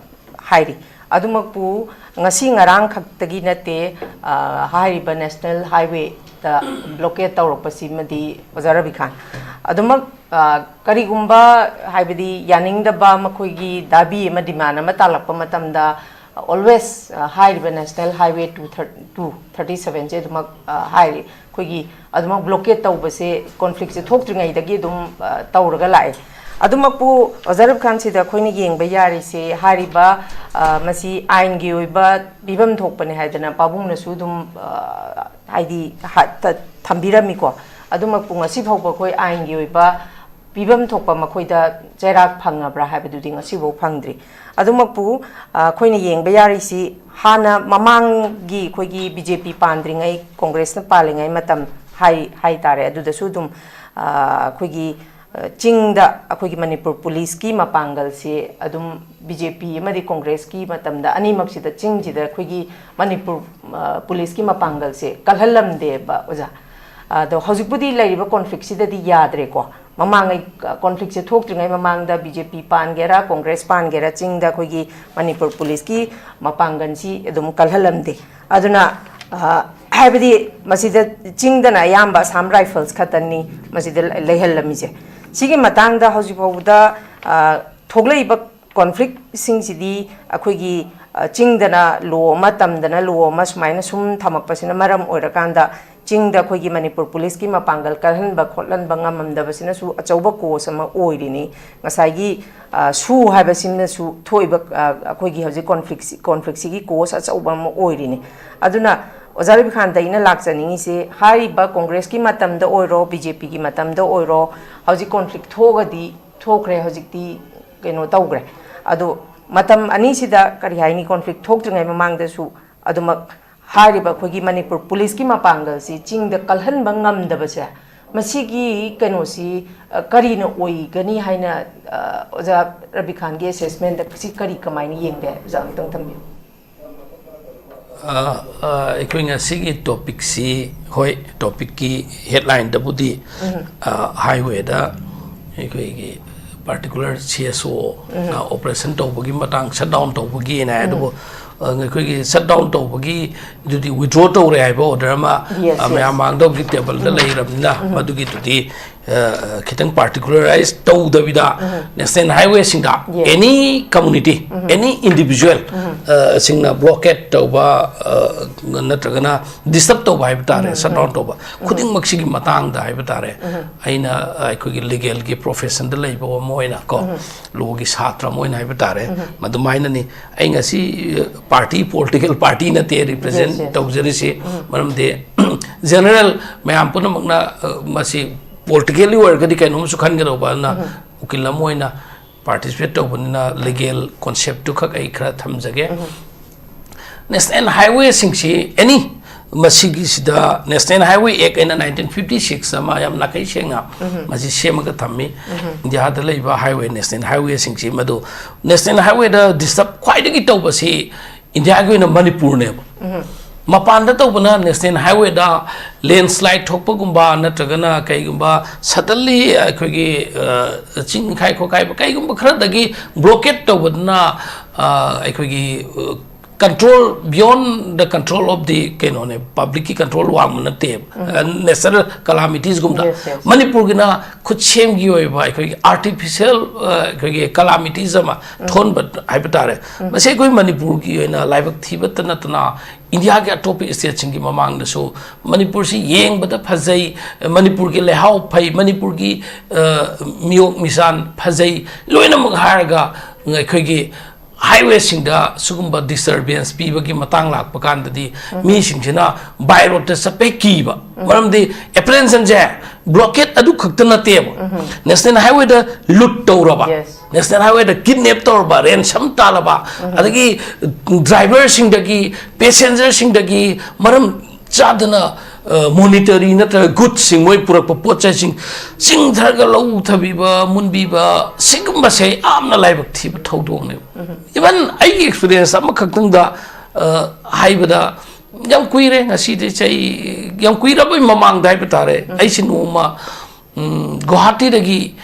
ꯍꯥꯏꯔꯤ꯫ ꯑꯗꯨꯃꯛꯄꯨ ꯉꯁꯤ ꯉꯔꯥꯡ ꯈꯛꯇꯒꯤ ꯅꯠꯇꯦ, ꯑ, ꯍꯥꯏꯔꯤꯕ ꯅꯦꯁꯅꯦꯜ ꯍꯥꯏꯋꯦꯗ ꯕ꯭ꯂꯣꯀꯦꯠ ꯇꯧꯔꯛꯄꯁꯤꯃꯗꯤ ꯑꯣꯖꯥ ꯔꯕꯤ ꯈꯥꯟ꯫ ꯑꯗꯨꯃꯛ, ꯑ, ꯀꯔꯤꯒꯨꯝꯕ, ꯍꯥꯏꯕꯗꯤ ꯌꯥꯅꯤꯡꯗꯕ ꯃꯈꯣꯏꯒꯤ ꯗꯥꯕꯤ ꯑꯃ, ꯗꯤꯃꯥꯟ ꯑꯃ ꯇꯥꯜꯂꯛꯄ ꯃꯇꯝꯗ, always, ꯑ, ꯍꯥꯏꯔꯤꯕ ꯅꯦꯁꯅꯦꯜ ꯍꯥꯏꯋꯦ ꯇꯨ ꯊꯥꯔꯇꯤ ꯁꯚꯦꯟꯁꯦ ꯑꯗꯨꯃꯛ, ꯑ, ꯍꯥꯏꯔꯤ꯫ ꯑꯩꯈꯣꯏꯒꯤ ꯑꯗꯨꯃꯛ ꯕ꯭ꯂꯣꯀꯦꯠ ꯇꯧꯕꯁꯦ ꯀꯣꯟꯐ꯭ꯂꯤꯛꯁꯦ ꯊꯣꯛꯇ꯭ꯔꯤꯉꯩꯗꯒꯤ ꯑꯗꯨꯝ, ꯑ, ꯇꯧꯔꯒ ꯂꯥꯛꯑꯦ꯫ ꯑꯗꯨꯃꯛꯄꯨ ꯑꯣꯖꯥ ꯔꯕꯤ ꯈꯥꯟꯁꯤꯗ ꯑꯩꯈꯣꯏꯅ ꯌꯦꯡꯕ ꯌꯥꯔꯤꯁꯦ, ꯍꯥꯏꯔꯤꯕ, ꯑ, ꯃꯁꯤ ꯑꯥꯏꯟꯒꯤ ꯑꯣꯏꯕ ꯄꯤꯐꯝ ꯊꯣꯛꯄꯅꯦ ꯍꯥꯏꯗꯅ ꯄꯥꯕꯨꯡꯅꯁꯨ ꯑꯗꯨꯝ, ꯑ, ꯍꯥꯏꯗꯤ ꯍꯥ-, ꯇ-, ꯊꯝꯕꯤꯔꯝꯃꯤꯀꯣ꯫ ꯑꯗꯨꯃꯛꯄꯨ ꯉꯁꯤ ꯐꯥꯎꯕ ꯑꯩꯈꯣꯏ ꯑꯥꯏꯟꯒꯤ ꯑꯣꯏꯕ ꯄꯤꯐꯝ ꯊꯣꯛꯄ ꯃꯈꯣꯏꯗ ꯆꯩꯔꯥꯛ ꯐꯪꯉꯕ꯭ꯔꯥ ꯍꯥꯏꯕꯗꯨꯗꯤ ꯉꯁꯤꯐꯥꯎ ꯐꯪꯗ꯭ꯔꯤ꯫ ꯑꯗꯨꯃꯛꯄꯨ, ꯑ, ꯑꯩꯈꯣꯏꯅ ꯌꯦꯡꯕ ꯌꯥꯔꯤꯁꯤ, ꯍꯥꯟꯅ ꯃꯃꯥꯡꯒꯤ ꯑꯩꯈꯣꯏꯒꯤ B J P ꯄꯥꯟꯗ꯭ꯔꯤꯉꯩ, ꯀꯣꯡꯒ꯭ꯔꯦꯁꯅ ꯄꯥꯜꯂꯤꯉꯩ ꯃꯇꯝ ꯍꯥꯏ-, ꯍꯥꯏ ꯇꯥꯔꯦ, ꯑꯗꯨꯗꯁꯨ ꯑꯗꯨꯝ, ꯑ, ꯑꯩꯈꯣꯏꯒꯤ, ꯑ, ꯆꯤꯡꯗ ꯑꯩꯈꯣꯏꯒꯤ ꯃꯅꯤꯄꯨꯔ ꯄꯨꯂꯤꯁꯀꯤ ꯃꯄꯥꯡꯒꯜꯁꯤ ꯑꯗꯨꯝ B J P ꯑꯃꯗꯤ ꯀꯣꯡꯒ꯭ꯔꯦꯁꯀꯤ ꯃꯇꯝꯗ ꯑꯅꯤꯃꯛꯁꯤꯗ ꯆꯤꯡꯁꯤꯗ ꯑꯩꯈꯣꯏꯒꯤ ꯃꯅꯤꯄꯨꯔ, ꯑ, ꯄꯨꯂꯤꯁꯀꯤ ꯃꯄꯥꯡꯒꯜꯁꯦ ꯀꯜꯍꯜꯂꯝꯗꯦꯕ, ꯑꯣꯖꯥ꯫ ꯑꯗꯣ ꯍꯧꯖꯤꯛꯄꯨꯗꯤ ꯂꯩꯔꯤꯕ ꯀꯣꯟꯐ꯭ꯂꯤꯛꯁꯤꯗꯗꯤ ꯌꯥꯗ꯭ꯔꯦꯀꯣ꯫ ꯃꯃꯥꯡꯉꯩ, ꯑ, ꯀꯣꯟꯐ꯭ꯂꯤꯛꯁꯦ ꯊꯣꯛꯇ꯭ꯔꯤꯉꯩ ꯃꯃꯥꯡꯗ B J P ꯄꯥꯟꯒꯦꯔꯥ, ꯀꯣꯡꯒ꯭ꯔꯦꯁ ꯄꯥꯟꯒꯦꯔꯥ, ꯆꯤꯡꯗ ꯑꯩꯈꯣꯏꯒꯤ ꯃꯅꯤꯄꯨꯔ ꯄꯨꯂꯤꯁꯀꯤ ꯃꯄꯥꯡꯒꯜꯁꯤ ꯑꯗꯨꯝ ꯀꯜꯍꯜꯂꯝꯗꯦ꯫ ꯑꯗꯨꯅ, ꯑ, ꯍꯥꯏꯕꯗꯤ ꯃꯁꯤꯗ ꯆꯤꯡꯗꯅ ꯑꯌꯥꯝꯕ ꯑꯁꯥꯝ ꯔꯥꯏꯐꯜꯁ ꯈꯛꯇꯅꯤ ꯃꯁꯤꯗ ꯂꯩꯍꯜꯂꯝꯃꯤꯁꯦ꯫ ꯁꯤꯒꯤ ꯃꯇꯥꯡꯗ ꯍꯧꯖꯤꯛ ꯐꯥꯎꯕꯗ, ꯑ, ꯊꯣꯛꯂꯛꯏꯕ ꯀꯣꯟꯐ꯭ꯂꯤꯛꯁꯤꯡꯁꯤꯗꯤ ꯑꯩꯈꯣꯏꯒꯤ, ꯑ, ꯆꯤꯡꯗꯅ ꯂꯣ ꯑꯃ, ꯇꯝꯗꯅ ꯂꯣ ꯑꯃ ꯁꯨꯃꯥꯏꯅ ꯁꯨꯝ ꯊꯝꯃꯛꯄꯁꯤꯅ ꯃꯔꯝ ꯑꯣꯏꯔꯀꯥꯟꯗ ꯆꯤꯡꯗ ꯑꯩꯈꯣꯏꯒꯤ ꯃꯅꯤꯄꯨꯔ ꯄꯨꯂꯤꯁꯀꯤ ꯃꯄꯥꯡꯒꯜ ꯀꯜꯍꯟꯕ ꯈꯣꯠꯍꯟꯕ ꯉꯝꯃꯝꯗꯕꯁꯤꯅꯁꯨ ꯑꯆꯧꯕ ꯀꯣꯁ ꯑꯃ ꯑꯣꯏꯔꯤꯅꯤ꯫ ꯉꯁꯥꯏꯒꯤ, ꯑ, ꯁꯨ ꯍꯥꯏꯕꯁꯤꯅꯁꯨ ꯊꯣꯛꯏꯕ, ꯑ, ꯑꯩꯈꯣꯏꯒꯤ ꯍꯧꯖꯤꯛ ꯀꯣꯟꯐ꯭ꯂꯤꯛꯁꯤ-, ꯀꯣꯟꯐ꯭ꯂꯤꯛꯁꯤꯒꯤ ꯀꯣꯁ ꯑꯆꯧꯕ ꯑꯃ ꯑꯣꯏꯔꯤꯅꯤ꯫ ꯑꯗꯨꯅ ꯑꯣꯖꯥ ꯔꯕꯤꯀꯥꯟꯇ ꯑꯩꯅ ꯂꯥꯛꯆꯅꯤꯡꯉꯤꯁꯦ, ꯍꯥꯏꯔꯤꯕ ꯀꯣꯡꯒ꯭ꯔꯦꯁꯀꯤ ꯃꯇꯝꯗ ꯑꯣꯏꯔꯣ, B J Pꯒꯤ ꯃꯇꯝꯗ ꯑꯣꯏꯔꯣ, ꯍꯧꯖꯤꯛ ꯀꯣꯟꯐ꯭ꯂꯤꯛ ꯊꯣꯛꯑꯒꯗꯤ ꯊꯣꯛꯈ꯭ꯔꯦ, ꯍꯧꯖꯤꯛꯇꯤ ꯀꯩꯅꯣ ꯇꯧꯈ꯭ꯔꯦ꯫ ꯑꯗꯣ ꯃꯇꯝ ꯑꯅꯤꯁꯤꯗ ꯀꯔꯤ ꯍꯥꯏꯅꯤ, ꯀꯣꯟꯐ꯭ꯂꯤꯛ ꯊꯣꯛꯇ꯭ꯔꯤꯉꯩ ꯃꯃꯥꯡꯗꯁꯨ ꯑꯗꯨꯃꯛ ꯍꯥꯏꯔꯤꯕ ꯑꯩꯈꯣꯏꯒꯤ ꯃꯅꯤꯄꯨꯔ ꯄꯨꯂꯤꯁꯀꯤ ꯃꯄꯥꯡꯒꯜꯁꯤ ꯆꯤꯡꯗ ꯀꯜꯍꯟꯕ ꯉꯝꯗꯕꯁꯦ, ꯃꯁꯤꯒꯤ ꯀꯩꯅꯣꯁꯤ, ꯑ, ꯀꯔꯤꯅ ꯑꯣꯏꯒꯅꯤ ꯍꯥꯏꯅ, ꯑ, ꯑꯣꯖꯥ ꯔꯕꯤꯈꯥꯟꯒꯤ ꯑꯦꯁꯦꯁꯃꯦꯟꯗ ꯁꯤ ꯀꯔꯤ, ꯀꯃꯥꯏꯅ ꯌꯦꯡꯒꯦ? ꯑꯣꯖꯥ ꯑꯃꯨꯛꯇꯪ ꯊꯝꯕꯤꯌꯨ꯫ ꯑ, ꯑ, ꯑꯩꯈꯣꯏ ꯉꯁꯤꯒꯤ ꯇꯣꯄꯤꯛꯁꯤ, ꯍꯣꯏ, ꯇꯣꯄꯤꯛꯀꯤ ꯍꯦꯗꯂꯥꯏꯟꯗꯕꯨꯗꯤ, ꯑ, ꯍꯥꯏꯋꯦꯗ ꯑꯩꯈꯣꯏꯒꯤ ꯄꯥꯔꯇꯤꯀꯨꯂꯔ C S O ꯅ ꯑꯣꯄꯔꯦꯁꯟ ꯇꯧꯕꯒꯤ ꯃꯇꯥꯡ, ꯁꯠꯗꯥꯎꯟ ꯇꯧꯕꯒꯤꯅ ꯍꯥꯏ, ꯑꯗꯨꯕꯨ, ꯑ, ꯑꯩꯈꯣꯏꯒꯤ ꯁꯠꯗꯥꯎꯟ ꯇꯧꯕꯒꯤꯗꯨꯗꯤ ꯋꯤꯗ꯭ꯔꯣ ꯇꯧꯔꯦ ꯍꯥꯏꯕ ꯑꯣꯔꯗꯔ ꯑꯃ, Yes, ꯑ, ꯃꯌꯥꯝ yes. ꯃꯥꯡꯗ ꯍꯧꯖꯤꯛ ꯇꯦꯕꯜꯗ ꯂꯩꯔꯕꯅꯤꯅ, ꯃꯗꯨꯒꯤꯗꯨꯗꯤ, ꯑ, ꯈꯤꯇꯪ ꯄꯥꯔꯇꯤꯀꯨꯂꯔꯥꯏꯁ ꯇꯧꯗꯕꯤꯗ, ꯅꯦꯁꯅꯦꯜ ꯍꯥꯏꯋꯦꯁꯤꯡꯗ, Yes. ꯑꯦꯅꯤ ꯀꯝꯃꯨꯅꯤꯇꯤ, ꯑꯦꯅꯤ ꯏꯟꯗꯤꯚꯤꯖꯨꯋꯦꯜ, ꯑ, ꯁꯤꯡꯅ ꯕ꯭ꯂꯣꯀꯦꯠ ꯇꯧꯕ, ꯑ, ꯅꯠꯇ꯭ꯔꯒꯅ ꯗꯤꯁꯇꯔꯕ ꯇꯧꯕ ꯍꯥꯏꯕ ꯇꯥꯔꯦ, ꯁꯠꯗꯥꯎꯟ ꯇꯧꯕ, ꯈꯨꯗꯤꯡꯃꯛꯁꯤꯒꯤ ꯃꯇꯥꯡꯗ ꯍꯥꯏꯕ ꯇꯥꯔꯦ, ꯑꯩꯅ, ꯑ, ꯑꯩꯈꯣꯏꯒꯤ ꯂꯤꯒꯦꯜꯒꯤ ꯄ꯭ꯔꯣꯐꯦꯁꯟꯗ ꯂꯩꯕ ꯑꯃ ꯑꯣꯏꯅ ꯀꯣ, ꯂꯣꯒꯤ ꯁꯥꯇ꯭ꯔ ꯑꯃ ꯑꯣꯏꯅ ꯍꯥꯏꯕ ꯇꯥꯔꯦ, ꯃꯗꯨꯃꯥꯏꯅꯅꯤ꯫ ꯑꯩ ꯉꯁꯤ, ꯑ, ꯄꯥꯔꯇꯤ, ꯄꯣꯂꯤꯇꯤꯀꯦꯜ ꯄꯥꯔꯇꯤ ꯅꯠꯇꯦ ꯔꯤꯄ꯭ꯔꯖꯦꯟ Yes, yes. ꯇꯧꯖꯔꯤꯁꯤ, ꯃꯔꯝꯗꯤ ꯖꯦꯅꯔꯦꯜ ꯃꯌꯥꯝ ꯄꯨꯝꯅꯃꯛꯅ, ꯑ, ꯃꯁꯤ ꯄꯣꯂꯤꯇꯤꯀꯦꯜꯂꯤ ꯑꯣꯏꯔꯒꯗꯤ ꯀꯩꯅꯣꯝꯁꯨ ꯈꯟꯒꯗꯧꯕ ꯑꯗꯨꯅ ꯎꯀꯤꯜ ꯑꯃ ꯑꯣꯏꯅ ꯄꯥꯔꯇꯤꯁꯤꯄꯦꯠ ꯇꯧꯕꯅꯤꯅ ꯂꯤꯒꯦꯜ ꯀꯣꯟꯁꯦꯞꯇꯨ ꯈꯛ ꯑꯩ ꯈꯔ ꯊꯝꯖꯒꯦ꯫ ꯅꯦꯁꯅꯦꯜ ꯍꯥꯏꯋꯦꯁꯤꯡꯁꯤ ꯑꯦꯅꯤ ꯃꯁꯤꯒꯤꯁꯤꯗ ꯅꯦꯁꯅꯦꯜ ꯍꯥꯏꯋꯦ ꯑꯦꯛ ꯑꯩꯅ ꯅꯥꯏꯟꯇꯤꯟ ꯐꯤꯐꯇꯤ ꯁꯤꯛꯁ ꯑꯃ ꯌꯥꯝ ꯅꯥꯈꯩ ꯁꯦꯡꯅ ꯃꯁꯤ ꯁꯦꯝꯃꯒ ꯊꯝꯃꯤ꯫ ꯏꯟꯗꯤꯌꯥꯗ ꯂꯩꯕ ꯍꯥꯏꯋꯦ ꯅꯦꯁꯅꯦꯜ ꯍꯥꯏꯋꯦꯁꯤꯡꯁꯤ ꯃꯗꯨ ꯅꯦꯁꯅꯦꯜ ꯍꯥꯏꯋꯦꯗ ꯗꯤꯁꯇꯔꯕ ꯈ꯭ꯋꯥꯏꯗꯒꯤ ꯇꯧꯕꯁꯤ ꯏꯟꯗꯤꯌꯥꯒꯤ ꯑꯣꯏꯅ ꯃꯅꯤꯄꯨꯔꯅꯦꯕ꯫ ꯃꯄꯥꯟꯗ ꯇꯧꯕꯅ ꯅꯦꯁꯅꯦꯜ ꯍꯥꯏꯋꯦꯗ ꯂꯦꯟꯁ꯭ꯂꯥꯏꯠ ꯊꯣꯛꯄꯒꯨꯝꯕ ꯅꯠꯇ꯭ꯔꯒꯅ ꯀꯩꯒꯨꯝꯕ ꯁꯗꯟꯂꯤ ꯑꯩꯈꯣꯏꯒꯤ ꯆꯤꯡ ꯅꯤꯡꯈꯥꯏ ꯈꯣꯠꯈꯥꯏꯕ ꯀꯩꯒꯨꯝꯕ ꯈꯔꯗꯒꯤ ꯕ꯭ꯂꯣꯀꯦꯠ ꯇꯧꯕꯗꯨꯅ ꯑꯩꯈꯣꯏꯒꯤ control beyond the control of the ꯀꯩꯅꯣꯅꯦ ꯄꯕ꯭ꯂꯤꯛꯀꯤ ꯀꯟꯇ꯭ꯔꯣꯜ ꯋꯥꯡꯕ ꯅꯠꯇꯦꯕ꯫ ꯅꯦꯆꯔꯦꯜ ꯀꯂꯥꯃꯤꯇꯤꯁꯒꯨꯝꯗ Yes, yes. ꯃꯅꯤꯄꯨꯔꯒꯤꯅ ꯈꯨꯠꯁꯦꯝꯒꯤ ꯑꯣꯏꯕ ꯑꯩꯈꯣꯏꯒꯤ ꯑꯥꯔꯇꯤꯐꯤꯁꯤꯌꯦꯜ ꯑꯩꯈꯣꯏꯒꯤ ꯀꯂꯥꯃꯤꯇꯤꯁ ꯑꯃ ꯊꯣꯟꯕ ꯍꯥꯏꯕ ꯇꯥꯔꯦ꯫ ꯃꯁꯤ ꯑꯩꯈꯣꯏ ꯃꯅꯤꯄꯨꯔꯒꯤ ꯑꯣꯏꯅ ꯂꯥꯏꯕꯛ ꯊꯤꯕꯇ ꯅꯠꯇꯅ ꯏꯟꯗꯤꯌꯥꯒꯤ ꯑꯇꯣꯞꯄ ꯁ꯭ꯇꯦꯠꯁꯤꯡꯒꯤ ꯃꯃꯥꯡꯗꯁꯨ ꯃꯅꯤꯄꯨꯔꯁꯤ ꯌꯦꯡꯕꯗ ꯐꯖꯩ, ꯃꯅꯤꯄꯨꯔꯒꯤ ꯂꯩꯍꯥꯎ ꯐꯩ, ꯃꯅꯤꯄꯨꯔꯒꯤ ꯃꯤꯌꯣꯛ ꯃꯤꯆꯥꯟ ꯐꯖꯩ ꯂꯣꯏꯅꯃꯛ ꯍꯥꯏꯔꯒ ꯑꯩꯈꯣꯏꯒꯤ ꯍꯥꯏꯋꯦꯁꯤꯡꯗ ꯁꯤꯒꯨꯝꯕ ꯗꯤꯁꯇꯔꯕꯦꯟꯁ ꯄꯤꯕꯒꯤ ꯃꯇꯥꯡ ꯂꯥꯛꯄ ꯀꯥꯟꯗꯗꯤ ꯃꯤꯁꯤꯡꯁꯤꯅ ꯕꯥꯏ ꯔꯣꯗꯇ ꯆꯠꯄ ꯍꯦꯛ ꯀꯤꯕ꯫ ꯃꯔꯝꯗꯤ ꯑꯦꯄ꯭ꯔꯦꯟꯁꯟꯁꯦ ꯕ꯭ꯂꯣꯀꯦꯠ ꯑꯗꯨ ꯈꯛꯇ ꯅꯠꯇꯦꯕ꯫ ꯅꯦꯁꯅꯦꯜ ꯍꯥꯏꯋꯦꯗ ꯂꯨꯠ ꯇꯧꯔꯕ, Yes. ꯅꯦꯁꯅꯦꯜ ꯍꯥꯏꯋꯦꯗ ꯀꯤꯗꯅꯦꯞ ꯇꯧꯔꯕ, ꯔꯦꯟꯁꯝ ꯇꯥꯜꯂꯕ, ꯑꯗꯒꯤ ꯗ꯭ꯔꯥꯏꯚꯔꯁꯤꯡꯗꯒꯤ, ꯄꯦꯁꯦꯟꯖꯔꯁꯤꯡꯗꯒꯤ ꯃꯔꯝ ꯆꯥꯗꯅ ꯃꯣꯅꯤꯇꯔꯤ ꯅꯠꯇ꯭ꯔꯒ ꯒꯨꯗꯁꯤꯡ ꯃꯣꯏ ꯄꯨꯔꯛꯄ ꯄꯣꯠ ꯆꯩꯁꯤꯡ ꯆꯤꯡꯊꯔꯒ ꯂꯧꯊꯕꯤꯕ, ꯃꯨꯟꯕꯤꯕ, ꯁꯤꯒꯨꯝꯕꯁꯦ ꯌꯥꯝꯅ ꯂꯥꯏꯕꯛ ꯊꯤꯕ ꯊꯧꯗꯣꯛꯅꯦꯕ꯫ ꯏꯚꯟ ꯑꯩꯒꯤ ꯑꯦꯛꯁꯄꯤꯔꯤꯌꯦꯟꯁ ꯑꯃꯈꯛꯇꯪꯗ ꯍꯥꯏꯕꯗ ꯌꯥꯝ ꯀꯨꯏꯔꯦ, ꯉꯁꯤꯗꯤ ꯆꯍꯤ ꯌꯥꯝ ꯀꯨꯏꯔꯕꯩ ꯃꯃꯥꯡꯗ ꯍꯥꯏꯕ ꯇꯥꯔꯦ꯫ ꯑꯩꯁꯤ ꯅꯣꯡꯃ ꯒꯨꯋꯥꯍꯥꯇꯤꯗꯒꯤ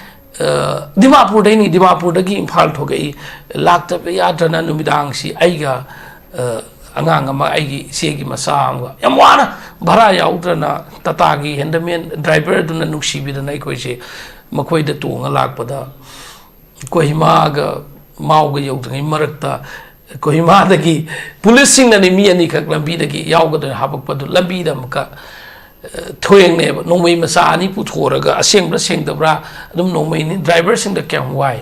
ꯗꯤꯃꯥꯄꯨꯔꯗꯩꯅꯤ, ꯗꯤꯃꯥꯄꯨꯔꯗꯒꯤ ꯏꯝꯐꯥꯜ ꯊꯣꯛꯂꯛꯏ꯫ ꯂꯥꯛꯇꯕ ꯌꯥꯗ꯭ꯔꯅ ꯅꯨꯃꯤꯗꯥꯡꯁꯤ ꯑꯩꯒ ꯑꯉꯥꯡ ꯑꯃ, ꯑꯩꯒꯤ ꯏꯆꯦꯒꯤ ꯃꯆꯥ ꯑꯃꯒ ꯌꯥꯝ ꯋꯥꯅ ꯚꯔꯥ ꯌꯥꯎꯗ꯭ꯔꯅ ꯇꯥꯇꯥꯒꯤ ꯍꯦꯟꯗꯃꯦꯟ ꯗ꯭ꯔꯥꯏꯚꯔꯗꯨꯅ ꯅꯨꯡꯁꯤꯕꯤꯗꯅ ꯑꯩꯈꯣꯏꯁꯦ ꯃꯈꯣꯏꯗ ꯇꯣꯡꯉ ꯂꯥꯛꯄꯗ ꯀꯣꯍꯤꯃꯥꯒ ꯃꯥꯎꯒ ꯌꯧꯗ꯭ꯔꯤꯉꯩ ꯃꯔꯛꯇ ꯀꯣꯍꯤꯃꯥꯗꯒꯤ ꯄꯨꯂꯤꯁꯁꯤꯡꯅꯅꯤ ꯃꯤ ꯑꯅꯤꯈꯛ ꯂꯝꯕꯤꯗꯒꯤ ꯌꯥꯎꯒꯗꯣꯏꯅ ꯍꯥꯄꯛꯄꯗꯨ ꯂꯝꯕꯤꯗ ꯑꯃꯨꯛꯀ ꯊꯦꯡꯅꯩꯕ꯫ ꯅꯣꯡꯃꯩ ꯃꯆꯥ ꯑꯅꯤ ꯄꯨꯊꯣꯛꯑꯒ ꯑꯁꯦꯡꯕ꯭ꯔꯥ ꯁꯦꯡꯗꯕ꯭ꯔꯥ ꯑꯗꯨꯝ ꯅꯣꯡꯃꯩꯅꯤ꯫ ꯗ꯭ꯔꯥꯏꯚꯔꯁꯤꯡꯗ ꯀꯌꯥꯝ ꯋꯥꯏ꯫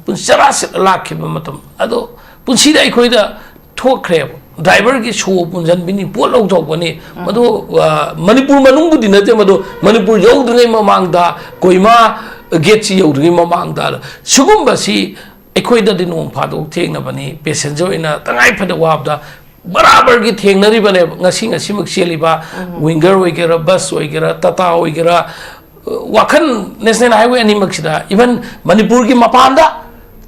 ꯄꯨꯟꯁꯤ ꯆꯔꯥ ꯁꯤꯠꯂ ꯂꯥꯛꯈꯤꯕ ꯃꯇꯝ ꯑꯗꯣ ꯄꯨꯟꯁꯤꯗ ꯑꯩꯈꯣꯏꯗ ꯊꯣꯛꯈ꯭ꯔꯦꯕ꯫ ꯗ꯭ꯔꯥꯏꯚꯔꯒꯤ ꯁꯣ ꯄꯨꯟꯁꯤꯟꯕꯤꯅꯤ, ꯄꯣꯠ ꯂꯧꯊꯣꯛꯄꯅꯤ꯫ ꯃꯗꯨ, ꯑ, ꯃꯅꯤꯄꯨꯔ ꯃꯅꯨꯡꯕꯨꯗꯤ ꯅꯠꯇꯦ, ꯃꯗꯨ ꯃꯅꯤꯄꯨꯔ ꯌꯧꯗ꯭ꯔꯤꯉꯩ ꯃꯃꯥꯡꯗ, ꯀꯣꯍꯤꯃꯥ ꯒꯦꯠꯁꯤ ꯌꯧꯗ꯭ꯔꯤꯉꯩ ꯃꯃꯥꯡꯗ ꯁꯤꯒꯨꯝꯕꯁꯤ ꯑꯩꯈꯣꯏꯗꯗꯤ ꯅꯣꯡ ꯐꯥꯗꯣꯛ ꯊꯦꯡꯅꯕꯅꯤ꯫ ꯄꯦꯁꯦꯟꯖꯔ ꯑꯣꯏꯅ ꯇꯉꯥꯏ ꯐꯗ ꯋꯥꯕꯗ ꯕꯔꯥꯕꯔꯒꯤ ꯊꯦꯡꯅꯔꯤꯕꯅꯦꯕ꯫ ꯉꯁꯤ, ꯉꯁꯤꯃꯛ ꯆꯦꯜꯂꯤꯕ ꯋꯤꯡꯒꯔ ꯑꯣꯏꯒꯦꯔꯥ, ꯕꯁ ꯑꯣꯏꯒꯦꯔꯥ, ꯇꯥꯇꯥ ꯑꯣꯏꯒꯦꯔꯥ, ꯋꯥꯈꯜ ꯅꯦꯁꯅꯦꯜ ꯍꯥꯏꯋꯦ ꯑꯅꯤꯃꯛꯁꯤꯗ, ꯏꯚꯟ ꯃꯅꯤꯄꯨꯔꯒꯤ ꯃꯄꯥꯟꯗ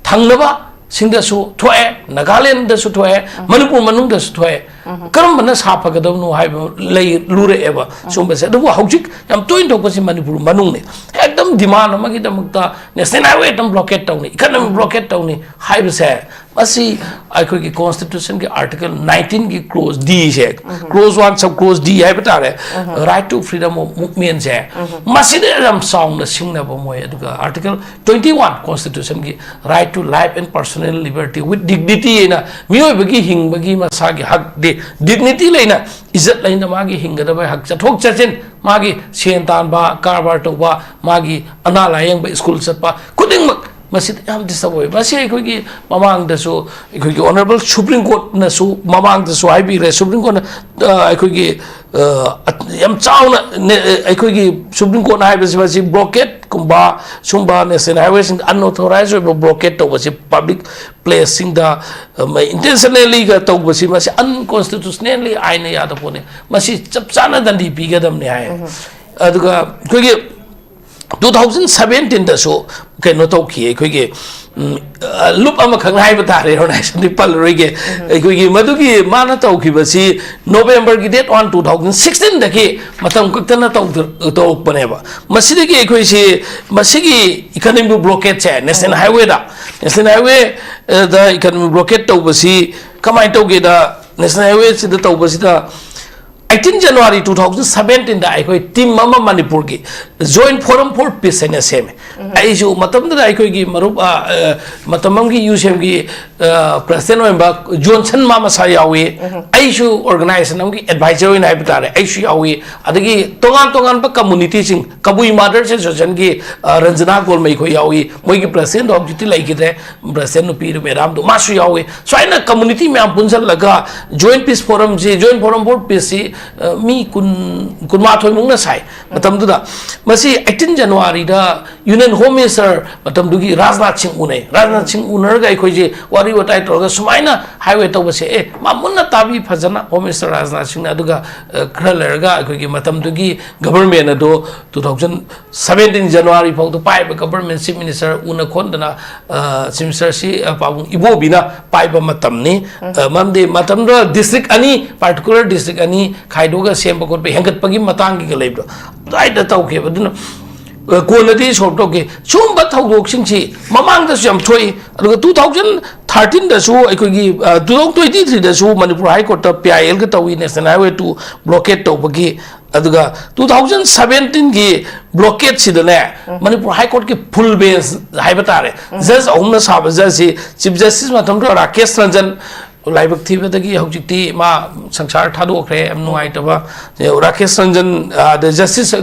ꯊꯪꯅꯕ ꯁꯤꯡꯗꯁꯨ ꯊꯣꯛꯑꯦ, ꯅꯥꯒꯥꯂꯦꯟꯗꯁꯨ ꯊꯣꯛꯑꯦ, ꯃꯅꯤꯄꯨꯔ ꯃꯅꯨꯡꯗꯁꯨ ꯊꯣꯛꯑꯦ꯫ ꯀꯔꯝꯕꯅ ꯁꯥꯐꯒꯗꯕꯅꯣ ꯍꯥꯏꯕ ꯂꯩ ꯂꯨꯔꯛꯑꯦꯕ ꯁꯨꯝꯕꯁꯦ꯫ ꯑꯗꯨꯕꯨ ꯍꯧꯖꯤꯛ ꯌꯥꯝ ꯇꯣꯏꯅ ꯊꯣꯛꯄꯁꯤ ꯃꯅꯤꯄꯨꯔ ꯃꯅꯨꯡꯅꯤ꯫ ꯍꯦꯛꯇ ꯗꯤꯃꯥꯟ ꯑꯃꯒꯤꯗꯃꯛꯇ ꯅꯦꯁꯅꯦꯜ ꯍꯥꯏꯋꯦ ꯑꯗꯨꯝ ꯕ꯭ꯂꯣꯀꯦꯠ ꯇꯧꯅꯤ, ꯏꯀꯅꯣꯃꯤ ꯕ꯭ꯂꯣꯀꯦꯠ ꯇꯧꯅꯤ ꯍꯥꯏꯕꯁꯦ, ꯃꯁꯤ ꯑꯩꯈꯣꯏꯒꯤ ꯀꯣꯟꯁꯇꯤꯇ꯭ꯌꯨꯁꯟꯒꯤ ꯑꯥꯔꯇꯤꯀꯜ ꯅꯥꯏꯟꯇꯤꯟꯒꯤ ꯀ꯭ꯂꯣꯖ ꯗꯤꯁꯦ, clause one sub clause D ꯍꯥꯏꯕ ꯇꯥꯔꯦ, ꯔꯥꯏꯠ ꯇꯨ ꯐ꯭ꯔꯤꯗꯝ ꯑꯣꯐ ꯃꯨꯚꯃꯦꯟꯁꯦ, ꯃꯁꯤꯗ ꯌꯥꯝ ꯆꯥꯎꯅ ꯁꯤꯡꯅꯕ ꯃꯣꯏ꯫ ꯑꯗꯨꯒ ꯑꯥꯔꯇꯤꯀꯜ ꯇ꯭ꯋꯦꯟꯇꯤ ꯋꯥꯟ ꯀꯣꯟꯁꯇꯤꯇ꯭ꯌꯨꯁꯟꯒꯤ right to life and personal liberty with dignity ꯍꯥꯏꯅ ꯃꯤꯑꯣꯏꯕꯒꯤ ꯍꯤꯡꯕꯒꯤ ꯃꯁꯥꯒꯤ ꯍꯛ, ꯗꯤ-, ꯗꯤꯒꯅꯤꯇꯤ ꯂꯩꯅ, ꯏꯖꯠ ꯂꯩꯅ ꯃꯥꯒꯤ ꯍꯤꯡꯒꯗꯕ ꯍꯛ, ꯆꯠꯊꯣꯛ ꯆꯠꯁꯤꯟ, ꯃꯥꯒꯤ ꯁꯦꯟ ꯇꯥꯟꯕ, ꯀꯔꯕꯥꯔ ꯇꯧꯕ, ꯃꯥꯒꯤ ꯑꯅꯥ ꯂꯥꯌꯦꯡꯕ, ꯁ꯭ꯀꯨꯜ ꯆꯠꯄ ꯈꯨꯗꯤꯡꯃꯛ ꯃꯁꯤꯗ ꯌꯥꯝ ꯗꯤꯁꯇꯔꯕ ꯑꯣꯏ꯫ ꯃꯁꯤ ꯑꯩꯈꯣꯏꯒꯤ ꯃꯃꯥꯡꯗꯁꯨ ꯑꯩꯈꯣꯏꯒꯤ ꯑꯣꯅꯔꯦꯕꯜ ꯁꯨꯄ꯭ꯔꯤꯝ ꯀꯣꯔꯠꯅꯁꯨ ꯃꯃꯥꯡꯗꯁꯨ ꯍꯥꯏꯕꯤꯈ꯭ꯔꯦ꯫ ꯁꯨꯄ꯭ꯔꯤꯝ ꯀꯣꯔꯠꯅ, ꯑ, ꯑꯩꯈꯣꯏꯒꯤ, ꯑ, ꯌꯥꯝ ꯆꯥꯎꯅ ꯅꯦ-, ꯑꯩꯈꯣꯏꯒꯤ ꯁꯨꯄ꯭ꯔꯤꯝ ꯀꯣꯔꯠꯅ ꯍꯥꯏꯕꯁꯤ, ꯃꯁꯤ ꯕ꯭ꯂꯣꯀꯦꯠꯀꯨꯝꯕ ꯁꯨꯝꯕ ꯅꯦꯁꯅꯦꯜ ꯍꯥꯏꯋꯦꯁꯤꯡꯗ ꯑꯟꯑꯣꯊꯣꯔꯥꯏꯖ ꯑꯣꯏꯕ ꯕ꯭ꯂꯣꯀꯦꯠ ꯇꯧꯕꯁꯤ ꯄꯕ꯭ꯂꯤꯛ ꯄ꯭ꯂꯦꯁꯁꯤꯡꯗ, ꯑ, ꯏꯟꯇꯦꯟꯁꯅꯦꯜꯂꯤꯒ ꯇꯧꯕꯁꯤ, ꯃꯁꯤ ꯑꯟꯀꯣꯟꯁꯇꯤꯇ꯭ꯌꯨꯁꯅꯦꯜꯂꯤ, ꯑꯥꯏꯟꯅ ꯌꯥꯗꯕ ꯄꯣꯠꯅꯤ꯫ ꯃꯁꯤ ꯆꯞ ꯆꯥꯅ ꯗꯟꯗꯤ ꯄꯤꯒꯗꯕꯅꯤ ꯍꯥꯏ꯫ ꯑꯗꯨꯒ ꯑꯩꯈꯣꯏꯒꯤ ꯇꯨ ꯊꯥꯎꯖꯟ ꯁꯕꯦꯟꯇꯤꯟꯗꯁꯨ ꯀꯩꯅꯣ ꯇꯧꯈꯤ꯫ ꯑꯩꯈꯣꯏꯒꯤ, ꯎꯝ, ꯑ, ꯂꯨꯞ ꯑꯃꯈꯛ ꯍꯥꯏꯕ ꯇꯥꯔꯦ, ꯑꯣꯔꯒꯅꯥꯏꯖꯦꯁꯟꯗꯤ ꯄꯜꯂꯔꯣꯏꯒꯦ꯫ ꯑꯩꯈꯣꯏꯒꯤ ꯃꯗꯨꯒꯤ ꯃꯥꯅ ꯇꯧꯈꯤꯕꯁꯤ ꯅꯣꯕꯦꯝꯕꯔꯒꯤ ꯗꯦꯠ ꯋꯥꯟ, ꯇꯨ ꯊꯥꯎꯖꯟ ꯁꯤꯛꯁꯇꯤꯟꯗꯒꯤ ꯃꯇꯝ ꯀꯛꯇꯅ ꯇꯧꯗ-, ꯇꯧꯔꯛꯄꯅꯦꯕ꯫ ꯃꯁꯤꯗꯒꯤ ꯑꯩꯈꯣꯏꯁꯤ, ꯃꯁꯤꯒꯤ ꯏꯀꯅꯣꯃꯤꯛ ꯕ꯭ꯂꯣꯀꯦꯠꯁꯦ, ꯅꯦꯁꯅꯦꯜ ꯍꯥꯏꯋꯦꯗ, ꯅꯦꯁꯅꯦꯜ ꯍꯥꯏꯋꯦꯗ ꯏꯀꯅꯣꯃꯤꯛ ꯕ꯭ꯂꯣꯀꯦꯠ ꯇꯧꯕꯁꯤ ꯀꯃꯥꯏꯅ ꯇꯧꯒꯦꯗ, ꯅꯦꯁꯅꯦꯜ ꯍꯥꯏꯋꯦꯁꯤꯗ ꯇꯧꯕꯁꯤꯗ ꯑꯩꯠꯇꯤꯟ ꯖꯅꯋꯥꯔꯤ ꯇꯨ ꯊꯥꯎꯖꯟ ꯁꯕꯦꯟꯇꯤꯟꯗ ꯑꯩꯈꯣꯏ ꯇꯤꯝ ꯑꯃ ꯃꯅꯤꯄꯨꯔꯒꯤ Joint Forum for Peace ꯍꯥꯏꯅ ꯁꯦꯝꯃꯦ꯫ ꯑꯩꯁꯨ ꯃꯇꯝꯗꯨꯗ ꯑꯩꯈꯣꯏꯒꯤ ꯃꯔꯨꯞ, ꯑ, ꯑ, ꯃꯇꯝ ꯑꯃꯒꯤ ꯌꯨꯁꯦꯝꯒꯤ, ꯑ, ꯄ꯭ꯔꯁꯤꯗꯦꯟ ꯑꯣꯏꯔꯝꯕ ꯖꯣꯟꯁꯟ ꯃꯥ ꯃꯁꯥ ꯌꯥꯎꯏ꯫ ꯑꯩꯁꯨ ꯑꯣꯔꯒꯅꯥꯏꯖꯦꯁꯟ ꯑꯃꯒꯤ ꯑꯦꯗꯚꯥꯏꯖꯔ ꯑꯣꯏꯅ ꯍꯥꯏꯕ ꯇꯥꯔꯦ, ꯑꯩꯁꯨ ꯌꯥꯎꯏ꯫ ꯑꯗꯒꯤ ꯇꯣꯉꯥꯟ ꯇꯣꯉꯥꯟꯕ ꯀꯝꯃꯨꯅꯤꯇꯤꯁꯤꯡ, ꯀꯕꯨꯏ ꯃꯥꯗꯔꯁ ꯑꯦꯁꯣꯁꯤꯌꯦꯁꯟꯒꯤ, ꯑ, ꯔꯟꯖꯅꯥ ꯒꯣꯜꯃꯩ ꯈꯣꯏ ꯌꯥꯎꯏ꯫ ꯃꯣꯏꯒꯤ ꯄ꯭ꯔꯁꯤꯗꯦꯟꯗꯣ ꯍꯧꯖꯤꯛꯇꯤ ꯂꯩꯈꯤꯗ꯭ꯔꯦ, ꯄ꯭ꯔꯁꯤꯗꯦꯟ ꯅꯨꯄꯤꯗꯨ ꯃꯦꯗꯥꯝꯗꯣ ꯃꯥꯁꯨ ꯌꯥꯎꯏ꯫ ꯁꯨꯃꯥꯏꯅ ꯀꯝꯃꯨꯅꯤꯇꯤ ꯃꯌꯥꯝ ꯄꯨꯟꯁꯤꯜꯂꯒ Joint Peace Forumꯁꯤ, Joint Forum for Peaceꯁꯤ, ꯑ, ꯃꯤ ꯀꯨꯟ, ꯀꯨꯟꯃꯥꯊꯣꯏ ꯃꯨꯛꯅ ꯁꯥꯏ꯫ ꯃꯇꯝꯗꯨꯗ ꯃꯁꯤ ꯑꯩꯠꯇꯤꯟ ꯖꯅꯋꯥꯔꯤꯗ ꯌꯨꯅꯤꯌꯟ ꯍꯣꯝ ꯃꯤꯅꯤꯁꯇꯔ ꯃꯇꯝꯗꯨꯒꯤ ꯔꯥꯖꯅꯥꯊ ꯁꯤꯡ ꯎꯅꯩ꯫ ꯔꯥꯖꯅꯥꯊ ꯁꯤꯡ ꯎꯅꯔꯒ ꯑꯩꯈꯣꯏꯁꯦ ꯋꯥꯔꯤ ꯋꯥꯇꯥꯏ ꯇꯧꯔꯒ ꯁꯨꯃꯥꯏꯅ ꯍꯥꯏꯋꯦ ꯇꯧꯕꯁꯦ, ꯑꯦ, ꯃꯥ ꯃꯨꯟꯅ ꯇꯥꯕꯤ ꯐꯖꯅ ꯍꯣꯝ ꯃꯤꯅꯤꯁꯇꯔ ꯔꯥꯖꯅꯥꯊ ꯁꯤꯡꯅ꯫ ꯑꯗꯨꯒ, ꯑ, ꯈꯔ ꯂꯩꯔꯒ ꯑꯩꯈꯣꯏꯒꯤ ꯃꯇꯝꯗꯨꯒꯤ ꯒꯚꯔꯟꯃꯦꯟ ꯑꯗꯣ ꯇꯨ ꯊꯥꯎꯖꯟ ꯁꯕꯦꯟꯇꯤꯟ ꯖꯅꯋꯥꯔꯤ ꯐꯥꯎꯗ ꯄꯥꯏꯕ ꯒꯚꯔꯟꯃꯦꯟ ꯆꯤꯐ ꯃꯤꯅꯤꯁꯇꯔ ꯎꯅ ꯈꯣꯟꯗꯅ, ꯑ, ꯆꯤꯐ ꯃꯤꯅꯤꯁꯇꯔꯁꯤ, ꯑ, ꯄꯥꯕꯨꯡ ꯏꯕꯣꯕꯤꯅ ꯄꯥꯏꯕ ꯃꯇꯝꯅꯤ꯫ ꯑ, ꯃꯔꯝꯗꯤ ꯃꯇꯝꯗꯨꯗ ꯗꯤꯁꯇ꯭ꯔꯤꯛ ꯑꯅꯤ, ꯄꯥꯔꯇꯤꯀꯨꯂꯔ ꯗꯤꯁꯇ꯭ꯔꯤꯛ ꯑꯅꯤ ꯈꯥꯏꯗꯣꯛꯑꯒ ꯁꯦꯝꯕ ꯈꯣꯠꯄ ꯍꯦꯟꯒꯠꯄꯒꯤ ꯃꯇꯥꯡꯒꯤꯒ ꯂꯩꯕꯗꯣ, ꯑꯗꯨꯋꯥꯏꯗ ꯇꯧꯈꯤꯕ꯫ ꯑꯗꯨꯅ, ꯑ, ꯀꯣꯟꯅꯗꯤ ꯁꯣꯜꯕ ꯇꯧꯈꯤ꯫ ꯁꯤꯒꯨꯝꯕ ꯊꯧꯗꯣꯛꯁꯤꯡꯁꯤ ꯃꯃꯥꯡꯗꯁꯨ ꯌꯥꯝ ꯊꯣꯛꯏ꯫ ꯑꯗꯨꯒ ꯇꯨ ꯊꯥꯎꯖꯟ ꯊꯥꯔꯇꯤꯟꯗꯁꯨ ꯑꯩꯈꯣꯏꯒꯤ, ꯑ, ꯇꯨ ꯊꯥꯎꯖꯟ ꯇ꯭ꯋꯦꯟꯇꯤ ꯊ꯭ꯔꯤꯗꯁꯨ ꯃꯅꯤꯄꯨꯔ ꯍꯥꯏ ꯀꯣꯔꯠꯇ ꯄꯤ ꯑꯥꯏ ꯑꯦꯜꯒ ꯇꯧꯏ, ꯅꯦꯁꯅꯦꯜ ꯍꯥꯏꯋꯦ ꯇꯨ ꯕ꯭ꯂꯣꯀꯦꯠ ꯇꯧꯕꯒꯤ꯫ ꯑꯗꯨꯒ ꯇꯨ ꯊꯥꯎꯖꯟ ꯁꯕꯦꯟꯇꯤꯟꯒꯤ ꯕ꯭ꯂꯣꯀꯦꯠꯁꯤꯗꯅꯦ, ꯃꯅꯤꯄꯨꯔ ꯍꯥꯏ ꯀꯣꯔꯠꯀꯤ ꯐꯨꯜ ꯕꯦꯟꯁ ꯍꯥꯏꯕ ꯇꯥꯔꯦ, ꯖꯖ ꯑꯍꯨꯝꯅ ꯁꯥꯕ ꯖꯖꯁꯤ, ꯆꯤꯐ ꯖꯁꯇꯤꯁ ꯃꯇꯝꯗꯨꯗ ꯔꯥꯀꯦꯁ ꯔꯟꯖꯟ, ꯂꯥꯏꯕꯛ ꯊꯤꯕꯗꯒꯤ ꯍꯧꯖꯤꯛꯇꯤ ꯃꯥ ꯁꯪꯁꯥꯔ ꯊꯥꯗꯣꯛꯈ꯭ꯔꯦ, ꯌꯥꯝ ꯅꯨꯡꯉꯥꯏꯇꯕ꯫ ꯔꯥꯀꯦꯁ ꯔꯟꯖꯟ, ꯑꯗ ꯖꯁꯇꯤꯁ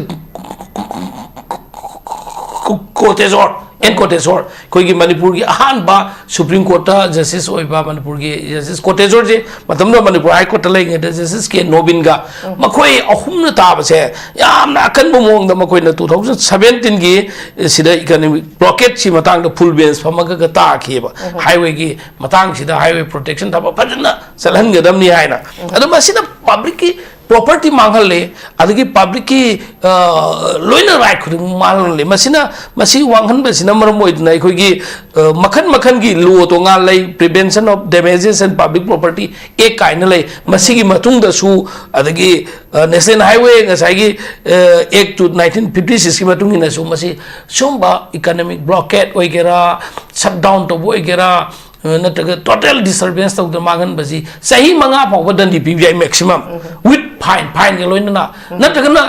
ꯀꯣꯇꯦꯖꯣꯔ, ꯑꯦꯟ ꯀꯣꯇꯦꯖꯣꯔ, ꯑꯩꯈꯣꯏꯒꯤ ꯃꯅꯤꯄꯨꯔꯒꯤ ꯑꯍꯥꯟꯕ ꯁꯨꯄ꯭ꯔꯤꯝ ꯀꯣꯔꯠꯇ ꯖꯁꯇꯤꯁ ꯑꯣꯏꯕ ꯃꯅꯤꯄꯨꯔꯒꯤ ꯖꯁꯇꯤꯁ ꯀꯣꯇꯦꯖꯣꯔꯁꯦ, ꯃꯇꯝꯗꯨꯗ ꯃꯅꯤꯄꯨꯔ ꯍꯥꯏ ꯀꯣꯔꯠꯇ ꯂꯩꯔꯤꯉꯩꯗ ꯖꯁꯇꯤꯁ ꯀꯦ ꯅꯣꯕꯤꯟꯒ, ꯃꯈꯣꯏ ꯑꯍꯨꯝꯅ ꯇꯥꯕꯁꯦ ꯌꯥꯝꯅ ꯑꯀꯟꯕ ꯃꯑꯣꯡꯗ ꯃꯈꯣꯏꯅ ꯇꯨ ꯊꯥꯎꯖꯟ ꯁꯕꯦꯟꯇꯤꯟꯒꯤ ꯁꯤꯗ ꯏꯀꯅꯣꯃꯤꯛ ꯕ꯭ꯂꯣꯀꯦꯠꯁꯤ ꯃꯇꯥꯡꯗ ꯐꯨꯜ ꯕꯦꯟꯁ ꯐꯝꯃꯒ ꯇꯥꯈꯤꯕ꯫ ꯍꯥꯏꯋꯦꯒꯤ ꯃꯇꯥꯡꯁꯤꯗ ꯍꯥꯏꯋꯦ ꯄ꯭ꯔꯣꯇꯦꯛꯁꯟ ꯊꯕꯛ ꯐꯖꯅ ꯆꯠꯍꯟꯒꯗꯕꯅꯤ ꯍꯥꯏꯅ꯫ ꯑꯗꯣ ꯃꯁꯤꯗ ꯄꯕ꯭ꯂꯤꯛꯀꯤ ꯄ꯭ꯔꯣꯄꯔꯇꯤ ꯃꯥꯡꯍꯜꯂꯦ, ꯑꯗꯒꯤ ꯄꯕ꯭ꯂꯤꯛꯀꯤ, ꯑ, ꯂꯣꯏꯅ ꯔꯥꯏꯠ ꯈꯨꯗꯤꯡꯃꯛ ꯃꯥꯡꯍꯜꯂꯦ꯫ ꯃꯁꯤꯅ, ꯃꯁꯤ ꯋꯥꯡꯍꯟꯕꯁꯤꯅ ꯃꯔꯝ ꯑꯣꯏꯗꯨꯅ ꯑꯩꯈꯣꯏꯒꯤ, ꯑ, ꯃꯈꯜ ꯃꯈꯜꯒꯤ ꯂꯣ ꯇꯣꯉꯥꯟ ꯂꯩ, Prevention of Damages and Public Property Act ꯀꯥꯏꯅ ꯂꯩ꯫ ꯃꯁꯤꯒꯤ ꯃꯇꯨꯡꯗꯁꯨ, ꯑꯗꯒꯤ, ꯑ, ꯅꯦꯁꯅꯦꯜ ꯍꯥꯏꯋꯦ ꯉꯁꯥꯏꯒꯤ, ꯑ, ꯑꯦꯛ ꯇꯨ ꯅꯥꯏꯟꯇꯤꯟ ꯐꯤꯐꯇꯤ ꯁꯤꯛꯁꯀꯤ ꯃꯇꯨꯡ ꯏꯟꯅꯁꯨ ꯃꯁꯤ ꯁꯨꯝꯕ ꯏꯀꯅꯣꯃꯤꯛ ꯕ꯭ꯂꯣꯀꯦꯠ ꯑꯣꯏꯒꯦꯔꯥ, ꯁꯠ ꯗꯥꯎꯟ ꯇꯧꯕ ꯑꯣꯏꯒꯦꯔꯥ, ꯑ, ꯅꯠꯇ꯭ꯔꯒ ꯇꯣꯇꯦꯜ ꯗꯤꯁꯇꯔꯕꯦꯟꯁ ꯇꯧꯗꯅ ꯃꯥꯡꯍꯟꯕꯁꯤ ꯆꯍꯤ ꯃꯉꯥ ꯐꯥꯎꯕ ꯗꯟꯗꯤ ꯄꯤꯕ ꯌꯥꯏ, ꯃꯦꯛꯁꯤꯃꯝ꯫ ꯋꯤꯠ ꯐꯥꯏꯟ, ꯐꯥꯏꯟꯒ ꯂꯣꯏꯅꯅ, ꯅꯠꯇ꯭ꯔꯒꯅ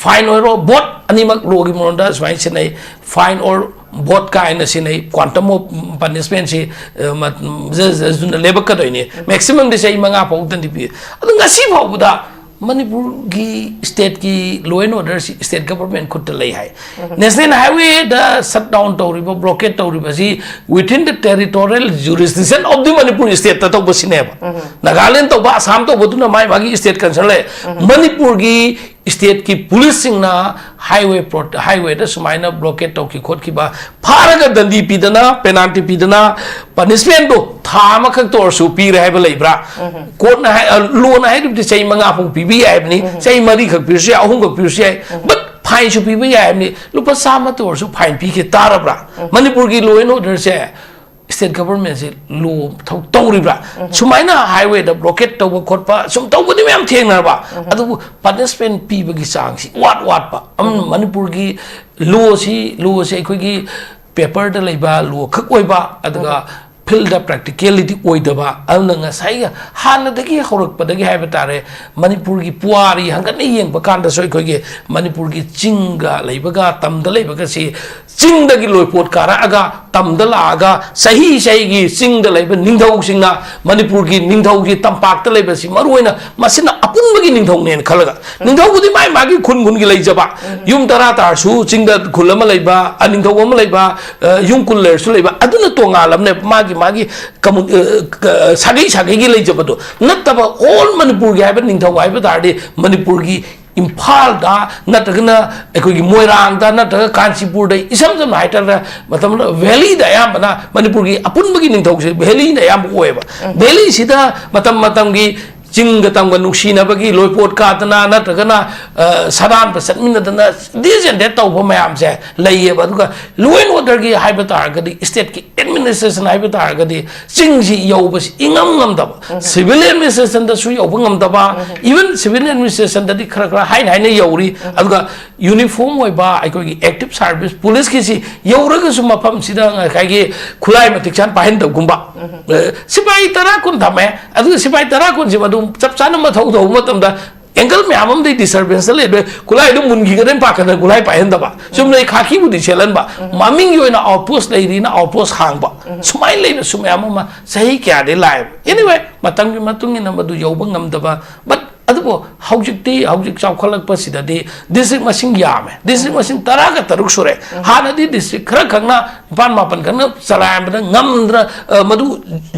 ꯐꯥꯏꯟ ꯑꯣꯏꯔꯣ, ꯕꯣꯠ, ꯑꯅꯤꯃꯛ ꯂꯣꯒꯤ ꯃꯔꯣꯟꯗ ꯁꯨꯃꯥꯏꯅ ꯁꯤꯟꯅꯩ, ꯐꯥꯏꯟ ꯑꯣꯔ ꯕꯣꯠ ꯀꯥꯏꯅ ꯁꯤꯟꯅꯩ꯫ Quantum of ꯄꯅꯤꯁꯃꯦꯟꯁꯤ ꯂꯦꯕꯛꯀꯗꯣꯏꯅꯤ꯫ ꯃꯦꯛꯁꯤꯃꯝꯗꯤ ꯆꯍꯤ ꯃꯉꯥ ꯐꯥꯎꯗꯗꯤ ꯄꯤ꯫ ꯑꯗꯨ ꯉꯁꯤ ꯐꯥꯎꯕꯗ ꯃꯅꯤꯄꯨꯔꯒꯤ ꯁ꯭ꯇꯦꯠꯀꯤ ꯂꯣ ꯑꯦꯟ ꯑꯣꯔꯗꯔꯁꯤ ꯁ꯭ꯇꯦꯠ ꯒꯚꯔꯟꯃꯦꯟ ꯈꯨꯠꯇ ꯂꯩ ꯍꯥꯏ꯫ ꯅꯦꯁꯅꯦꯜ ꯍꯥꯏꯋꯦꯗ ꯁꯠ ꯗꯥꯎꯟ ꯇꯧꯔꯤꯕ, ꯕ꯭ꯂꯣꯀꯦꯠ ꯇꯧꯔꯤꯕꯁꯤ within the territorial jurisdiction of the Manipur stateꯇ ꯇꯧꯕꯁꯤꯅꯦꯕ꯫ ꯅꯥꯒꯥꯂꯦꯟ ꯇꯧꯕ, ꯑꯁꯥꯝ ꯇꯧꯕꯗꯨꯅ ꯃꯥꯏ ꯃꯥꯒꯤ ꯁ꯭ꯇꯦꯠ ꯀꯟꯁꯔꯟ ꯂꯩ꯫ ꯃꯅꯤꯄꯨꯔꯒꯤ ꯁ꯭ꯇꯦꯠꯀꯤ ꯄꯨꯂꯤꯁꯁꯤꯡꯅ ꯍꯥꯏꯋꯦ ꯄ꯭ꯔꯣ-, ꯍꯥꯏꯋꯦꯗ ꯁꯨꯃꯥꯏꯅ ꯕ꯭ꯂꯣꯀꯦꯠ ꯇꯧꯈꯤ ꯈꯣꯠꯈꯤꯕ, ꯐꯥꯔꯒ ꯗꯟꯗꯤ ꯄꯤꯗꯅ, ꯄꯦꯅꯥꯜꯇꯤ ꯄꯤꯗꯅ, ꯄꯅꯤꯁꯃꯦꯟꯗꯣ ꯊꯥ ꯑꯃꯈꯛꯇ ꯑꯣꯏꯔꯁꯨ ꯄꯤꯔꯦ ꯍꯥꯏꯕ ꯂꯩꯕ꯭ꯔꯥ? ꯀꯣꯔꯠꯅ ꯍꯥꯏ-, ꯑ, ꯂꯣꯅ ꯍꯥꯏꯔꯤꯕꯗꯤ ꯆꯍꯤ ꯃꯉꯥ ꯐꯥꯎ ꯄꯤꯕ ꯌꯥꯏ ꯍꯥꯏꯕꯅꯤ, ꯆꯍꯤ ꯃꯔꯤꯈꯛ ꯄꯤꯔꯁꯨ ꯌꯥꯏ, ꯑꯍꯨꯝꯈꯛ ꯄꯤꯔꯁꯨ ꯌꯥꯏ, ꯕꯠ ꯐꯥꯏꯟꯁꯨ ꯄꯤꯕ ꯌꯥꯏ ꯍꯥꯏꯕꯅꯤ꯫ ꯂꯨꯄꯥ ꯆꯥꯝꯃꯇ ꯑꯣꯏꯔꯁꯨ ꯐꯥꯏꯟ ꯄꯤꯈꯤ ꯇꯥꯔꯕ꯭ꯔꯥ? ꯃꯅꯤꯄꯨꯔꯒꯤ ꯂꯣ ꯑꯦꯟ ꯑꯣꯔꯗꯔꯁꯦ ꯁ꯭ꯇꯦꯠ ꯒꯚꯔꯟꯃꯦꯟꯁꯤ ꯂꯣ ꯊꯧ-, ꯇꯧꯔꯤꯕ꯭ꯔꯥ? ꯁꯨꯃꯥꯏꯅ ꯍꯥꯏꯋꯦꯗ ꯕ꯭ꯂꯣꯀꯦꯠ ꯇꯧꯕ ꯈꯣꯠꯄ ꯁꯨꯝ ꯇꯧꯕꯗꯤ ꯃꯌꯥꯝ ꯊꯦꯡꯅꯔꯕ, ꯑꯗꯨꯕꯨ ꯄꯅꯤꯁꯃꯦꯟ ꯄꯤꯕꯒꯤ ꯆꯥꯡꯁꯤ ꯋꯥꯠ ꯋꯥꯠꯄ꯫ ꯑꯝ, ꯃꯅꯤꯄꯨꯔꯒꯤ ꯂꯣꯁꯤ, ꯂꯣꯁꯤ ꯑꯩꯈꯣꯏꯒꯤ ꯄꯦꯄꯔꯗ ꯂꯩꯕ ꯂꯣ ꯈꯛ ꯑꯣꯏꯕ, ꯑꯗꯨꯒ ꯐꯤꯜꯗ ꯄ꯭ꯔꯦꯛꯇꯤꯀꯦꯂꯤꯇꯤ ꯑꯣꯏꯗꯕ꯫ ꯑꯗꯨꯅ ꯉꯁꯥꯏꯒꯤ ꯍꯥꯟꯅꯗꯒꯤ ꯍꯧꯔꯛꯄꯗꯒꯤ ꯍꯥꯏꯕ ꯇꯥꯔꯦ, ꯃꯅꯤꯄꯨꯔꯒꯤ ꯄꯨꯋꯥꯔꯤ ꯍꯪꯒꯠꯅ ꯌꯦꯡꯕ ꯀꯥꯟꯗꯁꯨ ꯑꯩꯈꯣꯏꯒꯤ ꯃꯅꯤꯄꯨꯔꯒꯤ ꯆꯤꯡꯒ ꯂꯩꯕꯒ ꯇꯝꯗ ꯂꯩꯕꯒꯁꯤ, ꯆꯤꯡꯗꯒꯤ ꯂꯣꯏꯄꯣꯠ ꯀꯥꯔꯛꯑꯒ ꯇꯝꯗ ꯂꯥꯛꯑꯒ ꯆꯍꯤ ꯆꯍꯤꯒꯤ ꯆꯤꯡꯗ ꯂꯩꯕ ꯅꯤꯡꯊꯧꯁꯤꯡꯅ ꯃꯅꯤꯄꯨꯔꯒꯤ ꯅꯤꯡꯊꯧꯒꯤ ꯇꯝꯄꯥꯛꯇ ꯂꯩꯕꯁꯤ ꯃꯔꯨꯑꯣꯏꯅ ꯃꯁꯤꯅ ꯑꯄꯨꯟꯕꯒꯤ ꯅꯤꯡꯊꯧꯅꯦꯅ ꯈꯜꯂꯒ, ꯅꯤꯡꯊꯧꯕꯨꯗꯤ ꯃꯥꯏ ꯃꯥꯒꯤ ꯈꯨꯟ ꯈꯨꯟꯒꯤ ꯂꯩꯖꯕ, ꯌꯨꯝ ꯇꯔꯥ ꯇꯥꯔꯁꯨ ꯆꯤꯡꯗ ꯈꯨꯜ ꯑꯃ ꯂꯩꯕ, ꯑ, ꯅꯤꯡꯊꯧ ꯑꯃ ꯂꯩꯕ, ꯑ, ꯌꯨꯝ ꯀꯨꯟ ꯂꯩꯔꯁꯨ ꯂꯩꯕ, ꯑꯗꯨꯅ ꯇꯣꯉꯥꯜꯂꯝꯅꯦꯕ꯫ ꯃꯥꯒꯤ ꯃꯥꯒꯤ ꯀꯃꯨ-, ꯑ, ꯀ-, ꯁꯥꯒꯩ ꯁꯥꯒꯩꯒꯤ ꯂꯩꯖꯕꯗꯣ ꯅꯠꯇꯕ, ꯑꯣꯜ ꯃꯅꯤꯄꯨꯔꯒꯤ ꯍꯥꯏꯕ ꯅꯤꯡꯊꯧ ꯍꯥꯏꯕ ꯇꯥꯔꯗꯤ ꯃꯅꯤꯄꯨꯔꯒꯤ ꯏꯝꯐꯥꯜꯗ ꯅꯠꯇ꯭ꯔꯒꯅ ꯑꯩꯈꯣꯏꯒꯤ ꯃꯣꯏꯔꯥꯡꯗ ꯅꯠꯇ꯭ꯔꯒ ꯀꯥꯟꯆꯤꯄꯨꯔꯗ, ꯏꯁꯝ ꯁꯝꯅ ꯍꯥꯏꯇꯥꯔꯒ ꯃꯇꯝꯗ ꯚꯦꯂꯤꯗ ꯑꯌꯥꯝꯕꯅ ꯃꯅꯤꯄꯨꯔꯒꯤ ꯑꯄꯨꯟꯕꯒꯤ ꯅꯤꯡꯊꯧꯁꯦ ꯚꯦꯂꯤꯅ ꯑꯌꯥꯝꯕ ꯑꯣꯏꯌꯦꯕ꯫ ꯚꯦꯂꯤꯁꯤꯗ ꯃꯇꯝ ꯃꯇꯝꯒꯤ ꯆꯤꯡꯒ ꯇꯝꯒ ꯅꯨꯡꯁꯤꯅꯕꯒꯤ ꯂꯣꯏꯄꯣꯠ ꯀꯥꯗꯅ ꯅꯠꯇ꯭ꯔꯒꯅ, ꯑ, ꯁꯗꯥꯟꯕ ꯆꯠꯃꯤꯟꯅꯗꯅ this and that ꯇꯧꯕ ꯃꯌꯥꯝꯁꯦ ꯂꯩꯌꯦꯕ꯫ ꯑꯗꯨꯒ ꯂꯣ ꯑꯦꯟ ꯑꯣꯔꯗꯔꯒꯤ ꯍꯥꯏꯕ ꯇꯥꯔꯒꯗꯤ, ꯁ꯭ꯇꯦꯠꯀꯤ ꯑꯦꯗꯃꯤꯅꯤꯁꯇ꯭ꯔꯦꯁꯟ ꯍꯥꯏꯕ ꯇꯥꯔꯒꯗꯤ, ꯆꯤꯡꯁꯤ ꯌꯧꯕꯁꯤ ꯏꯉꯝ ꯉꯝꯗꯕ, ꯁꯤꯚꯤꯜ ꯑꯦꯗꯃꯤꯅꯤꯁꯇ꯭ꯔꯦꯁꯟꯗꯁꯨ ꯌꯧꯕ ꯉꯝꯗꯕ, ꯏꯚꯟ ꯁꯤꯚꯤꯜ ꯑꯦꯗꯃꯤꯅꯤꯁꯇ꯭ꯔꯦꯁꯟꯗꯗꯤ ꯈꯔ ꯈꯔ ꯍꯥꯏꯅ ꯍꯥꯏꯅ ꯌꯧꯔꯤ꯫ ꯑꯗꯨꯒ ꯌꯨꯅꯤꯐꯣꯔꯝ ꯑꯣꯏꯕ ꯑꯩꯈꯣꯏꯒꯤ ꯑꯦꯛꯇꯤꯚ ꯁꯥꯔꯚꯤꯁ ꯄꯨꯂꯤꯁꯀꯤꯁꯤ ꯌꯧꯔꯒꯁꯨ ꯃꯐꯝꯁꯤꯗ ꯉꯁꯥꯏꯒꯤ ꯈꯨꯠꯂꯥꯏ ꯃꯇꯤꯛ ꯆꯥꯅ ꯄꯥꯏꯍꯟꯗꯕꯒꯨꯝꯕ, ꯑ, ꯁꯤꯐꯥꯏ ꯇꯔꯥ ꯀꯨꯟ ꯊꯝꯃꯦ, ꯑꯗꯨꯒ ꯁꯤꯐꯥꯏ ꯇꯔꯥ ꯀꯨꯟꯁꯤ ꯃꯗꯨ ꯆꯞ ꯆꯥꯅ ꯃꯊꯧ ꯇꯧꯕ ꯃꯇꯝꯗ ꯑꯦꯡꯒꯜ ꯃꯌꯥꯝ ꯑꯃꯗꯤ ꯗꯤꯁꯇꯔꯕꯦꯟꯁ ꯂꯩꯕ, ꯈꯨꯠꯂꯥꯏꯗꯨ ꯃꯨꯟꯈꯤꯒꯗ꯭ꯔꯥ ꯄꯥꯈꯠꯇꯅ ꯈꯨꯠꯂꯥꯏ ꯄꯥꯏꯍꯟꯗꯕ, ꯆꯨꯝꯅꯩ ꯈꯥꯀꯤꯕꯨꯗꯤ ꯁꯦꯠꯍꯟꯕ, ꯃꯃꯤꯡꯒꯤ ꯑꯣꯏꯅ ꯑꯥꯎꯠ ꯄꯣꯁ ꯂꯩꯔꯤꯅ ꯑꯥꯎꯠ ꯄꯣꯁ ꯍꯥꯡꯕ, ꯁꯨꯃꯥꯏꯅ ꯂꯩꯕꯁꯨ ꯃꯌꯥꯝ ꯑꯃ ꯆꯍꯤ ꯀꯌꯥꯗꯤ ꯂꯥꯛꯑꯦꯕ꯫ Anyway, ꯃꯇꯝꯒꯤ ꯃꯇꯨꯡ ꯏꯟꯅ ꯃꯗꯨ ꯌꯧꯕ ꯉꯝꯗꯕ, but ꯑꯗꯨꯕꯨ ꯍꯧꯖꯤꯛꯇꯤ, ꯍꯧꯖꯤꯛ ꯆꯥꯎꯈꯠꯂꯛꯄꯁꯤꯗꯗꯤ ꯗꯤꯁꯇ꯭ꯔꯤꯛ ꯃꯁꯤꯡ ꯌꯥꯝꯃꯦ, ꯗꯤꯁꯇ꯭ꯔꯤꯛ ꯃꯁꯤꯡ ꯇꯔꯥꯒ ꯇꯔꯨꯛ ꯁꯨꯔꯦ꯫ ꯍꯥꯟꯅꯗꯤ ꯗꯤꯁꯇ꯭ꯔꯤꯛ ꯈꯔ ꯈꯛꯅ ꯅꯤꯄꯥꯟ ꯃꯥꯄꯟ ꯈꯛꯅ ꯆꯂꯥꯏꯔꯝꯕꯗ ꯉꯝꯗꯅ, ꯑ, ꯃꯗꯨ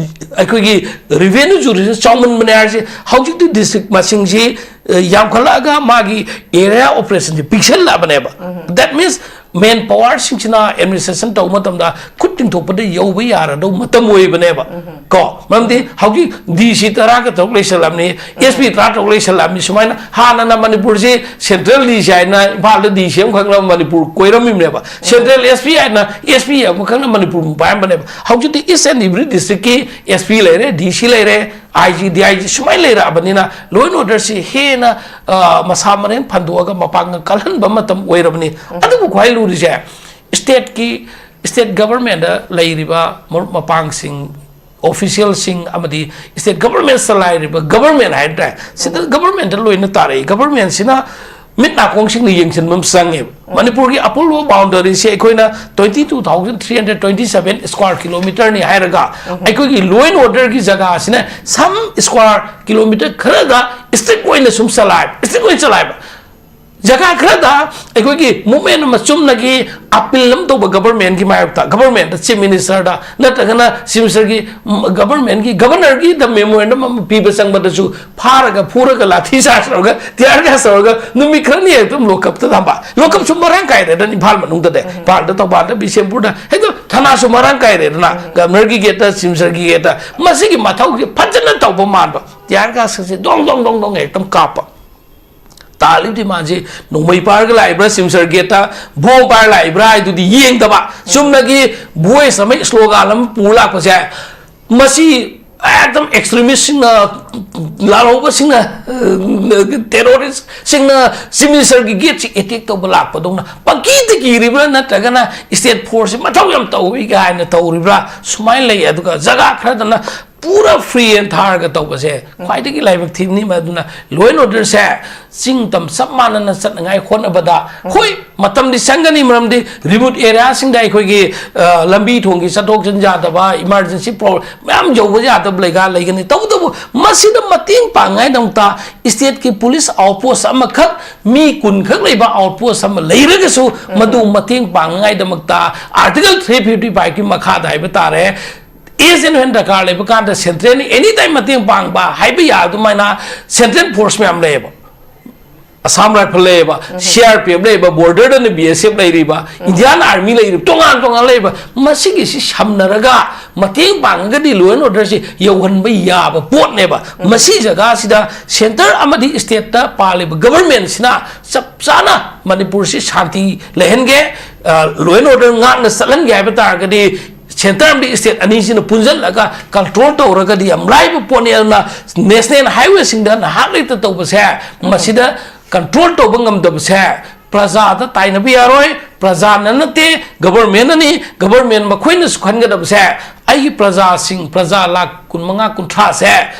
ꯑꯩꯈꯣꯏꯒꯤ ꯔꯤꯚꯦꯅ꯭ꯌꯨ ꯖꯨꯔꯤꯁꯦ ꯆꯥꯎꯃꯟꯕꯅꯦ ꯍꯥꯏꯔꯤꯁꯦ꯫ ꯍꯧꯖꯤꯛꯇꯤ ꯗꯤꯁꯇ꯭ꯔꯤꯛ ꯃꯁꯤꯡꯁꯤ, ꯑ, ꯌꯥꯝꯈꯠꯂꯛꯑꯒ ꯃꯥꯒꯤ ꯑꯦꯔꯤꯌꯥ ꯑꯣꯄꯔꯦꯁꯟꯁꯤ ꯄꯤꯛꯁꯜꯂꯛꯑꯕꯅꯦꯕ꯫ That means ꯃꯦꯟ ꯄꯋꯥꯔꯁꯤꯡꯁꯤꯅ ꯑꯦꯗꯃꯤꯅꯤꯁꯇ꯭ꯔꯦꯁꯟ ꯇꯧꯕ ꯃꯇꯝꯗ ꯈꯨꯠ ꯇꯤꯡꯊꯣꯛꯄꯗ ꯌꯧꯕ ꯌꯥꯔꯗꯧ ꯃꯇꯝ ꯑꯣꯏꯕꯅꯦꯕ꯫ ꯀꯣ, ꯃꯔꯝꯗꯤ ꯍꯧꯖꯤꯛ ꯗꯤ ꯁꯤ ꯇꯔꯥꯒ ꯇꯔꯨꯛ ꯂꯩꯁꯜꯂꯝꯅꯤ, ꯑꯦꯁ ꯄꯤ ꯇꯔꯥ ꯇꯔꯨꯛ ꯂꯩꯁꯜꯂꯝꯅꯤ꯫ ꯁꯨꯃꯥꯏꯅ ꯍꯥꯟꯅꯅ ꯃꯅꯤꯄꯨꯔꯁꯤ ꯁꯦꯟꯇ꯭ꯔꯦꯜ ꯗꯤ ꯁꯤ ꯍꯥꯏꯅ ꯏꯝꯐꯥꯜꯗ ꯗꯤ ꯁꯤ ꯑꯃꯈꯛꯅ ꯃꯅꯤꯄꯨꯔ ꯀꯣꯏꯔꯝꯃꯤꯕꯅꯦꯕ, ꯁꯦꯟꯇ꯭ꯔꯦꯜ ꯑꯦꯁ ꯄꯤ ꯍꯥꯏꯅ ꯑꯦꯁ ꯄꯤ ꯑꯃꯈꯛꯅ ꯃꯅꯤꯄꯨꯔ ꯄꯥꯏꯔꯝꯕꯅꯦꯕ꯫ ꯍꯧꯖꯤꯛꯇꯤ each and every districtꯀꯤ S P ꯂꯩꯔꯦ, ꯗꯤ ꯁꯤ ꯂꯩꯔꯦ, ꯑꯥꯏ ꯖꯤ, ꯗꯤ ꯑꯥꯏ ꯖꯤ ꯁꯨꯃꯥꯏꯅ ꯂꯩꯔꯛꯑꯕꯅꯤꯅ law and orderꯁꯤ ꯍꯦꯟꯅ, ꯑ, ꯃꯁꯥ ꯃꯔꯦꯡ ꯐꯟꯗꯣꯛꯑꯒ ꯃꯄꯥꯡꯒꯜ ꯀꯜꯍꯟꯕ ꯃꯇꯝ ꯑꯣꯏꯔꯕꯅꯤ꯫ ꯑꯗꯨꯕꯨ ꯈ꯭ꯋꯥꯏ ꯂꯨꯔꯤꯁꯦ stateꯀꯤ, state governmentꯇ ꯂꯩꯔꯤꯕ ꯃꯔꯨꯞ ꯃꯄꯥꯡꯁꯤꯡ, officialꯁꯤꯡ ꯑꯃꯗꯤ state government ꯆꯂꯥꯏꯔꯤꯕ government ꯍꯥꯏꯕ ꯇꯥꯔꯦ, ꯁꯤꯗ governmentꯇ ꯂꯣꯏꯅ ꯇꯥꯔꯛꯏ꯫ Governmentꯁꯤꯅ ꯃꯤꯠ ꯅꯥꯀꯣꯡꯁꯤꯡꯅ ꯌꯦꯡꯁꯤꯟꯕ ꯑꯃ ꯆꯪꯉꯦꯕ꯫ ꯃꯅꯤꯄꯨꯔꯒꯤ ꯑꯄꯨꯟꯕ boundaryꯁꯦ ꯑꯩꯈꯣꯏꯅ twenty two thousand three hundred twenty seven square kilometerꯅꯤ ꯍꯥꯏꯔꯒ, ꯑꯩꯈꯣꯏꯒꯤ law and orderꯒꯤ ꯖꯒꯥꯁꯤꯅ some square kilometer ꯈꯔꯗ strict ꯑꯣꯏꯅ ꯁꯨꯝ ꯆꯂꯥꯏꯕ, strict ꯑꯣꯏꯅ ꯆꯂꯥꯏꯕ꯫ ꯖꯒꯥ ꯈꯔꯗ ꯑꯩꯈꯣꯏꯒꯤ movement ꯑꯃ, ꯆꯨꯝꯅꯒꯤ appeal ꯑꯃ ꯇꯧꯕ governmentꯀꯤ ꯃꯥꯌꯣꯛꯇ, governmentꯇ, chief ministerꯗ, ꯅꯠꯇ꯭ꯔꯒꯅ chief ministerꯒꯤ, ꯎꯝ, governmentꯀꯤ governorꯒꯤꯗ memorandum ꯑꯃ ꯄꯤꯕ ꯆꯪꯕꯗꯁꯨ ꯐꯥꯔꯒ, ꯐꯨꯔꯒ, ꯂꯥꯊꯤ ꯆꯥꯔꯖ ꯇꯧꯔꯒ, tear gas ꯇꯧꯔꯒ ꯅꯨꯃꯤꯠ ꯈꯔꯅꯤ ꯍꯦꯛꯇ lockupꯇ ꯊꯝꯕ꯫ Lockupꯁꯨ ꯃꯔꯥꯡ ꯀꯥꯏꯔꯦꯗꯅ ꯏꯝꯐꯥꯜ ꯃꯅꯨꯡꯗꯗꯤ, ꯏꯝꯐꯥꯜꯗ, ꯊꯧꯕꯥꯜꯗ, ꯕꯤꯁꯦꯝꯄꯨꯔꯗ ꯍꯦꯛꯇ ꯊꯅꯥꯁꯨ ꯃꯔꯥꯡ ꯀꯥꯏꯔꯦꯗꯅ꯫ Governorꯒꯤ gateꯇ, chief ministerꯒꯤ gateꯇ꯫ ꯃꯁꯤꯒꯤ ꯃꯊꯧꯁꯦ ꯐꯖꯅ ꯇꯧꯕ ꯃꯥꯟꯕ, tear gasꯀꯁꯦ ꯗꯣꯡ ꯗꯣꯡ ꯗꯣꯡ ꯗꯣꯡ ꯍꯦꯛꯇ ꯀꯥꯞꯄ꯫ ꯇꯥꯜꯂꯤꯕ demandꯁꯤ ꯅꯣꯡꯃꯩ ꯄꯥꯏꯔꯒ ꯂꯥꯛꯏꯕ꯭ꯔꯥ, chief ministerꯒꯤ gateꯇ bomb ꯄꯥꯏꯔ ꯂꯥꯛꯏꯕ꯭ꯔꯥ ꯍꯥꯏꯗꯨꯗꯤ ꯌꯦꯡꯗꯕ, ꯆꯨꯝꯅꯒꯤ voice ꯑꯃ, slogan ꯑꯃ ꯄꯨꯔ ꯂꯥꯛꯄꯁꯦ, ꯃꯁꯤ ꯑꯦꯛꯗꯝ extremistꯁꯤꯡꯅ, ꯂꯥꯜꯍꯧꯕꯁꯤꯡꯅ, terroristꯁꯤꯡꯅ chief ministerꯒꯤ gateꯁꯤ attack ꯇꯧꯕ ꯂꯥꯛꯄꯗꯧꯅ ꯄꯪꯀꯤꯗ ꯀꯤꯔꯤꯕ꯭ꯔꯥ, ꯅꯠꯇ꯭ꯔꯒꯅ state forceꯁꯤ ꯃꯊꯧ ꯌꯥꯝ ꯇꯧꯏ ꯀꯥꯏꯅ ꯇꯧꯔꯤꯕ꯭ꯔꯥ, ꯁꯨꯃꯥꯏꯅ ꯂꯩ꯫ ꯑꯗꯨꯒ ꯖꯒꯥ ꯈꯔꯗꯅ ꯄꯨꯔꯥ free and ꯊꯥꯔꯒ ꯇꯧꯕꯁꯦ ꯈ꯭ꯋꯥꯏꯗꯒꯤ ꯂꯥꯏꯕꯛ ꯊꯤꯕꯅꯤ꯫ ꯑꯗꯨꯅ law and order ꯁꯦ ꯆꯤꯡ ꯇꯝ ꯆꯞ ꯃꯥꯟꯅꯅ ꯆꯠꯅꯉꯥꯏ ꯍꯣꯠꯅꯕꯗ, ꯍꯣꯏ, ꯃꯇꯝꯗꯤ ꯆꯪꯒꯅꯤ, ꯃꯔꯝꯗꯤ remote area ꯁꯤꯡꯗ ꯑꯩꯈꯣꯏꯒꯤ, ꯑ, ꯂꯝꯕꯤ ꯊꯣꯡꯒꯤ ꯆꯠꯊꯣꯛ ꯆꯠꯁꯤꯟ ꯌꯥꯗꯕ, emergency problem ꯃꯌꯥꯝ ꯌꯧꯕ ꯌꯥꯗꯕ ꯂꯩꯒ ꯂꯩꯒꯅꯤ꯫ ꯇꯧꯕꯇꯕꯨ ꯃꯁꯤꯗ ꯃꯇꯦꯡ ꯄꯥꯡꯅꯉꯥꯏꯗꯃꯛꯇ state ꯀꯤ police outpost ꯑꯃꯈꯛ, ꯃꯤ ꯀꯨꯟ ꯈꯛ ꯂꯩꯕ outpost ꯑꯃ ꯂꯩꯔꯒꯁꯨ, ꯃꯗꯨ ꯃꯇꯦꯡ ꯄꯥꯡꯅꯉꯥꯏꯗꯃꯛꯇ Article three fifty five ꯀꯤ ꯃꯈꯥꯗ ꯍꯥꯏꯕ ꯇꯥꯔꯦ, as and when ꯗꯔꯀꯥꯔ ꯂꯩꯕ ꯀꯥꯟꯗ central ꯅ any time ꯃꯇꯦꯡ ꯄꯥꯡꯕ ꯍꯥꯏꯕ ꯌꯥ ꯑꯗꯨꯃꯥꯏꯅ central force ꯃꯌꯥꯝ ꯂꯩꯌꯦꯕ꯫ Assam Rifle ꯂꯩꯌꯦꯕ, C R P F ꯂꯩꯌꯦꯕ, border ꯗꯅ B S F ꯂꯩꯔꯤꯕ, Indian Army ꯂꯩꯔꯤꯕ, ꯇꯣꯉꯥꯟ ꯇꯣꯉꯥꯟ ꯂꯩꯕ, ꯃꯁꯤꯒꯤꯁꯤ ꯁꯝꯅꯔꯒ ꯃꯇꯦꯡ ꯄꯥꯡꯉꯒꯗꯤ law and order ꯁꯤ ꯌꯧꯍꯟꯕ ꯌꯥꯕ ꯄꯣꯠꯅꯦꯕ꯫ ꯃꯁꯤ ꯖꯒꯥꯁꯤꯗ centre ꯑꯃꯗꯤ state ꯇ ꯄꯥꯜꯂꯤꯕ government ꯁꯤꯅ ꯆꯞ ꯆꯥꯅ ꯃꯅꯤꯄꯨꯔꯁꯤ ꯁꯥꯟꯇꯤ ꯂꯩꯍꯟꯒꯦ, ꯑ, law and order ꯉꯥꯛꯅ ꯆꯠꯍꯟꯒꯦ ꯍꯥꯏꯕ ꯇꯥꯔꯒꯗꯤ, centre ꯑꯃꯗꯤ state ꯑꯅꯤꯁꯤꯅ ꯄꯨꯟꯁꯤꯜꯂꯒ control ꯇꯧꯔꯒꯗꯤ ꯌꯥꯝ ꯂꯥꯏꯕ ꯄꯣꯠꯅꯤ꯫ ꯑꯗꯨꯅ national highway ꯁꯤꯡꯗ ꯅꯍꯥꯛ ꯂꯩꯇ ꯇꯧꯕꯁꯦ, ꯃꯁꯤꯗ control ꯇꯧꯕ ꯉꯝꯗꯕꯁꯦ ꯄ꯭ꯔꯖꯥꯗ ꯇꯥꯏꯅꯕ ꯌꯥꯔꯣꯏ, ꯄ꯭ꯔꯖꯥꯅ ꯅꯠꯇꯦ, government ꯅꯅꯤ꯫ Government ꯃꯈꯣꯏꯅꯁꯨ ꯈꯟꯒꯗꯕꯁꯦ, ꯑꯩꯒꯤ ꯄ꯭ꯔꯖꯥꯁꯤꯡ, ꯄ꯭ꯔꯖꯥ ꯂꯥꯈ ꯀꯨꯟꯃꯉꯥ ꯀꯨꯟꯊ꯭ꯔꯥꯁꯦ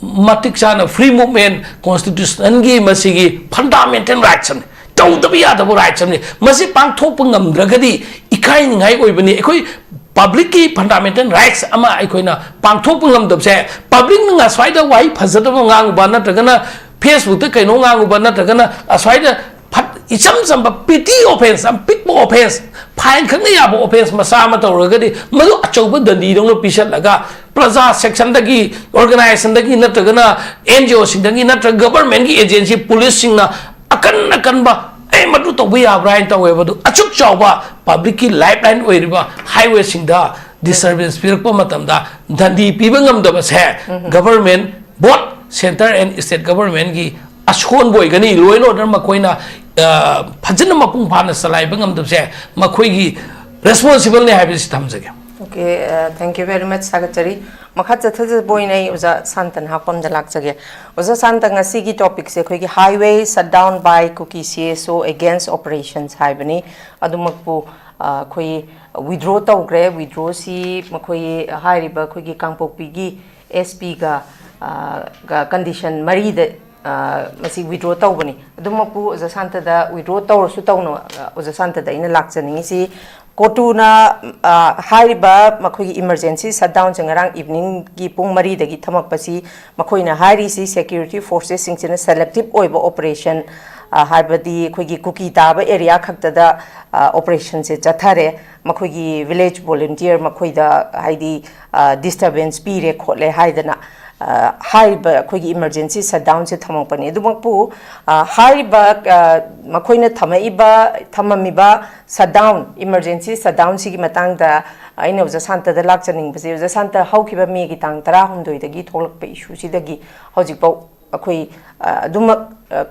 ꯃꯇꯤꯛ ꯆꯥꯅ free movement constitution ꯒꯤ ꯃꯁꯤꯒꯤ fundamental rights ꯑꯃꯅꯤ, ꯇꯧꯗꯕ ꯌꯥꯗꯕ rights ꯑꯃꯅꯤ꯫ ꯃꯁꯤ ꯄꯥꯡꯊꯣꯛꯄ ꯉꯝꯗ꯭ꯔꯒꯗꯤ ꯏꯀꯥꯏꯅꯤꯡꯉꯥꯏ ꯑꯣꯏꯕꯅꯤ꯫ ꯑꯩꯈꯣꯏ public ꯀꯤ fundamental rights ꯑꯃ ꯑꯩꯈꯣꯏꯅ ꯄꯥꯡꯊꯣꯛꯄ ꯉꯝꯗꯕꯁꯦ, public ꯅ ꯉꯁ꯭ꯋꯥꯏꯗ ꯋꯥꯍꯩ ꯐꯖꯗꯕ ꯉꯥꯡꯉꯨꯕ, ꯅꯠꯇ꯭ꯔꯒꯅ Facebook ꯇ ꯀꯩꯅꯣ ꯉꯥꯡꯉꯨꯕ, ꯅꯠꯇ꯭ꯔꯒꯅ ꯑꯁ꯭ꯋꯥꯏꯗ ꯐꯠ-, ꯏꯆꯝ ꯆꯝꯕ petty offence, ꯑꯄꯤꯛꯄ offence, fine ꯈꯛꯅ ꯌꯥꯕ offence ꯃꯆꯥ ꯑꯃ ꯇꯧꯔꯒꯗꯤ, ꯃꯗꯨ ꯑꯆꯧꯕ ꯗꯟꯗꯤꯗꯧꯅ ꯄꯤꯁꯜꯂꯒ, ꯄ꯭ꯔꯖꯥ section ꯗꯒꯤ, organization ꯗꯒꯤ, ꯅꯠꯇ꯭ꯔꯒꯅ N G O ꯁꯤꯡꯗꯒꯤ, ꯅꯠꯇ꯭ꯔꯒ government ꯀꯤ agency, police ꯁꯤꯡꯅ ꯑꯀꯟ ꯑꯀꯟꯕ, "ꯑꯦ, ꯃꯗꯨ ꯇꯧꯕ ꯌꯥꯕ꯭ꯔꯥ?" ꯍꯥꯏꯅ ꯇꯧꯋꯦꯕ꯫ ꯑꯗꯨ ꯑꯆꯨꯛ ꯆꯥꯎꯕ public ꯀꯤ lifeline ꯑꯣꯏꯔꯤꯕ highway ꯁꯤꯡꯗ disturbance ꯄꯤꯔꯛꯄ ꯃꯇꯝꯗ, ꯗꯟꯗꯤ ꯄꯤꯕ ꯉꯝꯗꯕꯁꯦ, government, both centre and state government ꯀꯤ ꯑꯁꯣꯟꯕ ꯑꯣꯏꯒꯅꯤ꯫ Law and order ꯃꯈꯣꯏꯅ, ꯑ, ꯐꯖꯅ ꯃꯄꯨꯡ ꯐꯥꯅ ꯆꯂꯥꯏꯕ ꯉꯝꯗꯕꯁꯦ ꯃꯈꯣꯏꯒꯤ responsible ꯅꯤ ꯍꯥꯏꯕꯁꯤ ꯊꯝꯖꯒꯦ꯫ Okay, uh, thank you very much, ꯊꯥꯒꯠꯆꯔꯤ꯫ ꯃꯈꯥ ꯆꯠꯊꯖꯕ ꯑꯣꯏꯅ ꯑꯩ ꯑꯣꯖꯥ ꯁꯥꯟꯇꯅ ꯍꯥꯞꯄꯝꯗ ꯂꯥꯛꯆꯒꯦ꯫ ꯑꯣꯖꯥ ꯁꯥꯟꯇ, ꯉꯁꯤꯒꯤ topic ꯁꯦ ꯑꯩꯈꯣꯏꯒꯤ highway shutdown by Kuki C S O against operations ꯍꯥꯏꯕꯅꯤ꯫ ꯑꯗꯨꯃꯛꯄꯨ ꯑꯩꯈꯣꯏ ꯋꯤꯗ꯭ꯔꯣ ꯇꯧꯈ꯭ꯔꯦ꯫ ꯋꯤꯗ꯭ꯔꯣꯁꯤ ꯃꯈꯣꯏ ꯍꯥꯏꯔꯤꯕ ꯑꯩꯈꯣꯏꯒꯤ ꯀꯥꯡꯄꯣꯛꯄꯤꯒꯤ ꯑꯦꯁ ꯄꯤꯒ ꯀꯟꯗꯤꯁꯟ ꯃꯔꯤꯗ ꯃꯁꯤ ꯋꯤꯗ꯭ꯔꯣ ꯇꯧꯕꯅꯤ꯫ ꯑꯗꯨꯃꯛꯄꯨ ꯑꯣꯖꯥ ꯁꯥꯟꯇꯗ ꯋꯤꯗ꯭ꯔꯣ ꯇꯧꯔꯁꯨ ꯇꯧꯅ ꯑꯣꯖꯥ ꯁꯥꯟꯇꯗ ꯑꯩꯅ ꯂꯥꯛꯆꯅꯤꯡꯉꯤꯁꯤ, ꯀꯣꯇꯨꯅ ꯍꯥꯏꯔꯤꯕ ꯃꯈꯣꯏꯒꯤ ꯏꯃꯔꯖꯦꯟꯁꯤ ꯁꯠꯗꯥꯎꯟꯁꯦ ꯉꯔꯥꯡ ꯏꯚꯤꯅꯤꯡꯒꯤ ꯄꯨꯡ ꯃꯔꯤꯗꯒꯤ ꯊꯝꯃꯛꯄꯁꯤ ꯃꯈꯣꯏꯅ ꯍꯥꯏꯔꯤꯁꯤ ꯁꯦꯀ꯭ꯌꯨꯔꯤꯇꯤ ꯐꯣꯔꯁꯦꯁꯁꯤꯡꯁꯤꯅ ꯁꯦꯂꯦꯛꯇꯤꯞ ꯑꯣꯏꯕ ꯑꯣꯄꯔꯦꯁꯟ, ꯍꯥꯏꯕꯗꯤ ꯑꯩꯈꯣꯏꯒꯤ ꯀꯨꯀꯤ ꯇꯥꯕ ꯑꯦꯔꯤꯌꯥ ꯈꯛꯇꯗ ꯑꯣꯄꯔꯦꯁꯟꯁꯦ ꯆꯠꯊꯔꯦ꯫ ꯃꯈꯣꯏꯒꯤ ꯚꯤꯂꯦꯖ ꯚꯣꯂꯨꯟꯇꯤꯌꯔ ꯃꯈꯣꯏꯗ ꯍꯥꯏꯗꯤ ꯗꯤꯁꯇꯔꯕꯦꯟꯁ ꯄꯤꯔꯦ ꯈꯣꯠꯂꯦ ꯍꯥꯏꯗꯅ ꯍꯥꯏꯔꯤꯕ ꯑꯩꯈꯣꯏꯒꯤ ꯏꯃꯔꯖꯦꯟꯁꯤ ꯁꯠꯗꯥꯎꯟꯁꯦ ꯊꯝꯃꯛꯄꯅꯤ꯫ ꯑꯗꯨꯃꯛꯄꯨ ꯍꯥꯏꯔꯤꯕ ꯃꯈꯣꯏꯅ ꯊꯝꯃꯛꯏꯕ ꯊꯝꯃꯝꯃꯤꯕ ꯁꯠꯗꯥꯎꯟ, ꯏꯃꯔꯖꯦꯟꯁꯤ ꯁꯠꯗꯥꯎꯟꯁꯤꯒꯤ ꯃꯇꯥꯡꯗ ꯑꯩꯅ ꯑꯣꯖꯥ ꯁꯥꯟꯇꯗ ꯂꯥꯛꯆꯅꯤꯡꯕꯁꯦ, ꯑꯣꯖꯥ ꯁꯥꯟꯇ, ꯍꯧꯈꯤꯕ ꯃꯦꯒꯤ ꯇꯥꯡ ꯇꯔꯥꯍꯨꯝꯗꯣꯏꯗꯒꯤ ꯊꯣꯛꯂꯛꯄ ꯏꯁꯨꯁꯤꯗꯒꯤ ꯍꯧꯖꯤꯛꯐꯥꯎ ꯑꯩꯈꯣꯏ ꯑꯗꯨꯃꯛ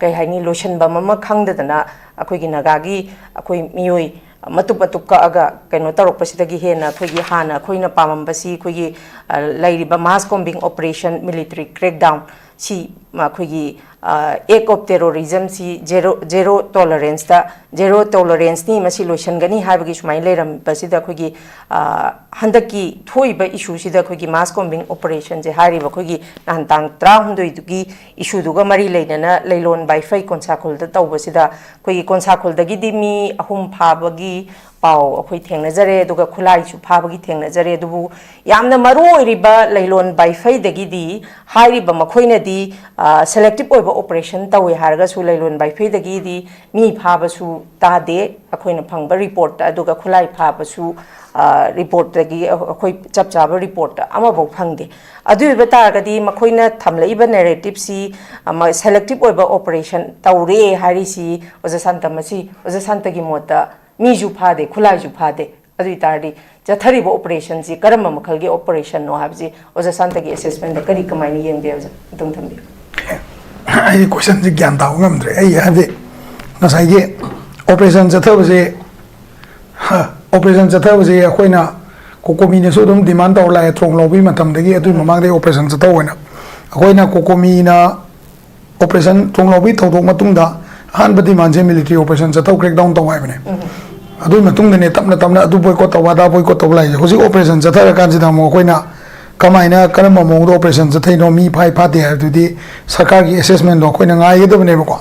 ꯀꯩ ꯍꯥꯏꯅꯤ, ꯂꯣꯏꯁꯤꯟꯐꯝ ꯑꯃ ꯈꯪꯗꯗꯅ ꯑꯩꯈꯣꯏꯒꯤ ꯅꯥꯒꯥꯒꯤ ꯑꯩꯈꯣꯏ ꯃꯤꯑꯣꯏ ꯃꯇꯨꯞ ꯃꯇꯨꯞ ꯀꯛꯑꯒ ꯀꯩꯅꯣ ꯇꯧꯔꯛꯄꯁꯤꯗꯒꯤ ꯍꯦꯟꯅ ꯑꯩꯈꯣꯏꯒꯤ ꯍꯥꯟꯅ ꯑꯩꯈꯣꯏꯅ ꯄꯥꯝꯃꯝꯕꯁꯤ ꯑꯩꯈꯣꯏꯒꯤ ꯂꯩꯔꯤꯕ ꯃꯥꯁ ꯀꯣꯝꯕꯤꯡ ꯑꯣꯄꯔꯦꯁꯟ, ꯃꯤꯂꯤꯇꯔꯤ ꯀ꯭ꯔꯦꯛꯗꯥꯎꯟ ꯁꯤ ꯑꯩꯈꯣꯏꯒꯤ ꯑꯦꯛ ꯑꯣꯐ ꯇꯦꯔꯣꯔꯤꯖꯝꯁꯤ ꯖꯦꯔꯣ, ꯖꯦꯔꯣ ꯇꯣꯂꯔꯦꯟꯁꯇ, ꯖꯦꯔꯣ ꯇꯣꯂꯔꯦꯟꯁꯅꯤ, ꯃꯁꯤ ꯂꯣꯏꯁꯤꯟꯒꯅꯤ ꯍꯥꯏꯕꯒꯤ ꯁꯨꯃꯥꯏꯅ ꯂꯩꯔꯝꯕꯁꯤꯗ ꯑꯩꯈꯣꯏꯒꯤ ꯍꯟꯗꯛꯀꯤ ꯊꯣꯛꯏꯕ ꯏꯁꯨꯁꯤꯗ ꯑꯩꯈꯣꯏꯒꯤ ꯃꯥꯁ ꯀꯣꯝꯕꯤꯡ ꯑꯣꯄꯔꯦꯁꯟꯁꯦ ꯍꯥꯏꯔꯤꯕ ꯑꯩꯈꯣꯏꯒꯤ ꯅꯍꯥꯟ ꯇꯥꯡ ꯇꯔꯥꯍꯨꯝꯗꯣꯏꯗꯨꯒꯤ ꯏꯁꯨꯗꯨꯒ ꯃꯔꯤ ꯂꯩꯅꯅ ꯂꯩꯂꯣꯟ ꯕꯥꯏꯐꯩ ꯀꯣꯟꯁꯥꯈꯣꯜꯗ ꯇꯧꯕꯁꯤꯗ ꯑꯩꯈꯣꯏꯒꯤ ꯀꯣꯟꯁꯥꯈꯣꯜꯗꯒꯤꯗꯤ ꯃꯤ ꯑꯍꯨꯝ ꯐꯥꯕꯒꯤ ꯄꯥꯎ ꯑꯩꯈꯣꯏ ꯊꯦꯡꯅꯖꯔꯦ, ꯑꯗꯨꯒ ꯈꯨꯠꯂꯥꯏꯁꯨ ꯐꯥꯕꯒꯤ ꯊꯦꯡꯅꯖꯔꯦ꯫ ꯑꯗꯨꯕꯨ ꯌꯥꯝꯅ ꯃꯔꯨ ꯑꯣꯏꯔꯤꯕ ꯂꯩꯂꯣꯟ ꯕꯥꯏꯐꯩꯗꯒꯤꯗꯤ ꯍꯥꯏꯔꯤꯕ ꯃꯈꯣꯏꯅꯗꯤ ꯁꯦꯂꯦꯛꯇꯤꯞ ꯑꯣꯏꯕ ꯑꯣꯄꯔꯦꯁꯟ ꯇꯧꯋꯦ ꯍꯥꯏꯔꯒꯁꯨ ꯂꯩꯂꯣꯟ ꯕꯥꯏꯐꯩꯗꯒꯤꯗꯤ ꯃꯤ ꯐꯥꯕꯁꯨ ꯇꯥꯗꯦ ꯑꯩꯈꯣꯏꯅ ꯐꯪꯕ ꯔꯤꯄꯣꯔꯠꯇ, ꯑꯗꯨꯒ ꯈꯨꯠꯂꯥꯏ ꯐꯥꯕꯁꯨ ꯔꯤꯄꯣꯔꯠꯇꯒꯤ ꯑꯩꯈꯣꯏ ꯆꯞ ꯆꯥꯕ ꯔꯤꯄꯣꯔꯠꯇ ꯑꯃꯐꯥꯎ ꯐꯪꯗꯦ꯫ ꯑꯗꯨ ꯑꯣꯏꯕ ꯇꯥꯔꯒꯗꯤ ꯃꯈꯣꯏꯅ ꯊꯝꯂꯛꯏꯕ ꯅꯦꯔꯦꯇꯤꯞꯁꯤ ꯁꯦꯂꯦꯛꯇꯤꯞ ꯑꯣꯏꯕ ꯑꯣꯄꯔꯦꯁꯟ ꯇꯧꯔꯦ ꯍꯥꯏꯔꯤꯁꯤ ꯑꯣꯖꯥ ꯁꯥꯟꯇ, ꯃꯁꯤ ꯑꯣꯖꯥ ꯁꯥꯟꯇꯒꯤ ꯃꯣꯠꯇ ꯃꯤꯁꯨ ꯐꯥꯗꯦ, ꯈꯨꯠꯂꯥꯏꯁꯨ ꯐꯥꯗꯦ꯫ ꯑꯗꯨ ꯑꯣꯏꯇꯥꯔꯗꯤ ꯆꯠꯊꯔꯤꯕ ꯑꯣꯄꯔꯦꯁꯟꯁꯤ ꯀꯔꯝꯕ ꯃꯈꯜꯒꯤ ꯑꯣꯄꯔꯦꯁꯟꯅꯣ ꯍꯥꯏꯕꯁꯤ ꯑꯣꯖꯥ ꯁꯥꯟꯇꯒꯤ ꯑꯦꯁꯦꯁꯃꯦꯟꯗ ꯀꯔꯤ, ꯀꯃꯥꯏꯅ ꯌꯦꯡꯒꯦ? ꯑꯣꯖꯥ, ꯑꯗꯨꯝ ꯊꯝꯕꯤꯌꯨ꯫ ꯑꯩ ꯀꯣꯏꯁꯟꯁꯤ ꯒ꯭ꯌꯥꯟ ꯇꯥꯕ ꯉꯝꯗ꯭ꯔꯦ꯫ ꯑꯩ ꯍꯥꯏꯕꯗꯤ ꯉꯁꯥꯏꯒꯤ ꯑꯣꯄꯔꯦꯁꯟ ꯆꯠꯊꯕꯁꯦ, ꯑꯣꯄꯔꯦꯁꯟ ꯆꯠꯊꯕꯁꯦ ꯑꯩꯈꯣꯏꯅ ꯀꯣꯀꯣꯃꯤꯅꯁꯨ ꯑꯗꯨꯝ ꯗꯤꯃꯥꯟ ꯇꯧꯔ ꯂꯥꯛꯑꯦ ꯇ꯭ꯔꯣꯡ ꯂꯧꯕꯒꯤ ꯃꯇꯝꯗꯒꯤ, ꯑꯗꯨꯒꯤ ꯃꯃꯥꯡꯗꯒꯤ ꯑꯣꯄꯔꯦꯁꯟ ꯆꯠꯊꯧꯕꯅ꯫ ꯑꯩꯈꯣꯏꯅ ꯀꯣꯀꯣꯃꯤꯅ ꯑꯣꯄꯔꯦꯁꯟ ꯇ꯭ꯔꯣꯡ ꯂꯧꯕꯒꯤ ꯊꯧꯗꯣꯛ ꯃꯇꯨꯡꯗ ꯑꯍꯥꯟꯕ ꯗꯤꯃꯥꯟꯁꯦ ꯃꯤꯂꯤꯇꯔꯤ ꯑꯣꯄꯔꯦꯁꯟ ꯆꯠꯊꯧ, ꯀ꯭ꯔꯦꯛꯗꯥꯎꯟ ꯇꯧ ꯍꯥꯏꯕꯅꯦ꯫ ꯑꯗꯨꯒꯤ ꯃꯇꯨꯡꯗꯅꯦ ꯇꯞꯅ ꯇꯞꯅ ꯑꯗꯨ ꯕꯣꯏꯀꯣꯠ ꯇꯧꯕ, ꯑꯗꯥ ꯕꯣꯏꯀꯣꯠ ꯇꯧꯕ ꯂꯥꯛꯏꯁꯦ꯫ ꯍꯧꯖꯤꯛ ꯑꯣꯄꯔꯦꯁꯟ ꯆꯠꯊꯔꯀꯥꯟꯁꯤꯗ ꯑꯃꯨꯛ ꯑꯩꯈꯣꯏꯅ ꯀꯃꯥꯏꯅ, ꯀꯔꯝꯕ ꯃꯑꯣꯡꯗ ꯑꯣꯄꯔꯦꯁꯟ ꯆꯠꯊꯩꯅꯣ, ꯃꯤ ꯐꯥꯏ ꯐꯥꯗꯦ ꯍꯥꯏꯕꯗꯨꯗꯤ ꯁꯔꯀꯥꯔꯒꯤ ꯑꯦꯁꯦꯁꯃꯦꯟꯗꯣ ꯑꯩꯈꯣꯏꯅ ꯉꯥꯏꯒꯗꯕꯅꯦꯕꯀꯣ꯫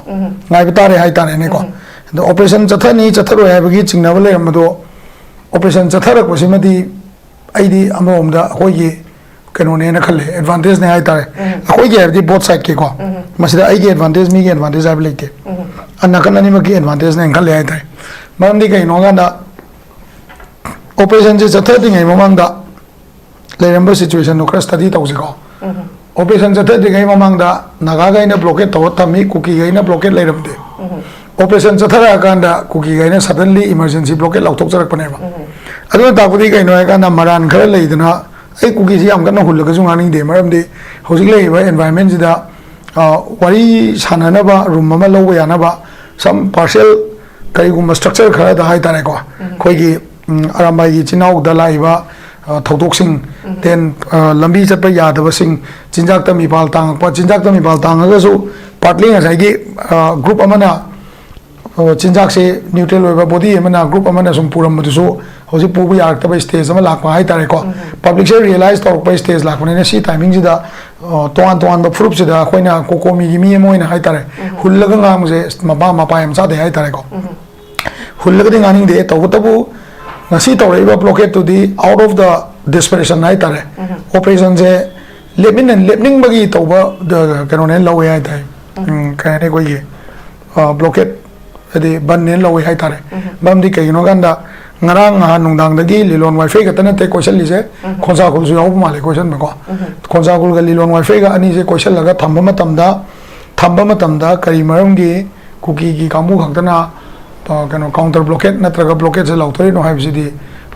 ꯉꯥꯏꯕ ꯇꯥꯔꯦ ꯍꯥꯏꯇꯥꯔꯦꯅꯦꯀꯣ꯫ ꯑꯗꯣ ꯑꯣꯄꯔꯦꯁꯟ ꯆꯠꯊꯅꯤ ꯆꯠꯊꯔꯣꯏ ꯍꯥꯏꯕꯒꯤ ꯆꯤꯡꯅꯕ ꯂꯩꯔꯝꯕꯗꯣ, ꯑꯣꯄꯔꯦꯁꯟ ꯆꯠꯊꯔꯛꯄꯁꯤꯃꯗꯤ ꯑꯩꯗꯤ ꯑꯃꯔꯣꯝꯗ ꯑꯩꯈꯣꯏꯒꯤ ꯀꯩꯅꯣꯅꯦꯅ ꯈꯜꯂꯦ, ꯑꯦꯗꯚꯥꯟꯇꯦꯖꯅꯦ ꯍꯥꯏꯇꯥꯔꯦ꯫ ꯑꯩꯈꯣꯏꯒꯤ ꯍꯥꯏꯕꯗꯤ ꯕꯣꯠ ꯁꯥꯏꯠꯀꯤꯀꯣ꯫ ꯃꯁꯤꯗ ꯑꯩꯒꯤ ꯑꯦꯗꯚꯥꯟꯇꯦꯖ, ꯃꯤꯒꯤ ꯑꯦꯗꯚꯥꯟꯇꯦꯖ ꯍꯥꯏꯕ ꯂꯩꯇꯦ꯫ ꯑ, ꯅꯥꯀꯟ ꯑꯅꯤꯃꯛꯀꯤ ꯑꯦꯗꯚꯥꯟꯇꯦꯖꯅꯦꯅ ꯈꯜꯂꯦ ꯍꯥꯏꯇꯥꯔꯦ꯫ ꯃꯔꯝꯗꯤ ꯀꯩꯅꯣ ꯍꯥꯏꯀꯥꯟꯗ, ꯑꯣꯄꯔꯦꯁꯟꯁꯦ ꯆꯠꯊꯗ꯭ꯔꯤꯉꯩ ꯃꯃꯥꯡꯗ ꯂꯩꯔꯝꯕ ꯁꯤꯆꯨꯋꯦꯁꯟꯗꯣ ꯈꯔ ꯁ꯭ꯇꯗꯤ ꯇꯧꯁꯤꯀꯣ꯫ ꯑꯣꯄꯔꯦꯁꯟ ꯆꯠꯊꯗ꯭ꯔꯤꯉꯩ ꯃꯃꯥꯡꯗ ꯅꯥꯒꯥꯈꯩꯅ ꯕ꯭ꯂꯣꯀꯦꯠ ꯇꯧꯔ ꯊꯝꯃꯤ, ꯀꯨꯀꯤꯈꯩꯅ ꯕ꯭ꯂꯣꯀꯦꯠ ꯂꯩꯔꯝꯗꯦ꯫ ꯑꯣꯄꯔꯦꯁꯟ ꯆꯠꯊꯔꯛꯑꯀꯥꯟꯗ ꯀꯨꯀꯤꯈꯩꯅ ꯁꯗꯟꯂꯤ ꯏꯃꯔꯖꯦꯟꯁꯤ ꯕ꯭ꯂꯣꯀꯦꯠ ꯂꯥꯎꯊꯣꯛꯆꯔꯛꯄꯅꯦꯕ꯫ ꯑꯗꯨꯅ ꯇꯥꯛꯄꯗꯤ ꯀꯩꯅꯣ ꯍꯥꯏꯀꯥꯟꯗ, ꯃꯔꯥꯟ ꯈꯔ ꯂꯩꯗꯅ ꯑꯩ ꯀꯨꯀꯤꯁꯤ ꯌꯥꯝ ꯀꯟꯅ ꯍꯨꯜꯂꯒꯁꯨ ꯉꯥꯡꯅꯤꯡꯗꯦ, ꯃꯔꯝꯗꯤ ꯍꯧꯖꯤꯛ ꯂꯩꯔꯤꯕ ꯑꯦꯟꯚꯥꯏꯔꯟꯃꯦꯟꯁꯤꯗ, ꯑ, ꯋꯥꯔꯤ ꯁꯥꯟꯅꯅꯕ ꯔꯨꯝ ꯑꯃ ꯂꯧꯕ ꯌꯥꯅꯕ, ꯁꯝ ꯄꯥꯔꯁꯦꯜ ꯀꯔꯤꯒꯨꯝꯕ ꯁ꯭ꯇ꯭ꯔꯛꯆꯔ ꯈꯔꯗ ꯍꯥꯏꯇꯥꯔꯦꯀꯣ, ꯑꯩꯈꯣꯏꯒꯤ, ꯎꯝ, ꯑꯔꯥꯝꯕꯥꯏꯒꯤ ꯏꯆꯤꯟ ꯏꯅꯥꯎꯗ ꯂꯥꯛꯏꯕ, ꯑ, ꯊꯧꯗꯣꯛꯁꯤꯡ, ꯎꯝ꯫ Then, ꯑ, ꯂꯝꯕꯤ ꯆꯠꯄ ꯌꯥꯗꯕꯁꯤꯡ, ꯆꯤꯟꯖꯥꯛꯇ ꯃꯤꯄꯥꯜ ꯇꯥꯡꯉꯛꯄ, ꯆꯤꯟꯖꯥꯛꯇ ꯃꯤꯄꯥꯜ ꯇꯥꯡꯉꯒꯁꯨ partly ꯉꯁꯥꯏꯒꯤ, ꯑ, ꯒ꯭ꯔꯨꯞ ꯑꯃꯅ, ꯑ, ꯆꯤꯟꯖꯥꯛꯁꯦ ꯅ꯭ꯌꯨꯇ꯭ꯔꯦꯜ ꯑꯣꯏꯕ ꯕꯣꯗꯤ ꯑꯃꯅ, ꯒ꯭ꯔꯨꯞ ꯑꯃꯅ ꯁꯨꯝ ꯄꯨꯔꯝꯕꯗꯨꯁꯨ ꯍꯧꯖꯤꯛ ꯄꯨꯕ ꯌꯥꯔꯛꯇꯕ ꯁ꯭ꯇꯦꯖ ꯑꯃ ꯂꯥꯛꯄ ꯍꯥꯏꯇꯥꯔꯦꯀꯣ꯫ ꯎꯝ꯫ ꯄꯕ꯭ꯂꯤꯛꯁꯦ ꯔꯤꯌꯦꯂꯥꯏꯁ ꯇꯧꯔꯛꯄ ꯁ꯭ꯇꯦꯖ ꯂꯥꯛꯄꯅꯤꯅ ꯁꯤ ꯇꯥꯏꯃꯤꯡꯁꯤꯗ, ꯑ, ꯇꯣꯉꯥꯟ ꯇꯣꯉꯥꯟꯕ ꯐꯨꯔꯨꯞꯁꯤꯗ ꯑꯩꯈꯣꯏꯅ ꯀꯣꯀꯣꯃꯤꯒꯤ ꯃꯤ ꯑꯃ ꯑꯣꯏꯅ ꯍꯥꯏꯇꯥꯔꯦ, ꯎꯝ꯫ ꯍꯨꯜꯂꯒ ꯉꯥꯡꯕꯁꯦ ꯃꯄꯥ, ꯃꯄꯥ ꯌꯥꯝ ꯆꯥꯗꯦ ꯍꯥꯏꯇꯥꯔꯦꯀꯣ꯫ ꯎꯝ꯫ ꯍꯨꯜꯂꯒꯗꯤ ꯉꯥꯡꯅꯤꯡꯗꯦ, ꯇꯧꯕꯇꯕꯨ ꯉꯁꯤ ꯇꯧꯔꯛꯏꯕ ꯕ꯭ꯂꯣꯀꯦꯠꯇꯨꯗꯤ out of the desperation ꯍꯥꯏꯇꯥꯔꯦ, ꯎꯝ꯫ ꯑꯣꯄꯔꯦꯁꯟꯁꯦ ꯂꯦꯞꯃꯤꯟꯅ-, ꯂꯦꯞꯅꯤꯡꯕꯒꯤ ꯇꯧꯕ, ꯗ-, ꯀꯩꯅꯣꯅꯦꯅ ꯂꯧꯋꯦ ꯍꯥꯏꯇꯥꯔꯦ꯫ ꯎꯝ꯫ ꯎꯝ, ꯀꯩ ꯍꯥꯏꯅꯤ, ꯑꯩꯈꯣꯏꯒꯤ, ꯑ, ꯕ꯭ꯂꯣꯀꯦꯠ, ꯍꯥꯏꯗꯤ ꯕꯟꯅꯦꯅ ꯂꯧꯋꯦ ꯍꯥꯏꯇꯥꯔꯦ꯫ ꯎꯝ꯫ ꯃꯔꯝꯗꯤ ꯀꯩꯒꯤꯅꯣ ꯍꯥꯏ ꯀꯥꯟꯗ, ꯉꯔꯥꯡ ꯅꯍꯥꯟ ꯅꯨꯡꯗꯥꯡꯗꯒꯤ ꯂꯤꯂꯣꯡ ꯋꯥꯏꯐꯩ ꯈꯛꯇ ꯅꯠꯇꯦ ꯀꯣꯏꯁꯜꯂꯤꯁꯦ, ꯎꯝ꯫ ꯈꯣꯟꯁꯥꯈꯣꯜꯁꯨ ꯌꯥꯎꯕ ꯃꯥꯜꯂꯦ ꯀꯣꯏꯁꯟꯕꯀꯣ꯫ ꯎꯝ꯫ ꯈꯣꯟꯁꯥꯈꯣꯜꯒ ꯂꯤꯂꯣꯡ ꯋꯥꯏꯐꯩꯒ ꯑꯅꯤꯁꯦ ꯀꯣꯏꯁꯜꯂꯒ ꯊꯝꯕ ꯃꯇꯝꯗ, ꯊꯝꯕ ꯃꯇꯝꯗ ꯀꯔꯤ ꯃꯔꯝꯒꯤ ꯀꯨꯀꯤꯒꯤ ꯀꯥꯡꯕꯨ ꯈꯛꯇꯅ, ꯑ, ꯀꯩꯅꯣ, ꯀꯥꯎꯟꯇꯔ ꯕ꯭ꯂꯣꯀꯦꯠ ꯅꯠꯇ꯭ꯔꯒ ꯕ꯭ꯂꯣꯀꯦꯠꯁꯦ ꯂꯥꯎꯊꯣꯔꯛꯏꯅꯣ ꯍꯥꯏꯕꯁꯤꯗꯤ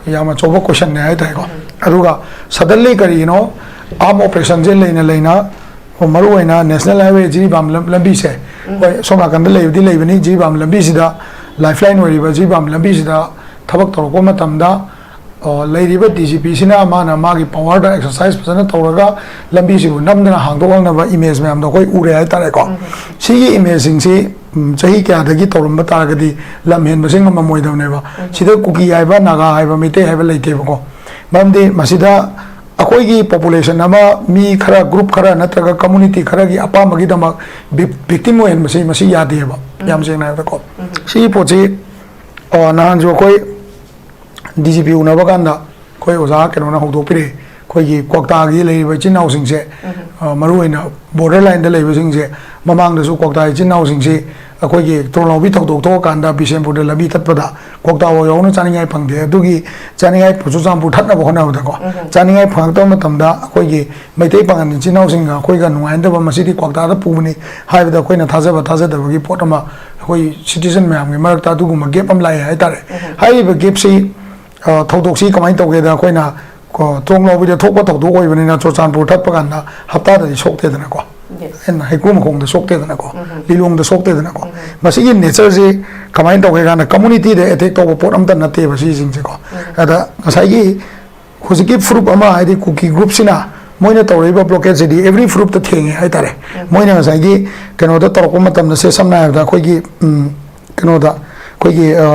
ꯌꯥꯝ ꯑꯆꯧꯕ ꯀꯣꯏꯁꯟꯅꯦ ꯍꯥꯏꯇꯥꯔꯦꯀꯣ꯫ ꯎꯝ꯫ ꯑꯗꯨꯒ ꯁꯗꯟꯂꯤ ꯀꯔꯤꯒꯤꯅꯣ, ꯑꯥꯔꯝ ꯑꯣꯄꯔꯦꯁꯟꯁꯦ ꯂꯩꯅ ꯂꯩꯅ, ꯃꯔꯨꯑꯣꯏꯅ ꯅꯦꯁꯅꯦꯜ ꯍꯥꯏꯋꯦ ꯖꯤꯔꯤꯕꯥꯝ ꯂꯝ-, ꯂꯝꯕꯤꯁꯦ, ꯎꯝ꯫ ꯍꯣꯏ, ꯁꯣꯝ ꯅꯥꯀꯟꯗ ꯂꯩꯕꯗꯤ ꯂꯩꯕꯅꯤ, ꯖꯤꯔꯤꯕꯥꯝ ꯂꯝꯕꯤꯁꯤꯗ, ꯂꯥꯏꯐꯂꯥꯏꯟ ꯑꯣꯏꯔꯤꯕ ꯖꯤꯔꯤꯕꯥꯝ ꯂꯝꯕꯤꯁꯤꯗ ꯊꯕꯛ ꯇꯧꯔꯛꯄ ꯃꯇꯝꯗ, ꯑ, ꯂꯩꯔꯤꯕ ꯗꯤ ꯖꯤ ꯄꯤꯁꯤꯅ ꯃꯥꯅ ꯃꯥꯒꯤ ꯄꯋꯥꯔꯗ ꯑꯦꯛꯁꯔꯁꯥꯏꯁ ꯐꯖꯅ ꯇꯧꯔꯒ ꯂꯝꯕꯤꯁꯤꯕꯨ ꯅꯝꯗꯅ ꯍꯥꯡꯗꯣꯛꯍꯟꯅꯕ ꯏꯃꯦꯖ ꯃꯌꯥꯝꯗꯣ ꯑꯩꯈꯣꯏ ꯎꯔꯦ ꯍꯥꯏꯇꯥꯔꯦꯀꯣ꯫ ꯎꯝ꯫ ꯁꯤꯒꯤ ꯏꯃꯦꯖꯁꯤꯡꯁꯤ ꯎꯝ, ꯆꯍꯤ ꯀꯌꯥꯗꯒꯤ ꯇꯧꯔꯝꯕ ꯇꯥꯔꯒꯗꯤ ꯂꯝ ꯍꯦꯟꯕꯁꯦ ꯉꯝꯃꯝꯃꯣꯏꯗꯕꯅꯦꯕ꯫ ꯁꯤꯗ ꯀꯨꯀꯤ ꯍꯥꯏꯕ, ꯅꯥꯒꯥ ꯍꯥꯏꯕ, ꯃꯩꯇꯩ ꯍꯥꯏꯕ ꯂꯩꯇꯦꯕꯀꯣ꯫ ꯃꯔꯝꯗꯤ ꯃꯁꯤꯗ ꯑꯩꯈꯣꯏꯒꯤ population ꯑꯃ, ꯃꯤ ꯈꯔ, group ꯈꯔ ꯅꯠꯇ꯭ꯔꯒ community ꯈꯔꯒꯤ ꯑꯄꯥꯝꯕꯒꯤꯗꯃꯛ victim ꯑꯣꯏꯍꯟꯕꯁꯤ ꯃꯁꯤ ꯌꯥꯗꯦꯕ, ꯌꯥꯝ ꯁꯦꯡꯅ ꯍꯥꯏꯕꯗꯀꯣ꯫ ꯁꯤꯒꯤ ꯄꯣꯠꯁꯤ, ꯑ, ꯅꯍꯥꯟꯁꯨ ꯑꯩꯈꯣꯏ D G P ꯎꯅꯕ ꯀꯥꯟꯗ ꯑꯩꯈꯣꯏ ꯑꯣꯖꯥ ꯀꯩꯅꯣꯅ ꯍꯧꯗꯣꯛꯄꯤꯔꯛꯑꯦ, ꯑꯩꯈꯣꯏꯒꯤ ꯀ꯭ꯋꯥꯛꯇꯥꯒꯤ ꯂꯩꯔꯤꯕ ꯏꯆꯤꯟ ꯏꯅꯥꯎꯁꯤꯡꯁꯦ, ꯑ, ꯃꯔꯨꯑꯣꯏꯅ border line ꯗ ꯂꯩꯕꯁꯤꯡꯁꯦ, ꯃꯃꯥꯡꯗꯁꯨ ꯀ꯭ꯋꯥꯛꯇꯥ ꯏꯆꯤꯟ ꯏꯅꯥꯎꯁꯤꯡꯁꯤ ꯑꯩꯈꯣꯏꯒꯤ ꯇ꯭ꯔꯣꯂꯥꯎꯕꯤ ꯊꯧꯗꯣꯛ ꯊꯣꯛꯑꯀꯥꯟꯗ ꯕꯤꯁꯦꯝꯄꯨꯔꯗ ꯂꯝꯕꯤ ꯇꯠꯄꯗ ꯀ꯭ꯋꯥꯛꯇꯥ ꯐꯥꯎ ꯌꯧꯅ ꯆꯥꯅꯤꯡꯉꯥꯏ ꯐꯪꯗꯦ꯫ ꯑꯗꯨꯒꯤ ꯆꯥꯅꯤꯡꯉꯥꯏ ꯆꯨꯔꯆꯥꯟꯄꯨꯔ ꯊꯠꯅꯕ ꯍꯣꯠꯅꯕꯗꯀꯣ, ꯆꯥꯅꯤꯡꯉꯥꯏ ꯐꯪꯉꯛꯇꯕ ꯃꯇꯝꯗ ꯑꯩꯈꯣꯏꯒꯤ ꯃꯩꯇꯩ ꯄꯥꯉꯜ ꯏꯆꯤꯟ ꯏꯅꯥꯎꯁꯤꯡꯒ ꯑꯩꯈꯣꯏꯒ ꯅꯨꯡꯉꯥꯏꯅꯗꯕ, ꯃꯁꯤꯗꯤ ꯀ꯭ꯋꯥꯛꯇꯥꯗ ꯄꯨꯕꯅꯤ ꯍꯥꯏꯕꯗ ꯑꯩꯈꯣꯏꯅ ꯊꯥꯖꯕ ꯊꯥꯖꯗꯕꯒꯤ ꯄꯣꯠ ꯑꯃ, ꯑꯩꯈꯣꯏ citizen ꯃꯌꯥꯝꯒꯤ ꯃꯔꯛꯇ ꯑꯗꯨꯒꯨꯝꯕ gap ꯑꯃ ꯂꯥꯛꯑꯦ ꯍꯥꯏꯇꯥꯔꯦ꯫ ꯍꯥꯏꯔꯤꯕ gap ꯁꯤ, ꯑ, ꯊꯧꯗꯣꯛꯁꯤ ꯀꯃꯥꯏꯅ ꯇꯧꯒꯦꯗ, ꯑꯩꯈꯣꯏꯅ ꯀꯣ, ꯇ꯭ꯔꯣꯂꯥꯎꯕꯤꯗ ꯊꯣꯛꯄ ꯊꯧꯗꯣꯛ ꯑꯣꯏꯕꯅꯤꯅ ꯆꯨꯔꯆꯥꯟꯄꯨꯔ ꯊꯠꯄ ꯀꯥꯟꯗ ꯍꯞꯇꯥꯗꯗꯤ ꯁꯣꯛꯇꯦꯗꯅꯀꯣ꯫ Yes. ꯍꯦꯟꯅ ꯍꯩꯀ꯭ꯔꯨ ꯃꯈꯣꯡꯗ ꯁꯣꯛꯇꯦꯗꯅꯀꯣ, ꯂꯤꯂꯣꯡꯗ ꯁꯣꯛꯇꯦꯗꯅꯀꯣ꯫ ꯃꯁꯤꯒꯤ nature ꯁꯤ ꯀꯃꯥꯏꯅ ꯇꯧꯒꯦ ꯀꯥꯟꯗ community ꯗ attack ꯇꯧꯕ ꯄꯣꯠ ꯑꯝꯇ ꯅꯠꯇꯦꯕ ꯁꯤꯁꯤꯡꯁꯦꯀꯣ꯫ ꯑꯗ ꯉꯁꯥꯏꯒꯤ ꯍꯧꯖꯤꯛꯀꯤ ꯐꯨꯔꯨꯞ ꯑꯃ, ꯍꯥꯏꯗꯤ ꯀꯨꯀꯤ group ꯁꯤꯅ ꯃꯣꯏꯅ ꯇꯧꯔꯛꯏꯕ blockade ꯁꯤꯗꯤ every ꯐꯨꯔꯨꯞꯇ ꯊꯦꯡꯉꯦ ꯍꯥꯏꯇꯥꯔꯦ꯫ ꯃꯣꯏꯅ ꯉꯁꯥꯏꯒꯤ ꯀꯩꯅꯣꯗ ꯇꯧꯔꯛꯄ ꯃꯇꯝꯗ, ꯁꯦ, ꯁꯝꯅ ꯍꯥꯏꯔꯕꯗ ꯑꯩꯈꯣꯏꯒꯤ, ꯎꯝ, ꯀꯩꯅꯣꯗ, ꯑꯩꯈꯣꯏꯒꯤ, ꯑ,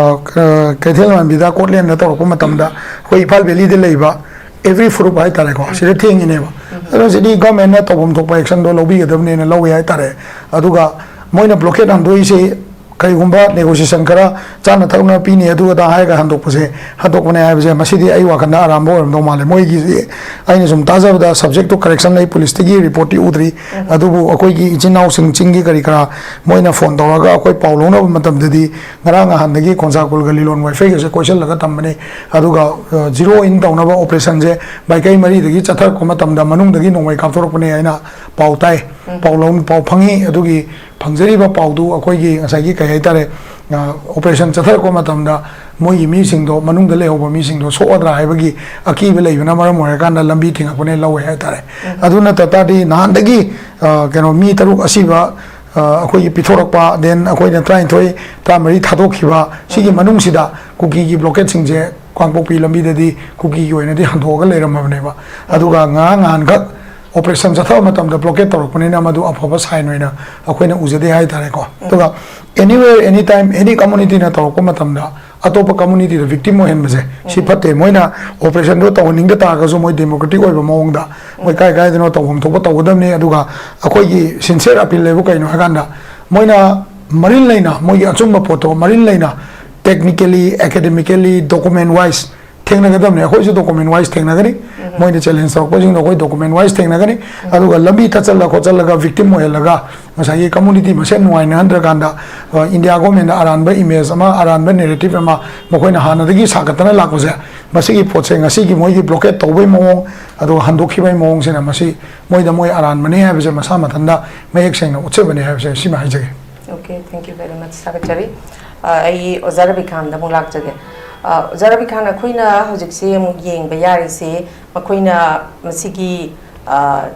ꯑ, ꯀꯩꯊꯦꯜ ꯃꯥꯟꯕꯤꯗ, ꯀꯣꯔꯠꯂꯦꯟꯗ ꯇꯧꯔꯛꯄ ꯃꯇꯝꯗ ꯑꯩꯈꯣꯏ ꯏꯝꯐꯥꯜ valley ꯗ ꯂꯩꯕ every ꯐꯨꯔꯨꯞ ꯍꯥꯏꯇꯥꯔꯦꯀꯣ, ꯁꯤꯗ ꯊꯦꯡꯉꯤꯅꯦꯕ꯫ ꯑꯗꯨꯅ ꯁꯤꯗꯤ government ꯅ ꯇꯧꯐꯝ ꯊꯣꯛꯄ action ꯗꯣ ꯂꯧꯕꯤꯒꯗꯕꯅꯦꯅ ꯂꯧꯋꯦ ꯍꯥꯏꯇꯥꯔꯦ꯫ ꯑꯗꯨꯒ ꯃꯣꯏꯅ blockade ꯍꯟꯗꯣꯛꯏꯁꯤ ꯀꯩꯒꯨꯝꯕ negotiation ꯈꯔ ꯆꯥꯅ ꯊꯛꯅ ꯄꯤꯅꯤ ꯑꯗꯨ ꯑꯗꯥ ꯍꯥꯏꯔꯒ ꯍꯟꯗꯣꯛꯄꯁꯦ, ꯍꯟꯗꯣꯛꯄꯅꯦ ꯍꯥꯏꯕꯁꯦ, ꯃꯁꯤꯗꯤ ꯑꯩ ꯋꯥꯈꯜꯗ ꯑꯔꯥꯟꯕ ꯑꯣꯏꯔꯝꯗꯧ ꯃꯥꯜꯂꯦ꯫ ꯃꯣꯏꯒꯤꯁꯤ ꯑꯩꯅ ꯁꯨꯝ ꯇꯥꯖꯕꯗ subject to correction ꯂꯩ, ꯄꯨꯂꯤꯁꯇꯒꯤ report ꯇꯤ ꯎꯗ꯭ꯔꯤ꯫ ꯑꯗꯨꯕꯨ ꯑꯩꯈꯣꯏꯒꯤ ꯏꯆꯤꯟ ꯏꯅꯥꯎꯁꯤꯡ ꯆꯤꯡꯒꯤ ꯀꯔꯤ ꯀꯔꯥ ꯃꯣꯏꯅ phone ꯇꯧꯔꯒ ꯑꯩꯈꯣꯏ ꯄꯥꯎ ꯂꯧꯅꯕ ꯃꯇꯝꯗꯗꯤ ꯉꯔꯥꯡ ꯅꯍꯥꯟꯗꯒꯤ ꯈꯣꯟꯁꯥ ꯈꯨꯜꯒ ꯂꯤꯂꯣꯡ ꯋꯥꯏꯐꯩꯒꯁꯦ ꯀꯣꯏꯁꯤꯜꯂꯒ ꯊꯝꯕꯅꯤ꯫ ꯑꯗꯨꯒ, ꯑ, zero in ꯇꯧꯅꯕ operation ꯁꯦ ꯃꯥꯏꯀꯩ ꯃꯔꯤꯗꯒꯤ ꯆꯠꯊꯔꯛꯄ ꯃꯇꯝꯗ ꯃꯅꯨꯡꯗꯒꯤ ꯅꯣꯡꯃꯩ ꯀꯥꯞꯊꯣꯔꯛꯄꯅꯦ ꯍꯥꯏꯅ ꯄꯥꯎ ꯇꯥꯏ꯫ ꯄꯥꯎ ꯂꯧ-, ꯄꯥꯎ ꯐꯪꯉꯤ꯫ ꯑꯗꯨꯒꯤ ꯐꯪꯖꯔꯤꯕ ꯄꯥꯎꯗꯨ ꯑꯩꯈꯣꯏꯒꯤ ꯉꯁꯥꯏꯒꯤ ꯀꯩ ꯍꯥꯏꯇꯥꯔꯦ, ꯑ, operation ꯆꯠꯊꯔꯛꯄ ꯃꯇꯝꯗ ꯃꯣꯏꯒꯤ ꯃꯤꯁꯤꯡꯗꯣ, ꯃꯅꯨꯡꯗ ꯂꯩꯍꯧꯕ ꯃꯤꯁꯤꯡꯗꯣ ꯁꯣꯛꯑꯗ꯭ꯔꯥ ꯍꯥꯏꯕꯒꯤ ꯑꯀꯤꯕ ꯂꯩꯕꯅ ꯃꯔꯝ ꯑꯣꯏꯔꯀꯥꯟꯗ ꯂꯝꯕꯤ ꯊꯤꯡꯉꯛꯄꯅꯦ ꯂꯧꯋꯦ ꯍꯥꯏꯇꯥꯔꯦ꯫ ꯑꯗꯨ ꯅꯠꯇ ꯇꯥꯔꯗꯤ ꯅꯍꯥꯟꯗꯒꯤ, ꯑ, ꯀꯩꯅꯣ, ꯃꯤ ꯇꯔꯨꯛ ꯑꯁꯤꯕ, ꯑ, ꯑꯩꯈꯣꯏꯒꯤ ꯄꯤꯊꯣꯔꯛꯄ, then ꯑꯩꯈꯣꯏꯅ ꯇꯔꯥꯅꯤꯊꯣꯏ, ꯇꯔꯥꯃꯔꯤ ꯊꯥꯗꯣꯛꯈꯤꯕ, ꯁꯤꯒꯤ ꯃꯅꯨꯡꯁꯤꯗ ꯀꯨꯀꯤꯒꯤ blockade ꯁꯤꯡꯁꯦ ꯀꯥꯡꯄꯣꯛꯄꯤ ꯂꯝꯕꯤꯗꯗꯤ ꯀꯨꯀꯤꯒꯤ ꯑꯣꯏꯅꯗꯤ ꯍꯟꯗꯣꯛꯑꯒ ꯂꯩꯔꯝꯃꯕꯅꯦꯕ꯫ ꯑꯗꯨꯒ ꯉꯔꯥꯡ ꯅꯍꯥꯟꯈꯛ ꯑꯣꯄꯔꯦꯁꯟ ꯆꯠꯊꯕ ꯃꯇꯝꯗ ꯕ꯭ꯂꯣꯀꯦꯠ ꯇꯧꯔꯛꯄꯅꯤꯅ ꯃꯗꯨ ꯑꯐꯕ ꯁꯥꯏꯟ ꯑꯣꯏꯅ ꯑꯩꯈꯣꯏꯅ ꯎꯖꯗꯦ ꯍꯥꯏꯇꯥꯔꯦꯀꯣ꯫ ꯑꯗꯨꯒ anywhere, anytime, any communityꯅ ꯇꯧꯔꯛꯄ ꯃꯇꯝꯗ ꯑꯇꯣꯞꯄ communityꯗ victim ꯑꯣꯏꯍꯟꯕꯁꯦ ꯁꯤ ꯐꯠꯇꯦ꯫ ꯃꯣꯏꯅ ꯑꯣꯄꯔꯦꯁꯟꯗꯣ ꯇꯧꯍꯟꯅꯤꯡꯗ ꯇꯥꯔꯒꯁꯨ ꯃꯣꯏ democratic ꯑꯣꯏꯕ ꯃꯑꯣꯡꯗ ꯃꯣꯏ ꯀꯥꯏ ꯀꯥꯏꯗꯅꯣ ꯇꯧꯐꯝ ꯊꯣꯛꯄ ꯇꯧꯒꯗꯕꯅꯤ꯫ ꯑꯗꯨꯒ ꯑꯩꯈꯣꯏꯒꯤ sincere appeal ꯍꯥꯏꯕꯨ ꯀꯩꯅꯣ ꯍꯥꯏ ꯀꯥꯟꯗ, ꯃꯣꯏꯅ ꯃꯔꯤꯜ ꯂꯩꯅ ꯃꯣꯏꯒꯤ ꯑꯆꯨꯝꯕ ꯄꯣꯠꯇꯣ ꯃꯔꯤꯜ ꯂꯩꯅ technically, academically, document wise ꯊꯦꯡꯅꯒꯗꯕꯅꯤ꯫ ꯑꯩꯈꯣꯏꯁꯨ document wise ꯊꯦꯡꯅꯒꯅꯤ꯫ ꯃꯣꯏꯅ ꯆꯦꯂꯦꯟꯖ ꯇꯧꯔꯛꯄꯁꯤꯡꯗꯣ ꯑꯩꯈꯣꯏ document wise ꯊꯦꯡꯅꯒꯅꯤ꯫ ꯑꯗꯨꯒ ꯂꯝꯕꯤ ꯊꯠꯆꯜꯂ ꯈꯣꯠꯆꯜꯂꯒ victim ꯑꯣꯏꯍꯜꯂꯒ ꯉꯁꯥꯏꯒꯤ community ꯃꯁꯦꯟ ꯅꯨꯡꯉꯥꯏꯅꯍꯟꯗ꯭ꯔꯀꯥꯟꯗ, ꯑ, ꯏꯟꯗꯤꯌꯥ ꯒꯣꯔꯃꯦꯟꯗ ꯑꯔꯥꯟꯕ image ꯑꯃ, ꯑꯔꯥꯟꯕ narrative ꯑꯃ ꯃꯈꯣꯏꯅ ꯍꯥꯟꯅꯗꯒꯤ ꯁꯥꯒꯠꯇꯅ ꯂꯥꯛꯄꯁꯦ, ꯃꯁꯤꯒꯤ ꯄꯣꯠꯁꯦ ꯉꯁꯤꯒꯤ ꯃꯣꯏꯒꯤ ꯕ꯭ꯂꯣꯀꯦꯠ ꯇꯧꯕꯒꯤ ꯃꯑꯣꯡ, ꯑꯗꯨꯒ ꯍꯟꯗꯣꯛꯈꯤꯕꯒꯤ ꯃꯑꯣꯡꯁꯤꯅ ꯃꯁꯤ ꯃꯣꯏꯗ ꯃꯣꯏ ꯑꯔꯥꯟꯕꯅꯤ ꯍꯥꯏꯕꯁꯦ ꯃꯁꯥ ꯃꯊꯟꯇ ꯃꯌꯦꯛ ꯁꯦꯡꯅ ꯎꯠꯆꯕꯅꯤ ꯍꯥꯏꯕꯁꯦ ꯁꯤꯃ ꯍꯥꯏꯖꯒꯦ꯫ Okay, thank you very much. ꯊꯥꯒꯠꯆꯔꯤ꯫ ꯑ, ꯑꯩ ꯑꯣꯖꯥ ꯔꯕꯤꯈꯥꯟꯗ ꯑꯃꯨꯛ ꯂꯥꯛꯆꯒꯦ꯫ ꯑ, ꯑꯣꯖꯥ ꯔꯕꯤꯈꯥꯟ, ꯑꯩꯈꯣꯏꯅ ꯍꯧꯖꯤꯛꯁꯦ ꯑꯃꯨꯛ ꯌꯦꯡꯕ ꯌꯥꯔꯤꯁꯦ, ꯃꯈꯣꯏꯅ ꯃꯁꯤꯒꯤ, ꯑ,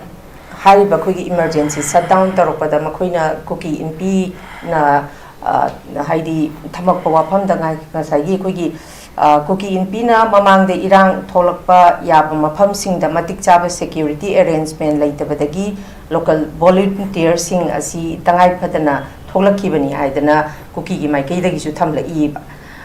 ꯍꯥꯏꯔꯤꯕ ꯑꯩꯈꯣꯏꯒꯤ emergency shutdown ꯇꯧꯔꯛꯄꯗ ꯃꯈꯣꯏꯅ ꯀꯨꯀꯤ ꯏꯟꯄꯤꯅ, ꯑ, ꯍꯥꯏꯗꯤ ꯊꯝꯃꯛꯄ ꯋꯥꯐꯝꯗ ꯉꯥꯏ-, ꯉꯁꯥꯏꯒꯤ ꯑꯩꯈꯣꯏꯒꯤ, ꯑ, ꯀꯨꯀꯤ ꯏꯟꯄꯤꯅ ꯃꯃꯥꯡꯗ ꯏꯔꯥꯡ ꯊꯣꯛꯂꯛꯄ ꯌꯥꯕ ꯃꯐꯝꯁꯤꯡꯗ ꯃꯇꯤꯛ ꯆꯥꯕ security arrangement ꯂꯩꯇꯕꯗꯒꯤ local volunteerꯁꯤꯡ ꯑꯁꯤ ꯇꯉꯥꯏ ꯐꯗꯅ ꯊꯣꯛꯂꯛꯈꯤꯕꯅꯤ ꯍꯥꯏꯗꯅ ꯀꯨꯀꯤꯒꯤ ꯃꯥꯏꯀꯩꯗꯒꯤꯁꯨ ꯊꯝꯂꯛꯏꯕ꯫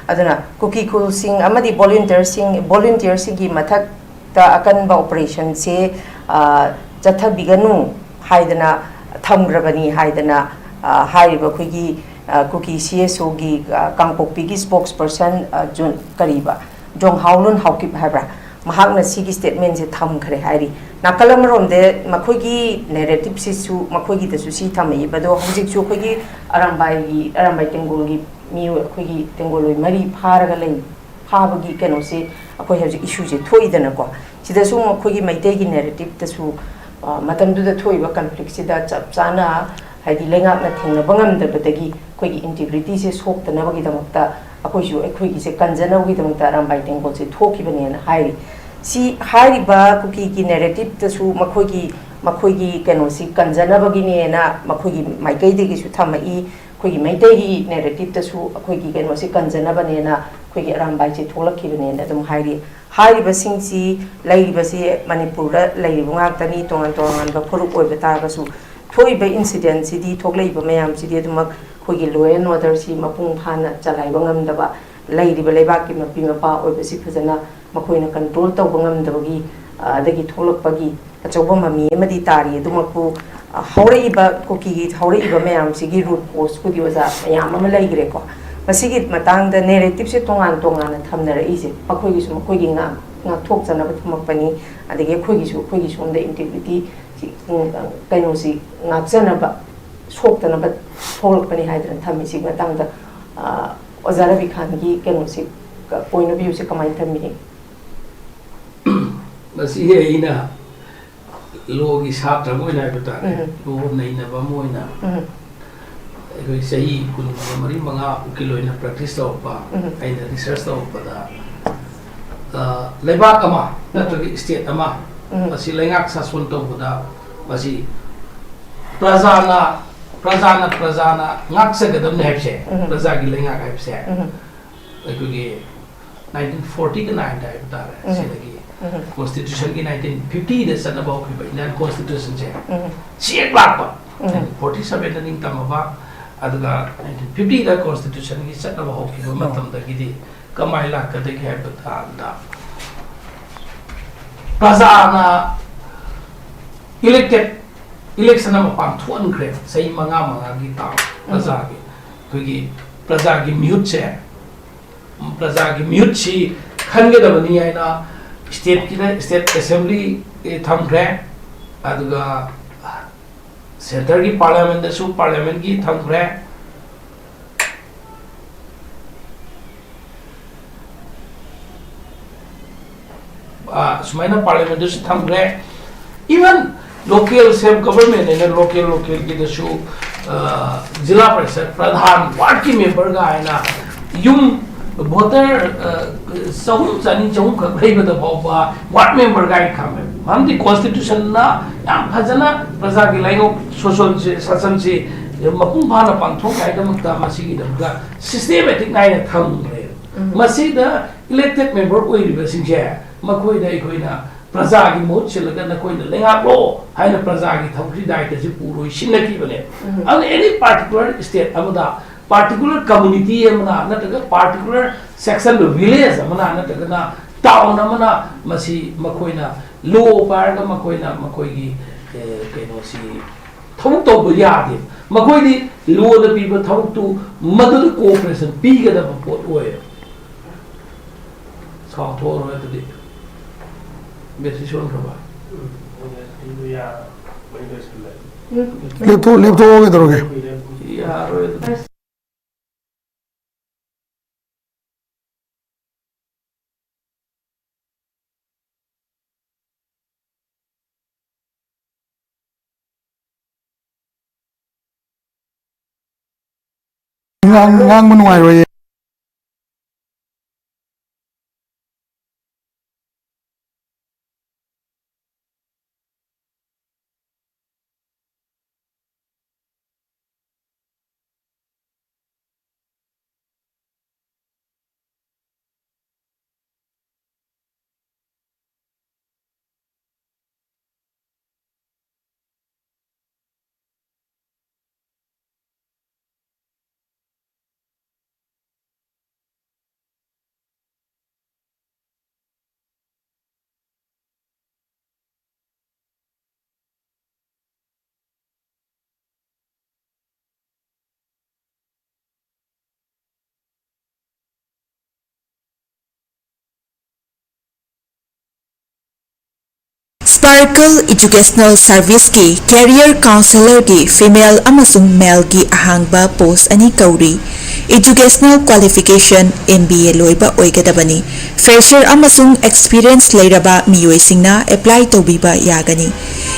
ꯑꯗꯨꯅ ꯀꯨꯀꯤ ꯈꯨꯜꯁꯤꯡ ꯑꯃꯗꯤ volunteerꯁꯤꯡ, volunteerꯁꯤꯡꯒꯤ ꯃꯊꯛꯇ ꯑꯀꯟꯕ operationꯁꯦ, ꯑ, ꯆꯠꯊꯕꯤꯒꯅꯨ ꯍꯥꯏꯗꯅ ꯊꯝꯈ꯭ꯔꯕꯅꯤ ꯍꯥꯏꯗꯅ, ꯑ, ꯍꯥꯏꯔꯤꯕ ꯑꯩꯈꯣꯏꯒꯤ, ꯑ, ꯀꯨꯀꯤ CSOꯒꯤ, ꯑ, ꯀꯥꯡꯄꯣꯛꯄꯤꯒꯤ spokesperson, ꯑ, ꯖꯨꯟ, ꯀꯔꯤꯕ, ꯖꯣꯡꯍꯥꯎꯂꯨꯟ ꯍꯥꯎꯀꯤꯞ ꯍꯥꯏꯕ꯭ꯔꯥ, ꯃꯍꯥꯛꯅ ꯁꯤꯒꯤ statementꯁꯦ ꯊꯝꯈ꯭ꯔꯦ ꯍꯥꯏꯔꯤ꯫ ꯅꯥꯀꯜ ꯑꯃꯔꯣꯝꯗ ꯃꯈꯣꯏꯒꯤ narrativeꯁꯤꯁꯨ ꯃꯈꯣꯏꯒꯤꯗꯁꯨ ꯁꯤ ꯊꯝꯃꯛꯏꯕ꯫ ꯑꯗꯣ ꯍꯧꯖꯤꯛꯁꯨ ꯑꯩꯈꯣꯏꯒꯤ ꯑꯔꯥꯝꯕꯥꯏꯒꯤ, ꯑꯔꯥꯝꯕꯥꯏ ꯇꯦꯡꯒꯣꯜꯒꯤ ꯃꯤꯑꯣꯏ, ꯑꯩꯈꯣꯏꯒꯤ ꯇꯦꯡꯒꯣꯜꯂꯣꯏ ꯃꯔꯤ ꯐꯥꯔꯒ ꯂꯩ, ꯐꯥꯕꯒꯤ ꯀꯩꯅꯣꯁꯦ ꯑꯩꯈꯣꯏ ꯍꯧꯖꯤꯛ issueꯁꯦ ꯊꯣꯛꯏꯗꯅꯀꯣ꯫ ꯁꯤꯗꯁꯨ ꯑꯃꯨꯛ ꯑꯩꯈꯣꯏꯒꯤ ꯃꯩꯇꯩꯒꯤ narrativeꯇꯁꯨ, ꯑ, ꯃꯇꯝꯗꯨꯗ ꯊꯣꯛꯏꯕ conflictꯁꯤꯗ ꯆꯞ ꯆꯥꯅ ꯍꯥꯏꯗꯤ ꯂꯩꯉꯥꯛꯅ ꯊꯦꯡꯅꯕ ꯉꯝꯗꯕꯗꯒꯤ ꯑꯩꯈꯣꯏꯒꯤ integrityꯁꯦ ꯁꯣꯛꯇꯅꯕꯒꯤꯗꯃꯛꯇ ꯑꯩꯈꯣꯏꯁꯨ ꯑꯩꯈꯣꯏꯒꯤꯁꯦ ꯀꯟꯖꯅꯕꯒꯤꯗꯃꯛꯇ ꯑꯔꯥꯝꯕꯥꯏ ꯇꯦꯡꯒꯣꯜꯁꯦ ꯊꯣꯛꯈꯤꯕꯅꯦꯅ ꯍꯥꯏꯔꯤ꯫ ꯁꯤ ꯍꯥꯏꯔꯤꯕ ꯀꯨꯀꯤꯒꯤ narrativeꯇꯁꯨ ꯃꯈꯣꯏꯒꯤ, ꯃꯈꯣꯏꯒꯤ ꯀꯩꯅꯣꯁꯤ ꯀꯟꯖꯅꯕꯒꯤꯅꯦꯅ ꯃꯈꯣꯏꯒꯤ ꯃꯥꯏꯀꯩꯗꯒꯤꯁꯨ ꯊꯝꯃꯛꯏ꯫ ꯑꯩꯈꯣꯏꯒꯤ ꯃꯩꯇꯩꯒꯤ narrativeꯇꯁꯨ ꯑꯩꯈꯣꯏꯒꯤ ꯀꯩꯅꯣꯁꯤ ꯀꯟꯖꯅꯕꯅꯦꯅ ꯑꯩꯈꯣꯏꯒꯤ ꯑꯔꯥꯝꯕꯥꯏꯁꯦ ꯊꯣꯛꯂꯛꯈꯤꯕꯅꯦꯅ ꯑꯗꯨꯝ ꯍꯥꯏꯔꯤ꯫ ꯍꯥꯏꯔꯤꯕꯁꯤꯡꯁꯤ, ꯂꯩꯔꯤꯕꯁꯤ ꯃꯅꯤꯄꯨꯔꯗ ꯂꯩꯔꯤꯕ ꯉꯥꯛꯇꯅꯤ꯫ ꯇꯣꯉꯥꯟ ꯇꯣꯉꯥꯟꯕ ꯐꯨꯔꯨꯞ ꯑꯣꯏꯕ ꯇꯥꯔꯒꯁꯨ, ꯊꯣꯛꯏꯕ ꯏꯟꯁꯤꯗꯦꯟꯁꯤꯗꯤ, ꯊꯣꯛꯂꯛꯏꯕ ꯃꯌꯥꯝꯁꯤꯗꯤ ꯑꯗꯨꯃꯛ ꯑꯩꯈꯣꯏꯒꯤ law and order ꯁꯤ ꯃꯄꯨꯡ ꯐꯥꯅ ꯆꯂꯥꯏꯕ ꯉꯝꯗꯕ, ꯂꯩꯔꯤꯕ ꯂꯩꯕꯥꯛꯀꯤ ꯃꯄꯤ ꯃꯄꯥ ꯑꯣꯏꯕꯁꯤ ꯐꯖꯅ ꯃꯈꯣꯏꯅ ꯀꯟꯇ꯭ꯔꯣꯜ ꯇꯧꯕ ꯉꯝꯗꯕꯒꯤ, ꯑ, ꯑꯗꯒꯤ ꯊꯣꯛꯂꯛꯄꯒꯤ ꯑꯆꯧꯕ ꯃꯃꯤ ꯑꯃꯗꯤ ꯇꯥꯔꯤ꯫ ꯑꯗꯨꯃꯛꯄꯨ, ꯑ, ꯍꯧꯔꯛꯏꯕ, ꯀꯨꯀꯤꯒꯤ ꯍꯧꯔꯛꯏꯕ ꯃꯌꯥꯝꯁꯤꯒꯤ ꯔꯨꯠ ꯀꯣꯁꯄꯨꯗꯤ ꯑꯣꯖꯥ ꯃꯌꯥꯝ ꯑꯃ ꯂꯩꯈ꯭ꯔꯦꯀꯣ꯫ ꯃꯁꯤꯒꯤ ꯃꯇꯥꯡꯗ ꯅꯦꯔꯦꯇꯤꯞꯁꯦ ꯇꯣꯉꯥꯟ ꯇꯣꯉꯥꯟꯅ ꯊꯝꯅꯔꯛꯏꯁꯦ, ꯃꯈꯣꯏꯒꯤꯁꯨ ꯃꯈꯣꯏꯒꯤ ꯉꯥꯛ-, ꯉꯥꯛꯊꯣꯛꯆꯅꯕ ꯊꯝꯃꯛꯄꯅꯤ꯫ ꯑꯗꯒꯤ ꯑꯩꯈꯣꯏꯒꯤꯁꯨ ꯑꯩꯈꯣꯏꯒꯤ ꯁꯣꯝꯗ ꯏꯟꯇꯦꯒ꯭ꯔꯤꯇꯤ ꯁꯤ, ꯎꯝ, ꯀꯩꯅꯣꯁꯤ ꯉꯥꯛꯆꯅꯕ, ꯁꯣꯛꯇꯅꯕ ꯊꯣꯛꯂꯛꯄꯅꯤ ꯍꯥꯏꯗꯅ ꯊꯝꯃꯤ꯫ ꯁꯤꯒꯤ ꯃꯇꯥꯡꯗ, ꯑ, ꯑꯣꯖꯥ ꯔꯕꯤ ꯈꯥꯟꯒꯤ ꯀꯩꯅꯣꯁꯤ, ꯄꯣꯏꯟ ꯑꯣꯐ ꯚ꯭ꯌꯨꯁꯦ ꯀꯃꯥꯏꯅ ꯊꯝꯕꯤꯅꯤ? ꯃꯁꯤ ꯑꯩꯅ ꯂꯣꯒꯤ ꯁꯥꯇ꯭ꯔ ꯑꯃ ꯑꯣꯏꯅ ꯍꯥꯏꯕ ꯇꯥꯔꯦ, ꯎꯝ꯫ ꯂꯣ ꯅꯩꯅꯕ ꯑꯃ ꯑꯣꯏꯅ ꯎꯝ, ꯑꯩꯈꯣꯏ ꯆꯍꯤ ꯀꯨꯟꯃꯔꯤ ꯃꯉꯥ ꯎꯀꯤꯜ ꯑꯣꯏꯅ ꯄ꯭ꯔꯦꯛꯇꯤꯁ ꯇꯧꯔꯛꯄ, ꯎꯝ꯫ ꯑꯩꯅ ꯔꯤꯁꯔꯁ ꯇꯧꯔꯛꯄꯗ, ꯑ, ꯂꯩꯕꯥꯛ ꯑꯃ ꯅꯠꯇ꯭ꯔꯒ ꯁ꯭ꯇꯦꯠ ꯑꯃ, ꯎꯝ꯫ ꯃꯁꯤ ꯂꯩꯉꯥꯛ ꯁꯥꯁꯣꯟ ꯇꯧꯕꯗ ꯃꯁꯤ ꯄ꯭ꯔꯖꯥꯅ, ꯄ꯭ꯔꯖꯥꯅ, ꯄ꯭ꯔꯖꯥꯅ ꯉꯥꯛꯆꯒꯗꯕꯅꯤ ꯍꯥꯏꯕꯁꯦ, ꯎꯝ꯫ ꯄ꯭ꯔꯖꯥꯒꯤ ꯂꯩꯉꯥꯛ ꯍꯥꯏꯕꯁꯦ ꯎꯝ꯫ ꯑꯩꯈꯣꯏꯒꯤ ꯅꯥꯏꯟꯇꯤꯟ ꯐꯣꯔꯇꯤꯒ ꯅꯥꯏꯟꯗ ꯍꯥꯏꯕ ꯇꯥꯔꯦ, ꯎꯝ꯫ ꯁꯤꯗꯒꯤ ꯎꯝ꯫ ꯀꯣꯟꯁꯇꯤꯇ꯭ꯌꯨꯁꯟꯒꯤ ꯅꯥꯏꯟꯇꯤꯟ ꯐꯤꯐꯇꯤꯗ ꯆꯠꯅꯕ ꯍꯧꯈꯤꯕ ꯏꯟꯗꯤꯌꯥꯟ ꯀꯣꯟꯁꯇꯤꯇ꯭ꯌꯨꯁꯟꯁꯦ ꯎꯝ꯫ ꯁꯤ ꯍꯦꯛ ꯂꯥꯛꯄ, ꯎꯝ꯫ ꯐꯣꯔꯇꯤ ꯁꯚꯦꯟꯗ ꯅꯤꯡꯇꯝꯃꯕ, ꯑꯗꯨꯒ ꯅꯥꯏꯟꯇꯤꯟ ꯐꯤꯐꯇꯤꯗ ꯀꯣꯟꯁꯇꯤꯇ꯭ꯌꯨꯁꯟꯒꯤ ꯆꯠꯅꯕ ꯍꯧꯈꯤꯕ ꯎꯝ꯫ ꯃꯇꯝꯗꯒꯤꯗꯤ ꯀꯃꯥꯏꯅ ꯂꯥꯛꯀꯗꯒꯦ ꯍꯥꯏꯕ ꯀꯥꯟꯗ, ꯄ꯭ꯔꯖꯥꯅ ꯏꯂꯦꯛꯇꯦꯠ ꯏꯂꯦꯛꯁꯟ ꯑꯃ ꯄꯥꯡꯊꯣꯛꯍꯟꯈ꯭ꯔꯦ, ꯆꯍꯤ ꯃꯉꯥ ꯃꯉꯥꯒꯤ ꯇꯥꯝ꯫ ꯎꯝ꯫ ꯄ꯭ꯔꯖꯥꯒꯤ, ꯑꯩꯈꯣꯏꯒꯤ ꯄ꯭ꯔꯖꯥꯒꯤ ꯃꯤꯍꯨꯠꯁꯦ, ꯄ꯭ꯔꯖꯥꯒꯤ ꯃꯤꯍꯨꯠꯁꯤ ꯈꯟꯒꯗꯕꯅꯤ ꯍꯥꯏꯅ ꯁ꯭ꯇꯦꯠꯀꯤꯗ ꯁ꯭ꯇꯦꯠ ꯑꯦꯁꯦꯝꯕ꯭ꯂꯤ ꯊꯝꯈ꯭ꯔꯦ, ꯑꯗꯨꯒ ꯁꯦꯟꯇꯔꯒꯤ ꯄꯥꯔꯂꯤꯌꯥꯃꯦꯟꯗꯁꯨ ꯄꯥꯔꯂꯤꯌꯥꯃꯦꯟꯒꯤ ꯊꯝꯈ꯭ꯔꯦ꯫ ꯑ, ꯁꯨꯃꯥꯏꯅ ꯄꯥꯔꯂꯤꯌꯥꯃꯦꯟꯗꯁꯨ ꯊꯝꯈ꯭ꯔꯦ꯫ Even local self government ꯍꯥꯏꯅ ꯂꯣꯀꯦꯜ ꯂꯣꯀꯦꯜꯒꯤꯗꯁꯨ, ꯑ, ꯖꯤꯂꯥ ꯄꯔꯤꯁꯠ ꯄ꯭ꯔꯙꯥꯟ, ꯋꯥꯔꯗꯀꯤ ꯃꯦꯝꯕꯔꯒ ꯍꯥꯏꯅ ꯌꯨꯝ ꯚꯣꯇꯔ, ꯑ, ꯆꯍꯨꯝ, ꯆꯅꯤ, ꯆꯍꯨꯝꯈꯛ ꯂꯩꯕꯗ ꯐꯥꯎꯕ ꯋꯥꯔꯗ ꯃꯦꯝꯕꯔ ꯀꯥꯏꯅ ꯈꯪꯉꯦ꯫ ꯃꯔꯝꯗꯤ ꯀꯣꯟꯁꯇꯤꯇ꯭ꯌꯨꯁꯟꯅ ꯌꯥꯝ ꯐꯖꯅ ꯄ꯭ꯔꯖꯥꯒꯤ ꯂꯥꯏꯉꯧ ꯁꯣꯁꯣꯟꯁꯦ, ꯁꯥꯁꯟꯁꯦ ꯃꯄꯨꯡ ꯐꯥꯅ ꯄꯥꯡꯊꯣꯛꯅꯉꯥꯏꯗꯃꯛꯇ ꯃꯁꯤꯒꯤꯗꯃꯛꯇ ꯁꯤꯁꯇꯦꯃꯦꯇꯤꯛ ꯅꯥꯏꯅ ꯊꯝꯈ꯭ꯔꯦ꯫ ꯎꯝ꯫ ꯃꯁꯤꯗ Elected member ꯑꯣꯏꯔꯤꯕꯁꯤꯡꯁꯦ, ꯃꯈꯣꯏꯗ ꯑꯩꯈꯣꯏꯅ ꯄ꯭ꯔꯖꯥꯒꯤ ꯃꯍꯨꯠ ꯁꯤꯜꯂꯒ ꯅꯈꯣꯏꯅ ꯂꯩꯉꯥꯛꯂꯣ ꯍꯥꯏꯅ ꯄ꯭ꯔꯖꯥꯒꯤ ꯊꯕꯛꯀꯤ ꯗꯥꯏꯇꯁꯤ ꯄꯨꯔꯣꯏ ꯁꯤꯟꯅꯈꯤꯕꯅꯦ꯫ ꯎꯝ꯫ ꯑꯗꯨꯅ any particular state ꯑꯃꯗ, particular community ꯑꯃꯅ, ꯅꯠꯇ꯭ꯔꯒ particular section, village ꯑꯃꯅ, ꯅꯠꯇ꯭ꯔꯒꯅ town ꯑꯃꯅ, ꯃꯁꯤ ꯃꯈꯣꯏꯅ law ꯄꯥꯏꯔꯒ ꯃꯈꯣꯏꯅ ꯃꯈꯣꯏꯒꯤ, ꯑꯦ, ꯀꯩꯅꯣꯁꯤ ꯊꯕꯛ ꯇꯧꯕ ꯌꯥꯗꯦ꯫ ꯃꯈꯣꯏꯗꯤ law ꯗ ꯄꯤꯕ ꯊꯕꯛꯇꯨ ꯃꯗꯨꯗ cooperation ꯄꯤꯒꯗꯕ ꯄꯣꯠ ꯑꯣꯏꯌꯦꯕ꯫ ꯁꯥꯎꯊꯣꯛꯑꯔꯣꯏ ꯑꯗꯨꯗꯤ꯫ ꯕꯦꯇ꯭ꯔꯤ ꯁꯣꯟꯈ꯭ꯔꯕ? ꯎꯝ꯫ ꯂꯦꯞꯊꯣꯛ-, ꯂꯦꯞꯊꯣꯛꯑꯣ, ꯀꯩꯗꯧꯔꯒꯦ? ꯌꯥꯔꯣꯏ ꯑꯗꯨꯗꯤ꯫ ꯉꯥꯡ-, ꯉꯥꯡꯕ ꯅꯨꯡꯉꯥꯏꯔꯣꯏꯌꯦ꯫ Sparkle Educational Service ꯀꯤ Career Counselor ꯒꯤ female ꯑꯃꯁꯨꯡ male ꯒꯤ ꯑꯍꯥꯡꯕ post ꯑꯅꯤ ꯀꯧꯔꯤ꯫ Educational qualification M B A ꯂꯣꯏꯕ ꯑꯣꯏꯒꯗꯕꯅꯤ꯫ Fresher ꯑꯃꯁꯨꯡ experience ꯂꯩꯔꯕ ꯃꯤꯑꯣꯏꯁꯤꯡꯅ apply ꯇꯧꯕꯤꯕ ꯌꯥꯒꯅꯤ꯫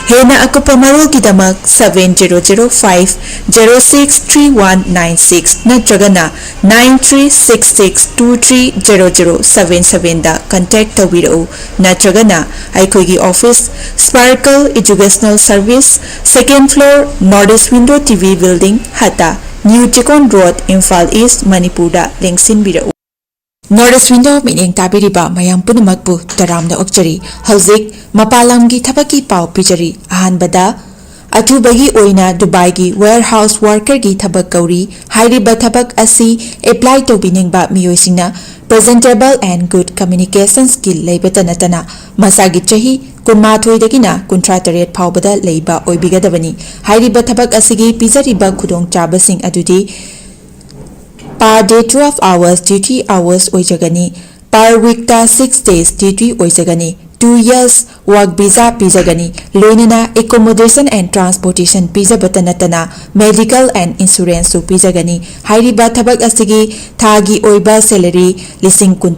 ꯍꯦꯟꯅ ꯑꯀꯨꯞꯄ ꯃꯔꯣꯜꯒꯤꯗꯃꯛ seven zero zero five zero six three one nine six ꯅꯠꯇ꯭ꯔꯒꯅ nine three six six two three zero zero seven seven ꯗ contact ꯇꯧꯕꯤꯔꯛꯎ, ꯅꯠꯇ꯭ꯔꯒꯅ ꯑꯩꯈꯣꯏꯒꯤ office, Sparkle Educational Service, second floor, North East Window T V Building, ꯍꯠꯇ, New Chekon Road, Imphal East, ꯃꯅꯤꯄꯨꯔꯗ ꯂꯦꯡꯁꯤꯟꯕꯤꯔꯛꯎ꯫ North East Window ꯃꯤꯠꯌꯦꯡ ꯇꯥꯕꯤꯔꯤꯕ ꯃꯌꯥꯝ ꯄꯨꯝꯅꯃꯛꯄꯨ ꯇꯔꯥꯝꯅ ꯑꯣꯛꯆꯔꯤ꯫ ꯍꯧꯖꯤꯛ ꯃꯄꯥꯟ ꯂꯝꯒꯤ ꯊꯕꯛꯀꯤ ꯄꯥꯎ ꯄꯤꯖꯔꯤ꯫ ꯑꯍꯥꯟꯕꯗ, ꯑꯊꯨꯕꯒꯤ ꯑꯣꯏꯅ ꯗꯨꯕꯥꯏꯒꯤ warehouse workerꯒꯤ ꯊꯕꯛ ꯀꯧꯔꯤ꯫ ꯍꯥꯏꯔꯤꯕ ꯊꯕꯛ ꯑꯁꯤ apply ꯇꯧꯕꯤꯅꯤꯡꯕ ꯃꯤꯑꯣꯏꯁꯤꯡꯅ presentable and good communication skill ꯂꯩꯕꯇ ꯅꯠꯇꯅ ꯃꯁꯥꯒꯤ ꯆꯍꯤ ꯀꯨꯟꯃꯥꯊꯣꯏꯗꯒꯤꯅ ꯀꯨꯟꯊ꯭ꯔꯥ ꯇꯔꯦꯠ ꯐꯥꯎꯕꯗ ꯂꯩꯕ ꯑꯣꯏꯕꯤꯒꯗꯕꯅꯤ꯫ ꯍꯥꯏꯔꯤꯕ ꯊꯕꯛ ꯑꯁꯤꯒꯤ ꯄꯤꯖꯔꯤꯕ ꯈꯨꯗꯣꯡꯆꯥꯕꯁꯤꯡ ꯑꯗꯨꯗꯤ per day twelve hours duty hours ꯑꯣꯏꯖꯒꯅꯤ꯫ Per weekꯇ six days duty ꯑꯣꯏꯖꯒꯅꯤ꯫ Two years work visa ꯄꯤꯖꯒꯅꯤ꯫ ꯂꯣꯏꯅꯅ accommodation and transportation ꯄꯤꯖꯕꯇ ꯅꯠꯇꯅ medical and insuranceꯁꯨ ꯄꯤꯖꯒꯅꯤ꯫ ꯍꯥꯏꯔꯤꯕ ꯊꯕꯛ ꯑꯁꯤꯒꯤ ꯊꯥꯒꯤ ꯑꯣꯏꯕ salary ꯂꯤꯁꯤꯡ ꯀꯨꯟꯇꯔꯦꯠ